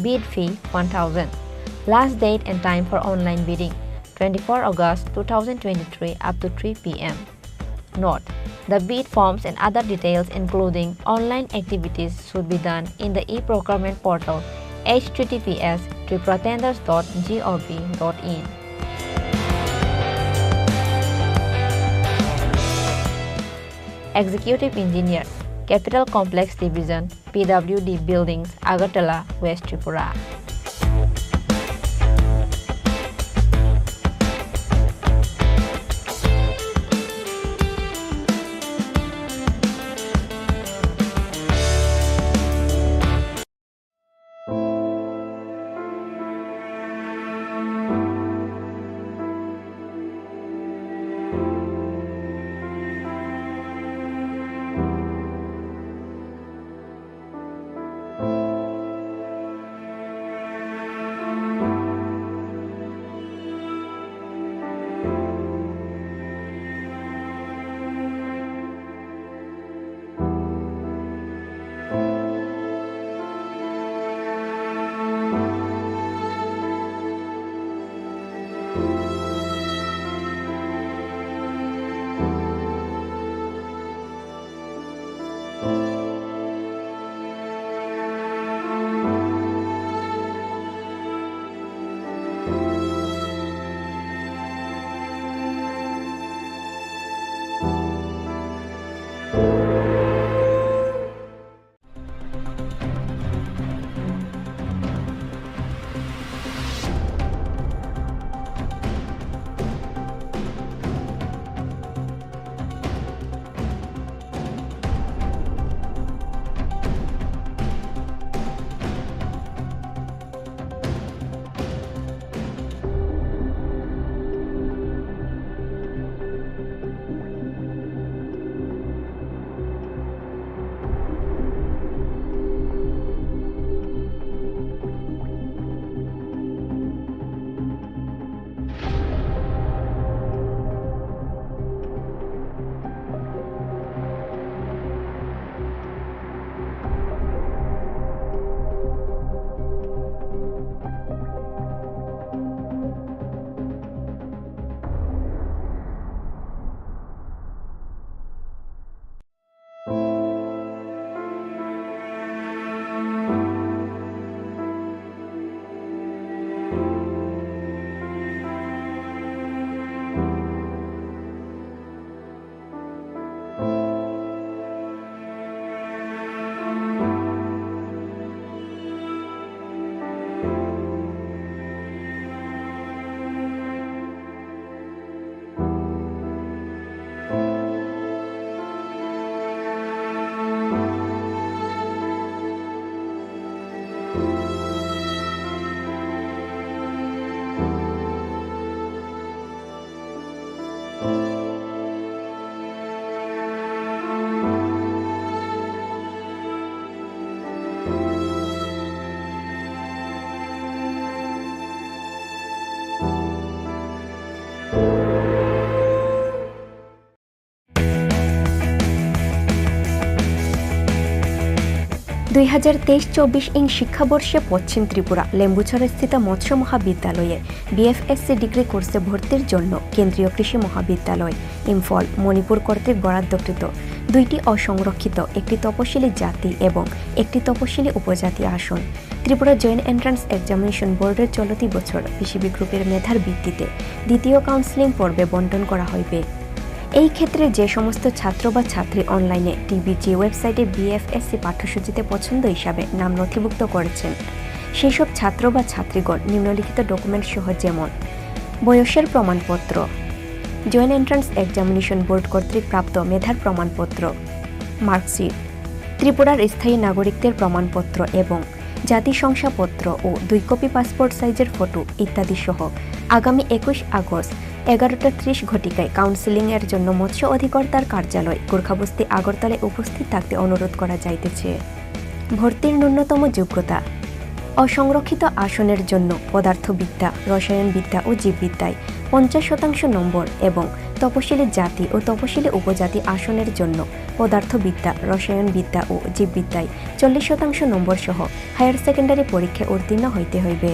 Bid fee one thousand. Last date and time for online bidding, twenty-four August two thousand twenty-three up to three p m. Note, the bid forms and other details, including online activities, should be done in the e-procurement portal, H T T P S tripura tenders dot gov dot in. Executive Engineer, Capital Complex Division, P W D Buildings, Agartala, West Tripura. দুই হাজার তেইশ চব্বিশ ইং শিক্ষাবর্ষে পশ্চিম ত্রিপুরা লেম্বুছড়াস্থিত মৎস্য মহাবিদ্যালয়ে BFSc degree কোর্সে ভর্তির জন্য কেন্দ্রীয় কৃষি মহাবিদ্যালয়, ইম্ফল, মণিপুর কর্তৃক বরাদ্দকৃত দুইটি অসংরক্ষিত, একটি তপশিলি জাতি এবং একটি তপশিলি উপজাতি আসন। ত্রিপুরা জয়েন্ট এন্ট্রান্স এক্সামিনেশন বোর্ডের চলতি বছর পিসিবি গ্রুপের মেধার ভিত্তিতে দ্বিতীয় কাউন্সেলিং পর্বে বন্টন করা হইবে। এই ক্ষেত্রে যে সমস্ত ছাত্র বা ছাত্রী অনলাইনে টিবিজি ওয়েবসাইটে বিএফএসসি পাঠ্যসূচিতে পছন্দ হিসাবে নাম নথিভুক্ত করেছেন, সেই সব ছাত্র বা ছাত্রীগণ নিম্নলিখিত ডকুমেন্ট সহ, যেমন বয়সের প্রমাণপত্র, জয়েন্ট এন্ট্রান্স এক্সামিনেশন বোর্ড কর্তৃক প্রাপ্ত মেধার প্রমাণপত্র, মার্কশিট, ত্রিপুরার স্থায়ী নাগরিকদের প্রমাণপত্র এবং জাতি শংসাপত্র ও দুই কপি পাসপোর্ট সাইজের ফটো ইত্যাদি সহ আগামী একুশ আগস্ট এগারোটা ত্রিশ ঘটিকায় কাউন্সেলিং এর জন্য মৎস্য অধিকর্তার কার্যালয় গোর্খাবস্তি আগরতলায় উপস্থিত থাকতে অনুরোধ করা যাইতেছে। ভর্তির ন্যূনতম যোগ্যতা: অসংরক্ষিত আসনের জন্য পদার্থবিদ্যা, রসায়নবিদ্যা ও জীববিদ্যায় পঞ্চাশ শতাংশ নম্বর এবং তপশিলি জাতি ও তপশিলি উপজাতি আসনের জন্য পদার্থবিদ্যা, রসায়নবিদ্যা ও জীববিদ্যায় চল্লিশ শতাংশ নম্বর সহ হায়ার সেকেন্ডারি পরীক্ষায় উত্তীর্ণ হইতে হইবে।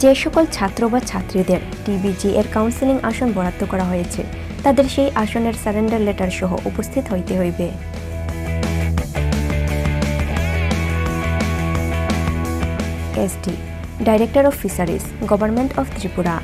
যে সকল ছাত্র বা ছাত্রীদের টিবিজি এর কাউন্সেলিং আসন বরাদ্দ করা হয়েছে, তাদের সেই আসনের সারেন্ডার লেটার সহ উপস্থিত হইতে হইবে। SD, Director of Fisheries, Government of Tripura.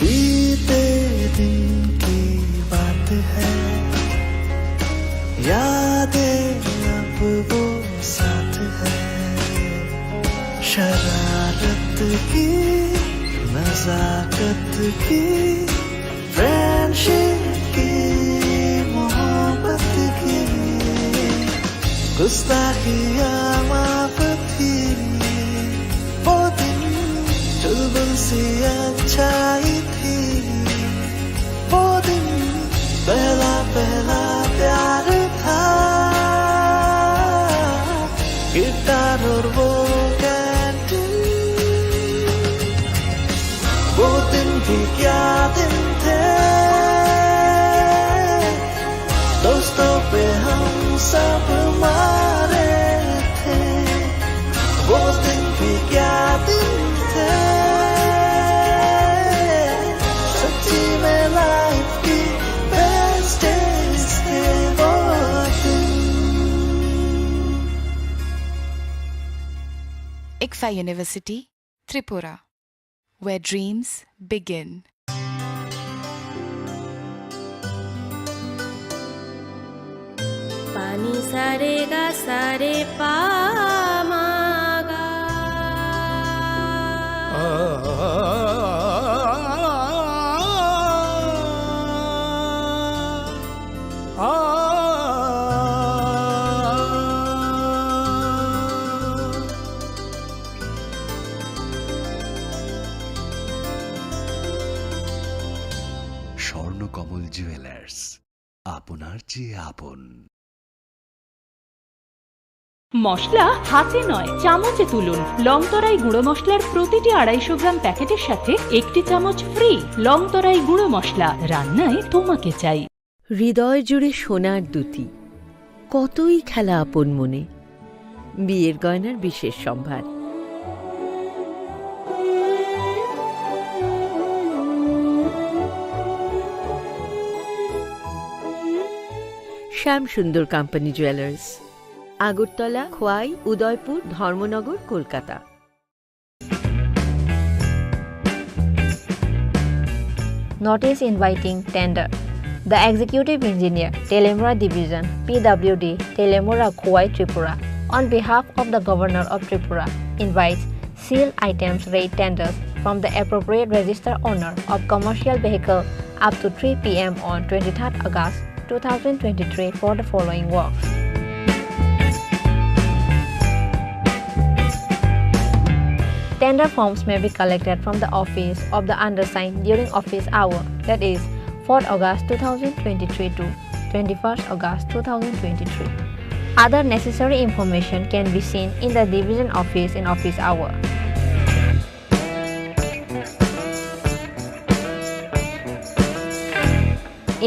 बीते दिन की बात है, यादें अब वो साथ है। शरारत की, नजाकत की, फ्रेंडशिप की, मोहब्बत की, गुस्ताखियाँ माफ थी। वो दिन चुलबुल सी अच्छाई थी। वो दिन पहला पहला प्यार था। दोस्तों पे हम सब मरे थे, वो दिन भी क्या दिन थे। सच्ची में लाइफ की बेस्ट डेज थे वो दिन। Ikfa University, Tripura, where dreams begin. पानी सारे गा सारे पा मा गा। স্বর্ণকমল জুয়েলার্স, আপনার চেয়ে আপন। মশলা হাতে নয়, চামচে তুলুন। লংতরাই গুঁড়ো মশলার প্রতিটি আড়াইশো গ্রাম প্যাকেটের সাথে একটি চামচ ফ্রি। লংতরাই গুঁড়ো মশলা, রান্নায় তোমাকে চাই। হৃদয় জুড়ে সোনার দুতি, কতই খেলা আপন মনে। বিয়ের গয়নার বিশেষ সম্ভার। শ্যাম সুন্দর কোম্পানি জুয়েলার্স, আগরতলা, খোয়াই, উদয়পুর, ধর্মনগর, Kolkata. Notice inviting tender. The Executive Engineer, Telemura Division, P W D, Telemura, Khowai, Tripura, on behalf of the Governor of Tripura, invites sealed items rate tenders from the appropriate register owner of commercial vehicle up to three P M on twenty-third August two thousand twenty-three for the following works. Tender forms may be collected from the office of the undersigned during office hour, that is, fourth August two thousand twenty-three to twenty-first August two thousand twenty-three. Other necessary information can be seen in the division office in office hour.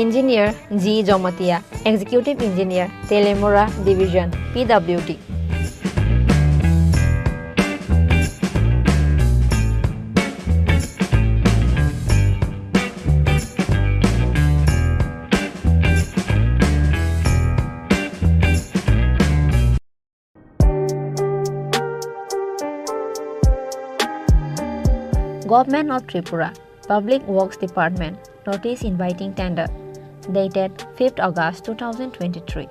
Engineer G Jomatia, Executive Engineer, Telemura Division, P W D. Government of Tripura, Public Works Department, notice inviting tender, dated fifth August two thousand twenty-three.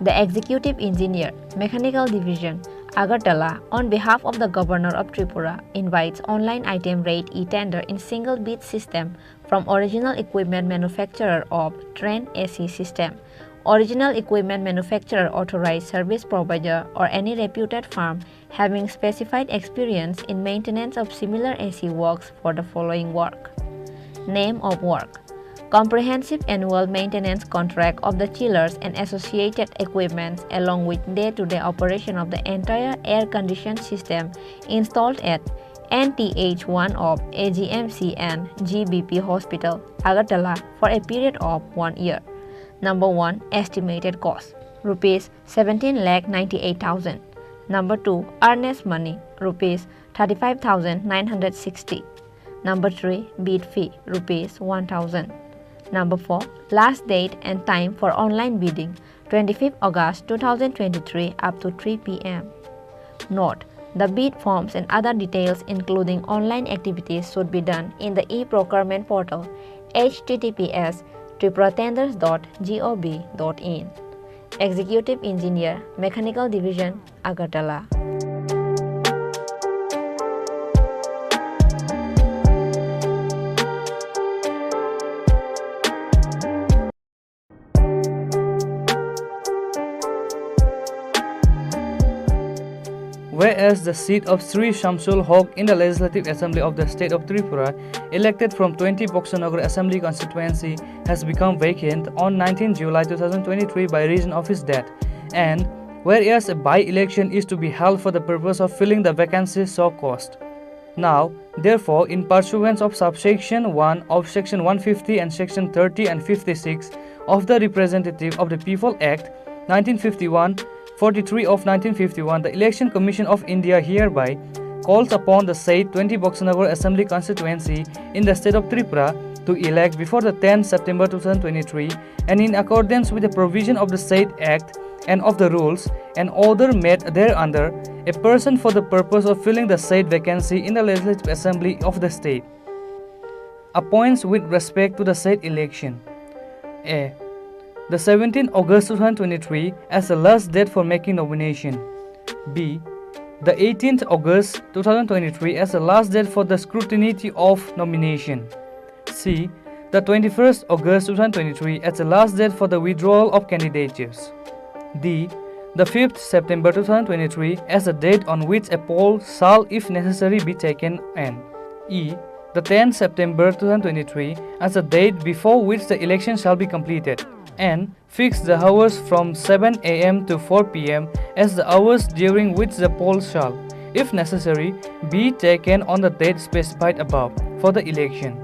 The Executive Engineer, Mechanical Division, Agartala, on behalf of the Governor of Tripura, invites online item rate e-tender in single bid system from original equipment manufacturer of train A C system, original equipment manufacturer, authorized service provider, or any reputed firm having specified experience in maintenance of similar A C works for the following work. Name of work: Comprehensive annual maintenance contract of the chillers and associated equipments, along with day-to-day operation of the entire air conditioned system installed at N T H one of A G M C and G B P Hospital, Agartala, for a period of one year. Number one, estimated cost, rupees seventeen lakh ninety-eight thousand. Number two, earnest money, rupees thirty-five thousand nine hundred sixty. Number three, bid fee, rupees one thousand. Number four, last date and time for online bidding, twenty-fifth August two thousand twenty-three up to three P M. Note: the bid forms and other details, including online activities, should be done in the e-procurement portal, H T T P S tripura tenders dot gov dot in. Executive Engineer, Mechanical Division, Agartala. Whereas the seat of Sri Shamsul Hoque in the Legislative Assembly of the State of Tripura, elected from twenty Boxanagar Assembly Constituency, has become vacant on nineteenth July two thousand twenty-three by reason of his death, and whereas a by-election is to be held for the purpose of filling the vacancy so caused. Now, therefore, in pursuance of subsection one of section one fifty and section thirty and fifty-six of the Representative of the People Act nineteen fifty-one, forty-three of nineteen fifty-one, the Election Commission of India hereby calls upon the said twenty Boxanagar Assembly Constituency in the state of Tripura to elect before the tenth September two thousand twenty-three, and in accordance with the provision of the said Act and of the rules and order made thereunder, a person for the purpose of filling the said vacancy in the Legislative Assembly of the state. Appoints with respect to the said election. A. The seventeenth August two thousand twenty-three as the last date for making nomination. B. The eighteenth August two thousand twenty-three as the last date for the scrutiny of nomination. C. The twenty-first August two thousand twenty-three as the last date for the withdrawal of candidatures. D. The fifth September two thousand twenty-three as the date on which a poll shall, if necessary, be taken, and E. The tenth September two thousand twenty-three as the date before which the election shall be completed, and fix the hours from seven A M to four P M as the hours during which the poll shall, if necessary, be taken on the date specified above for the election.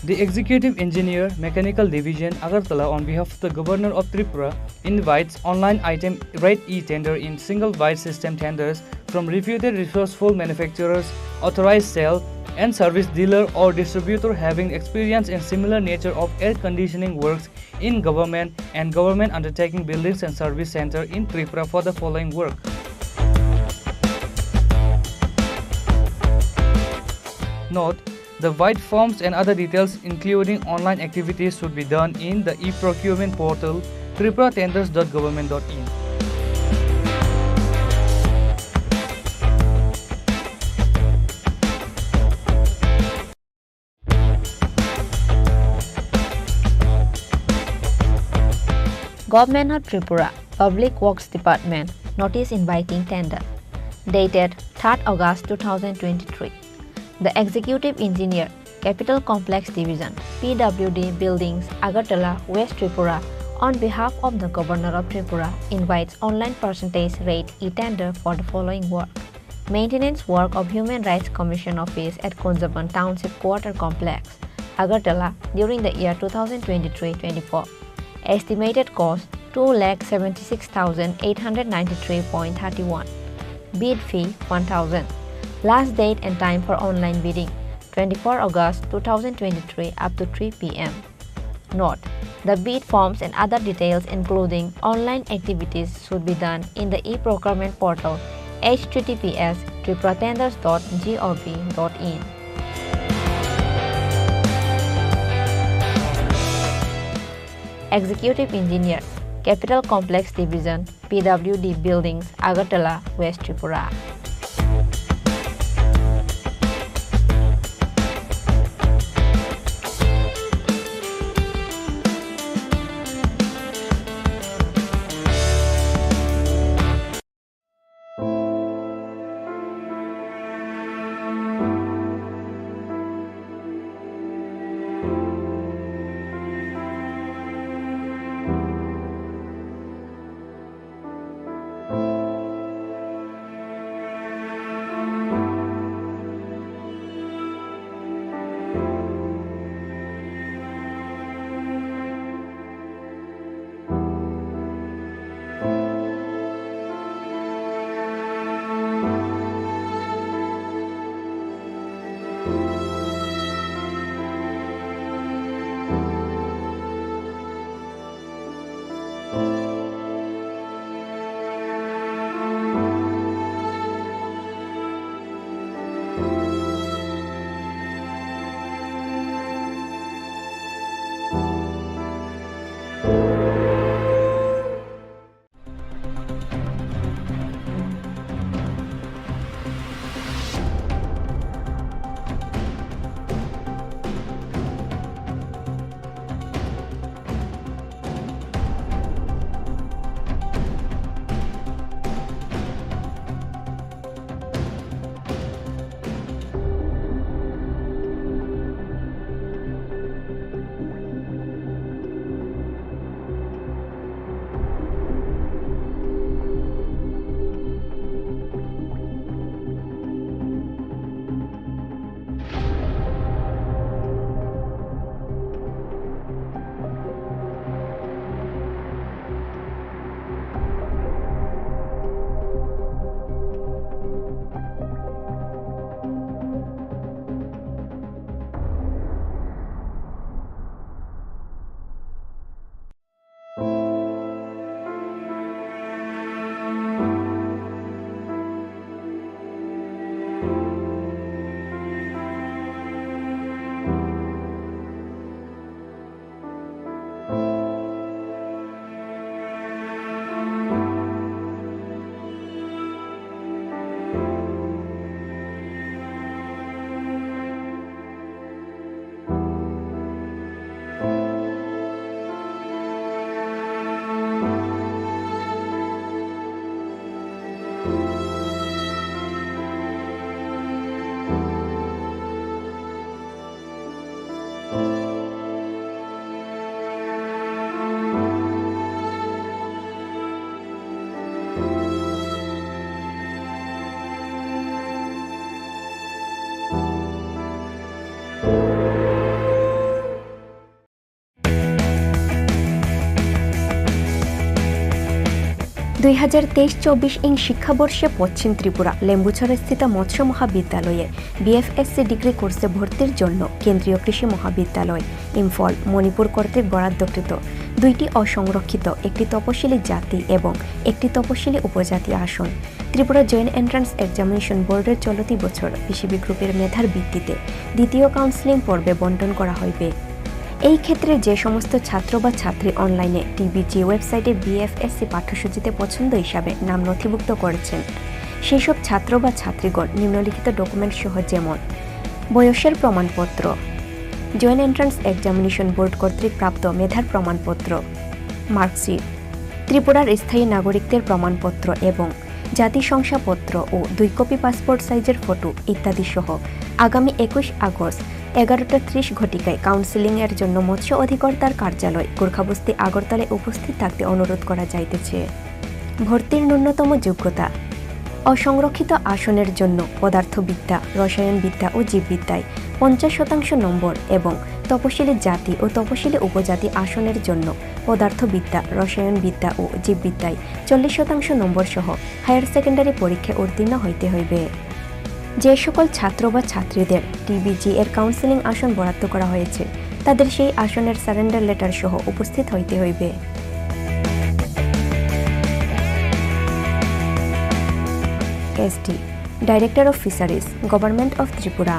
The Executive Engineer, Mechanical Division, Agartala, on behalf of the Governor of Tripura, invites online item rate e-tender in single bid system tenders from reputed resourceful manufacturers, authorized sale and service dealer or distributor having experience in similar nature of air conditioning works in government and government undertaking buildings and service center in Tripura for the following work. Note, the bid forms and other details, including online activities, should be done in the e-procurement portal, tripura tenders dot government dot in. Government of Tripura, Public Works Department, notice inviting tender, dated third August two thousand twenty-three. The Executive Engineer, Capital Complex Division, P W D Buildings, Agartala, West Tripura, on behalf of the Governor of Tripura, invites online percentage rate e-tender for the following work. Maintenance work of Human Rights Commission Office at Kunjaban Township Quarter Complex, Agartala, during the year two thousand twenty-three twenty-four. Estimated cost two lakh seventy-six thousand eight hundred ninety-three point thirty-one. Bid fee one thousand. Last date and time for online bidding, twenty-four August two thousand twenty-three up to three P M. Note, the bid forms and other details, including online activities, should be done in the e-procurement portal, H T T P S tripura tenders dot gov dot in. Executive Engineer, Capital Complex Division, P W D Buildings, Agartala, West Tripura. দুই হাজার তেইশ চব্বিশ ইং শিক্ষাবর্ষে পশ্চিম ত্রিপুরা লেম্বুছড়াস্থিত মৎস্য মহাবিদ্যালয়ে BFSc degree কোর্সে ভর্তির জন্য কেন্দ্রীয় কৃষি মহাবিদ্যালয়, ইম্ফল, মণিপুর কর্তৃক বরাদ্দকৃত দুইটি অসংরক্ষিত, একটি তপশিলি জাতি এবং একটি তপশিলি উপজাতি আসন ত্রিপুরা জয়েন্ট এন্ট্রান্স এক্সামিনেশন বোর্ডের চলতি বছর পিসিবি গ্রুপের মেধার ভিত্তিতে দ্বিতীয় কাউন্সেলিং পর্বে বন্টন করা হইবে। এই ক্ষেত্রে যে সমস্ত ছাত্র বা ছাত্রী অনলাইনে টিবিজি ওয়েবসাইটে বিএফএসসি পাঠ্যসূচিতে পছন্দ হিসাবে নাম নথিভুক্ত করেছেন, সেই সব ছাত্র বা ছাত্রীগণ নিম্নলিখিত ডকুমেন্ট সহ, যেমন বয়সের প্রমাণপত্র, জয়েন্ট এন্ট্রান্স এক্সামিনেশন বোর্ড কর্তৃক প্রাপ্ত মেধার প্রমাণপত্র, মার্কশিট, ত্রিপুরার স্থায়ী নাগরিকদের প্রমাণপত্র এবং জাতি শংসাপত্র ও দুই কপি পাসপোর্ট সাইজের ফটো ইত্যাদি সহ আগামী একুশ আগস্ট এগারোটা ত্রিশ ঘটিকায় কাউন্সেলিং এর জন্য মৎস্য অধিকর্তার কার্যালয়, গোর্খাবস্তি, আগরতলায় উপস্থিত থাকতে অনুরোধ করা যাইতেছে। ভর্তির ন্যূনতম যোগ্যতা: অসংরক্ষিত আসনের জন্য পদার্থবিদ্যা, রসায়নবিদ্যা ও জীববিদ্যায় পঞ্চাশ শতাংশ নম্বর এবং তপশিলি জাতি ও তপশিলি উপজাতি আসনের জন্য পদার্থবিদ্যা, রসায়নবিদ্যা ও জীববিদ্যায় চল্লিশ শতাংশ নম্বর সহ হায়ার সেকেন্ডারি পরীক্ষায় উত্তীর্ণ হইতে হইবে। যে সকল ছাত্র বা ছাত্রীদের টিবিজি এর কাউন্সেলিং আসন বরাদ্দ করা হয়েছে, তাদের সেই আসনের সারেন্ডার লেটার সহ উপস্থিত হইতে হইবে। SD, Director of Fisheries, Government of Tripura.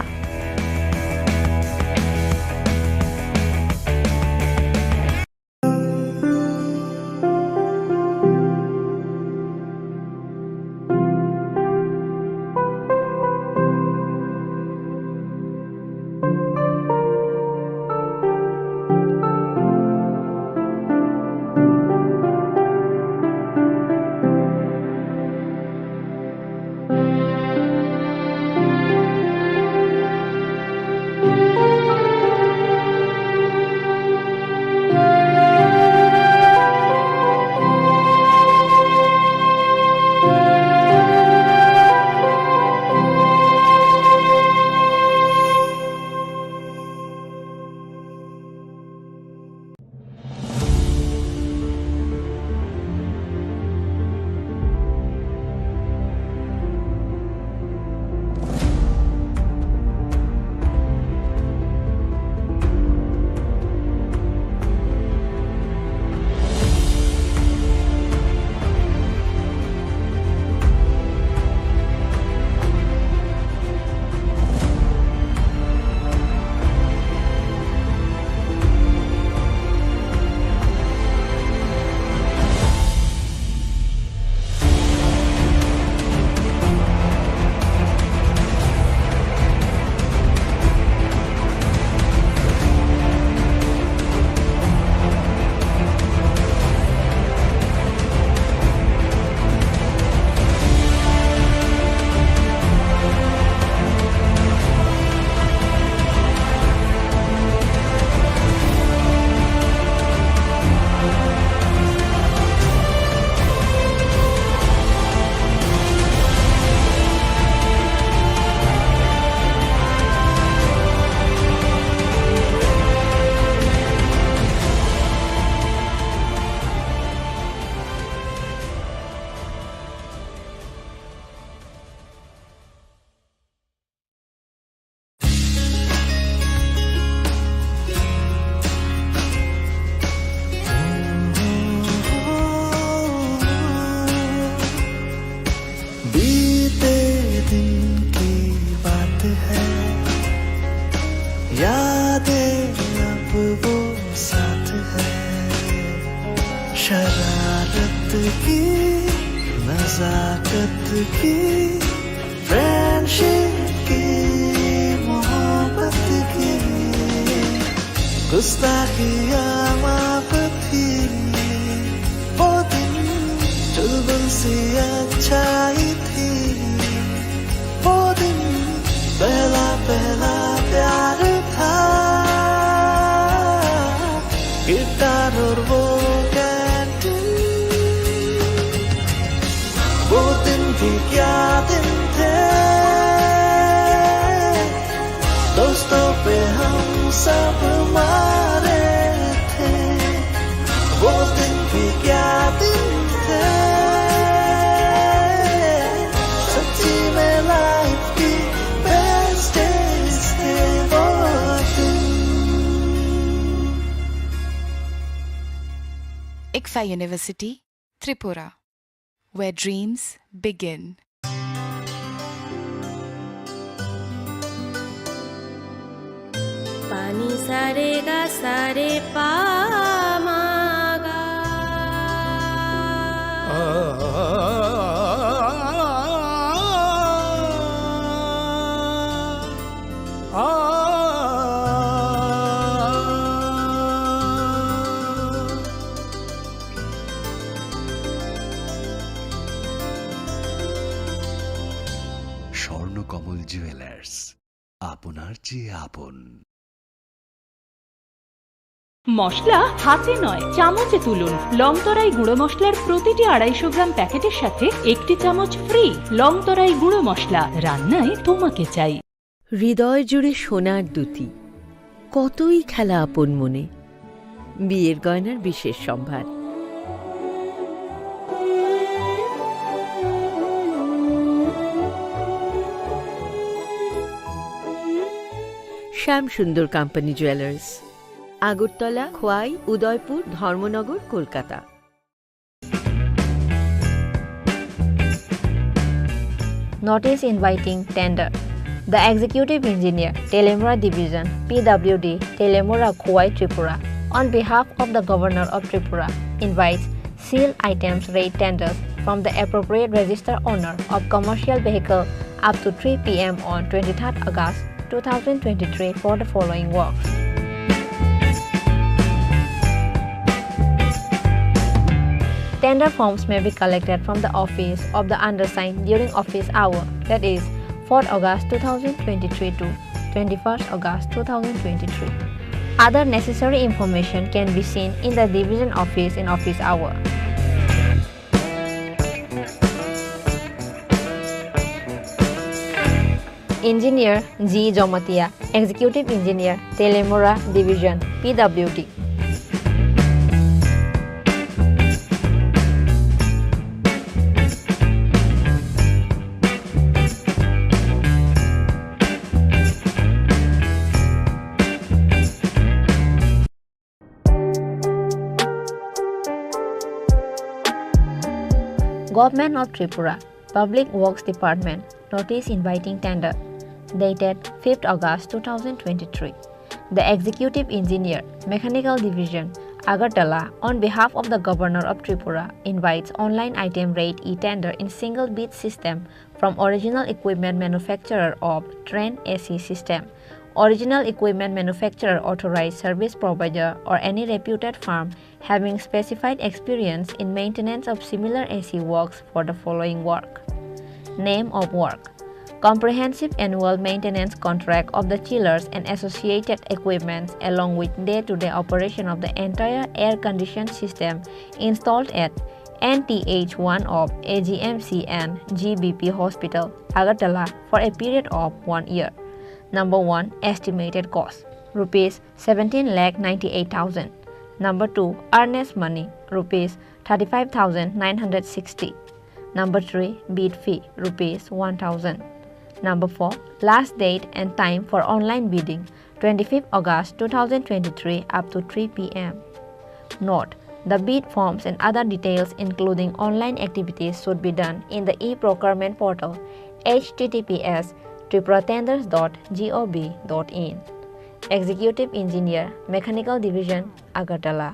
बीते दिन की बात है, यादें अब वो साथ है। शरारत की, नजाकत की, फ्रेंडशिप की, मोहब्बत की, गुस्ताखियाँ माफ थी वो दिन जो तुलसी अच्छाई थी वो दिन, पहला पहला प्यार था, गिटार और वो कैंटीन। वो दिन भी क्या दिन थे, दोस्तों पे हम सब मारे थे। वो दिन भी क्या दिन थे, सच्ची में लाइफ की बेस्ट डेज थे वो दिन। Ikfa University, Tripura, where dreams begin. Pani sare ga sare pa ma ga. Swarnakamal jewellers, আপনার চেয়ে আপন। মশলা হাতে নয়, চামচে তুলুন। লংতরাই গুঁড়ো মশলার প্রতিটি আড়াইশো গ্রাম প্যাকেটের সাথে একটি চামচ ফ্রি। লংতরাই গুঁড়ো মশলা, রান্নায় তোমাকে চাই। হৃদয় জুড়ে সোনার দ্যুতি, কতই খেলা আপন মনে। বিয়ের গয়নার বিশেষ সম্ভার। শ্যাম সুন্দর কোম্পানি জুয়েলার্স, আগরতলা, খোয়াই, উদয়পুর, ধর্মনগর, Kolkata. Notice inviting tender. The Executive Engineer, Telemura Division, P W D, Telemura, Khowai, Tripura, on behalf of the Governor of Tripura, invites sealed items rate tenders from the appropriate register owner of commercial vehicle up to three P M on twenty-third August two thousand twenty-three for the following works. Tender forms may be collected from the office of the undersigned during office hour, that is, fourth August two thousand twenty-three to twenty-first August two thousand twenty-three. Other necessary information can be seen in the division office in office hour. Engineer G Jomatia, Executive Engineer, Telemura Division, P W D. Government of Tripura, Public Works Department, notice inviting tender, dated fifth August two thousand twenty-three. The Executive Engineer, Mechanical Division, Agartala, on behalf of the Governor of Tripura, invites online item rate e-tender in single bid system from original equipment manufacturer of train A C system, original equipment manufacturer, authorized service provider, or any reputed firm having specified experience in maintenance of similar A C works for the following work. Name of work: Comprehensive annual maintenance contract of the chillers and associated equipments along with day-to-day operation of the entire air conditioned system installed at N T H one of A G M C and G B P Hospital, Agartala for a period of one year. Number one, estimated cost, rupees seventeen lakh ninety-eight thousand. Number two, earnest money, rupees thirty-five thousand nine hundred sixty. Number three, bid fee, rupees one thousand. Number four, last date and time for online bidding, twenty-fifth August two thousand twenty-three up to three P M. Note, the bid forms and other details, including online activities, should be done in the e-procurement portal, H T T P S tripura tenders dot gov dot in. Executive Engineer, Mechanical Division, Agartala.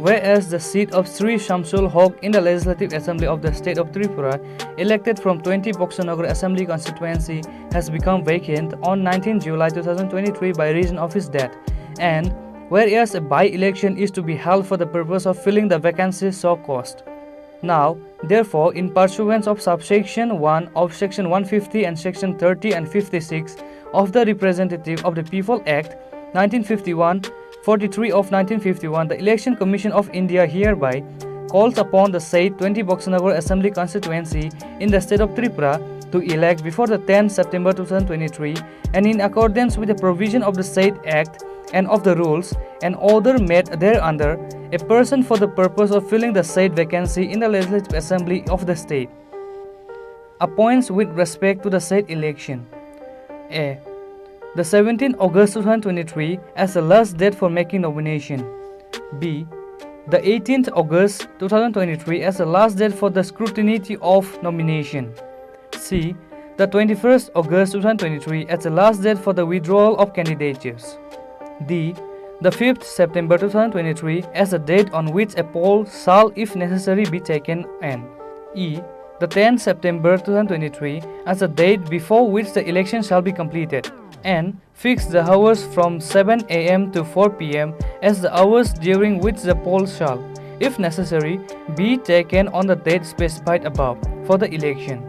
Whereas the seat of Sri Shamsul Hoque in the Legislative Assembly of the State of Tripura, elected from twenty Boxanagar Assembly Constituency, has become vacant on nineteenth July two thousand twenty-three by reason of his death, and whereas a by-election is to be held for the purpose of filling the vacancy so caused. Now, therefore, in pursuance of subsection one of section one fifty and section thirty and fifty-six of the Representative of the People Act nineteen fifty-one, forty-three of nineteen fifty-one, the Election Commission of India hereby calls upon the said twenty Boxanagar Assembly Constituency in the state of Tripura to elect before the tenth September two thousand twenty-three, and in accordance with the provision of the said Act and of the rules and order made thereunder, a person for the purpose of filling the said vacancy in the Legislative Assembly of the state. Appoints with respect to the said election. A. The seventeenth August two thousand twenty-three as the last date for making nomination. B. The eighteenth August two thousand twenty-three as the last date for the scrutiny of nomination. C. The twenty-first August two thousand twenty-three as the last date for the withdrawal of candidatures. D. The fifth September two thousand twenty-three as the date on which a poll shall, if necessary, be taken, and E. The tenth September two thousand twenty-three as the date before which the election shall be completed, and fix the hours from seven A M to four P M as the hours during which the poll shall, if necessary, be taken on the date specified above for the election.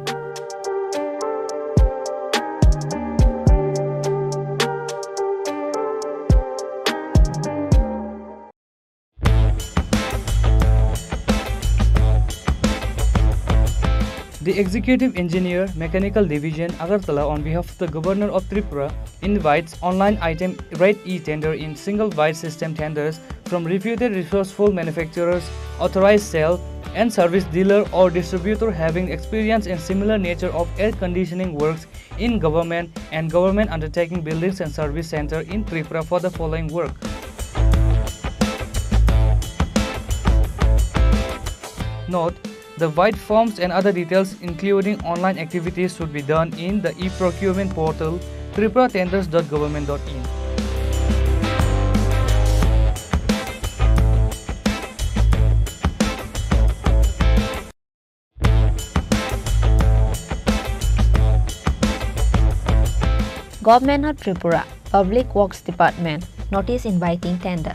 The Executive Engineer, Mechanical Division, Agartala, on behalf of the Governor of Tripura, invites online item rate e-tender in single bid system tenders from reputed resourceful manufacturers, authorized sale and service dealer or distributor having experience in similar nature of air conditioning works in government and government undertaking buildings and service center in Tripura for the following work. Note, the bid forms and other details, including online activities, should be done in the e-procurement portal tripura tenders dot government dot in. Government of Tripura, Public Works Department, notice inviting tender,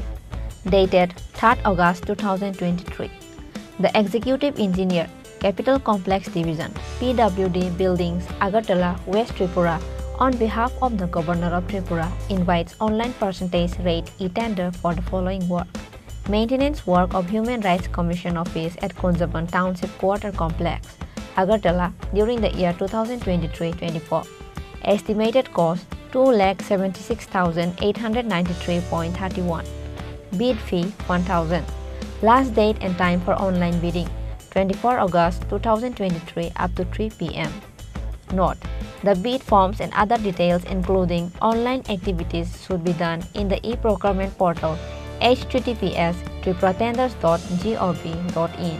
dated third August two thousand twenty-three. The Executive Engineer, Capital Complex Division, P W D Buildings, Agartala, West Tripura, on behalf of the Governor of Tripura, invites online percentage rate e-tender for the following work: maintenance work of Human Rights Commission office at Kunjabon Township Quarter Complex, Agartala, during the year two thousand twenty-three twenty-four. Estimated cost two lakh seventy-six thousand eight hundred ninety-three point thirty-one. Bid fee one thousand. Last date and time for online bidding: twenty-four August two thousand twenty-three up to three P M. Note, the bid forms and other details, including online activities, should be done in the e-procurement portal H T T P S tripura tenders dot gov dot in.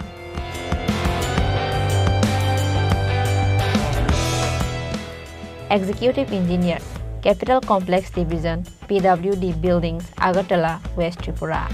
Executive Engineer, Capital Complex Division, P W D Buildings, Agartala, West Tripura.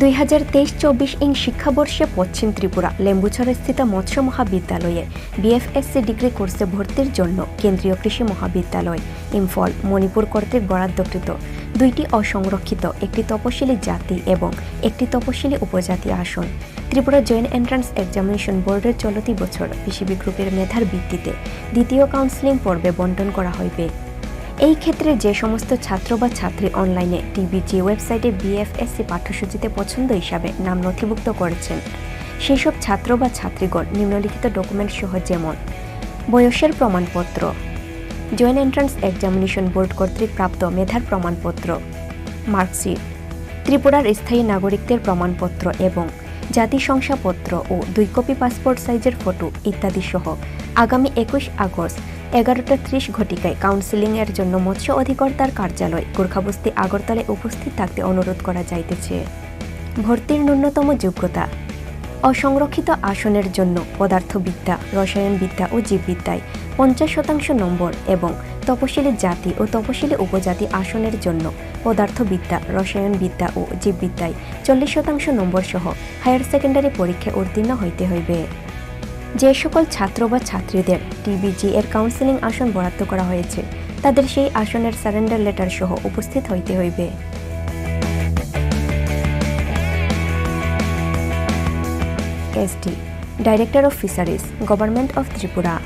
দুই হাজার তেইশ চব্বিশ ইং শিক্ষাবর্ষে পশ্চিম ত্রিপুরা লেম্বুছড়াস্থিত মৎস্য মহাবিদ্যালয়ে BFSc degree কোর্সে ভর্তির জন্য কেন্দ্রীয় কৃষি মহাবিদ্যালয়, ইম্ফল, মণিপুর কর্তৃক বরাদ্দকৃত দুইটি অসংরক্ষিত, একটি তপশিলি জাতি এবং একটি তপশিলি উপজাতি আসন। ত্রিপুরা জয়েন্ট এন্ট্রান্স এক্সামিনেশন বোর্ডের চলতি বছর পিসিবি গ্রুপের মেধার ভিত্তিতে দ্বিতীয় কাউন্সেলিং পর্বে বন্টন করা হইবে। এই ক্ষেত্রে যে সমস্ত ছাত্র বা ছাত্রী অনলাইনে টিবিজি ওয়েবসাইটে বিএফএসসি পাঠ্যসূচিতে পছন্দ হিসাবে নাম নথিভুক্ত করেছেন, সেই সব ছাত্র বা ছাত্রীগণ নিম্নলিখিত ডকুমেন্ট সহ, যেমন বয়সের প্রমাণপত্র, জয়েন্ট এন্ট্রান্স এক্সামিনেশন বোর্ড কর্তৃক প্রাপ্ত মেধার প্রমাণপত্র, মার্কশিট, ত্রিপুরার স্থায়ী নাগরিকদের প্রমাণপত্র এবং জাতি শংসাপত্র ও দুই কপি পাসপোর্ট সাইজের ফটো ইত্যাদি সহ আগামী একুশ আগস্ট এগারোটা ত্রিশ ঘটিকায় কাউন্সেলিং এর জন্য মৎস্য অধিকর্তার কার্যালয়, গোর্খাবস্তি, আগরতলায় উপস্থিত থাকতে অনুরোধ করা যাইতেছে। ভর্তির ন্যূনতম যোগ্যতা: অসংরক্ষিত আসনের জন্য পদার্থবিদ্যা, রসায়নবিদ্যা ও জীববিদ্যায় পঞ্চাশ শতাংশ নম্বর এবং তপশিলি জাতি ও তপশিলি উপজাতি আসনের জন্য পদার্থবিদ্যা, রসায়নবিদ্যা ও জীববিদ্যায় চল্লিশ শতাংশ নম্বর সহ হায়ার সেকেন্ডারি পরীক্ষায় উত্তীর্ণ হইতে হইবে। যে সকল ছাত্র বা ছাত্রীদের টিবিজি এর কাউন্সেলিং আসন বরাদ্দ করা হয়েছে, তাদের সেই আসনের সারেন্ডার লেটার সহ উপস্থিত হইতে হইবে। SD, Director of Fisheries, Government of Tripura.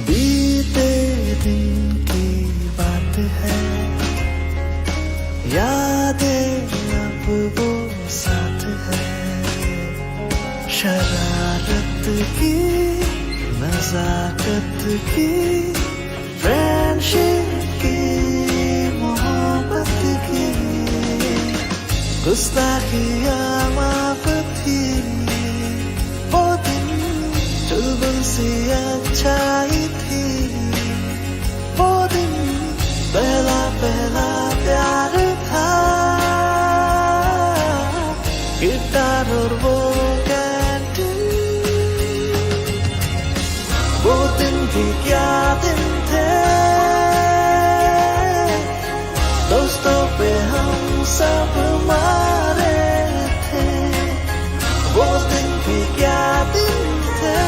बीते दिन की बात है, यादें अब वो साथ है। शरारत की, नजाकत की, फ्रेंडशिप की, मोहब्बत की, गुस्ताखियाँ माफ थी। वो दिन चुलबुल सी अच्छाई थी। वो दिन पहला पहला प्यार था। गिटार और वो कैंटीन, वो दिन भी क्या दिन थे। दोस्तों पे हम सब मारे थे। वो दिन भी क्या दिन थे।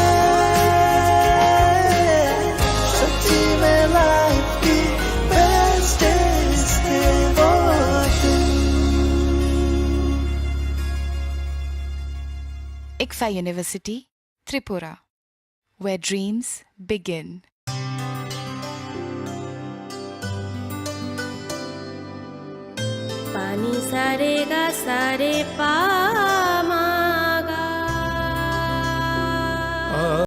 ICFAI University, Tripura, where dreams begin. Pani sare ga sare pa.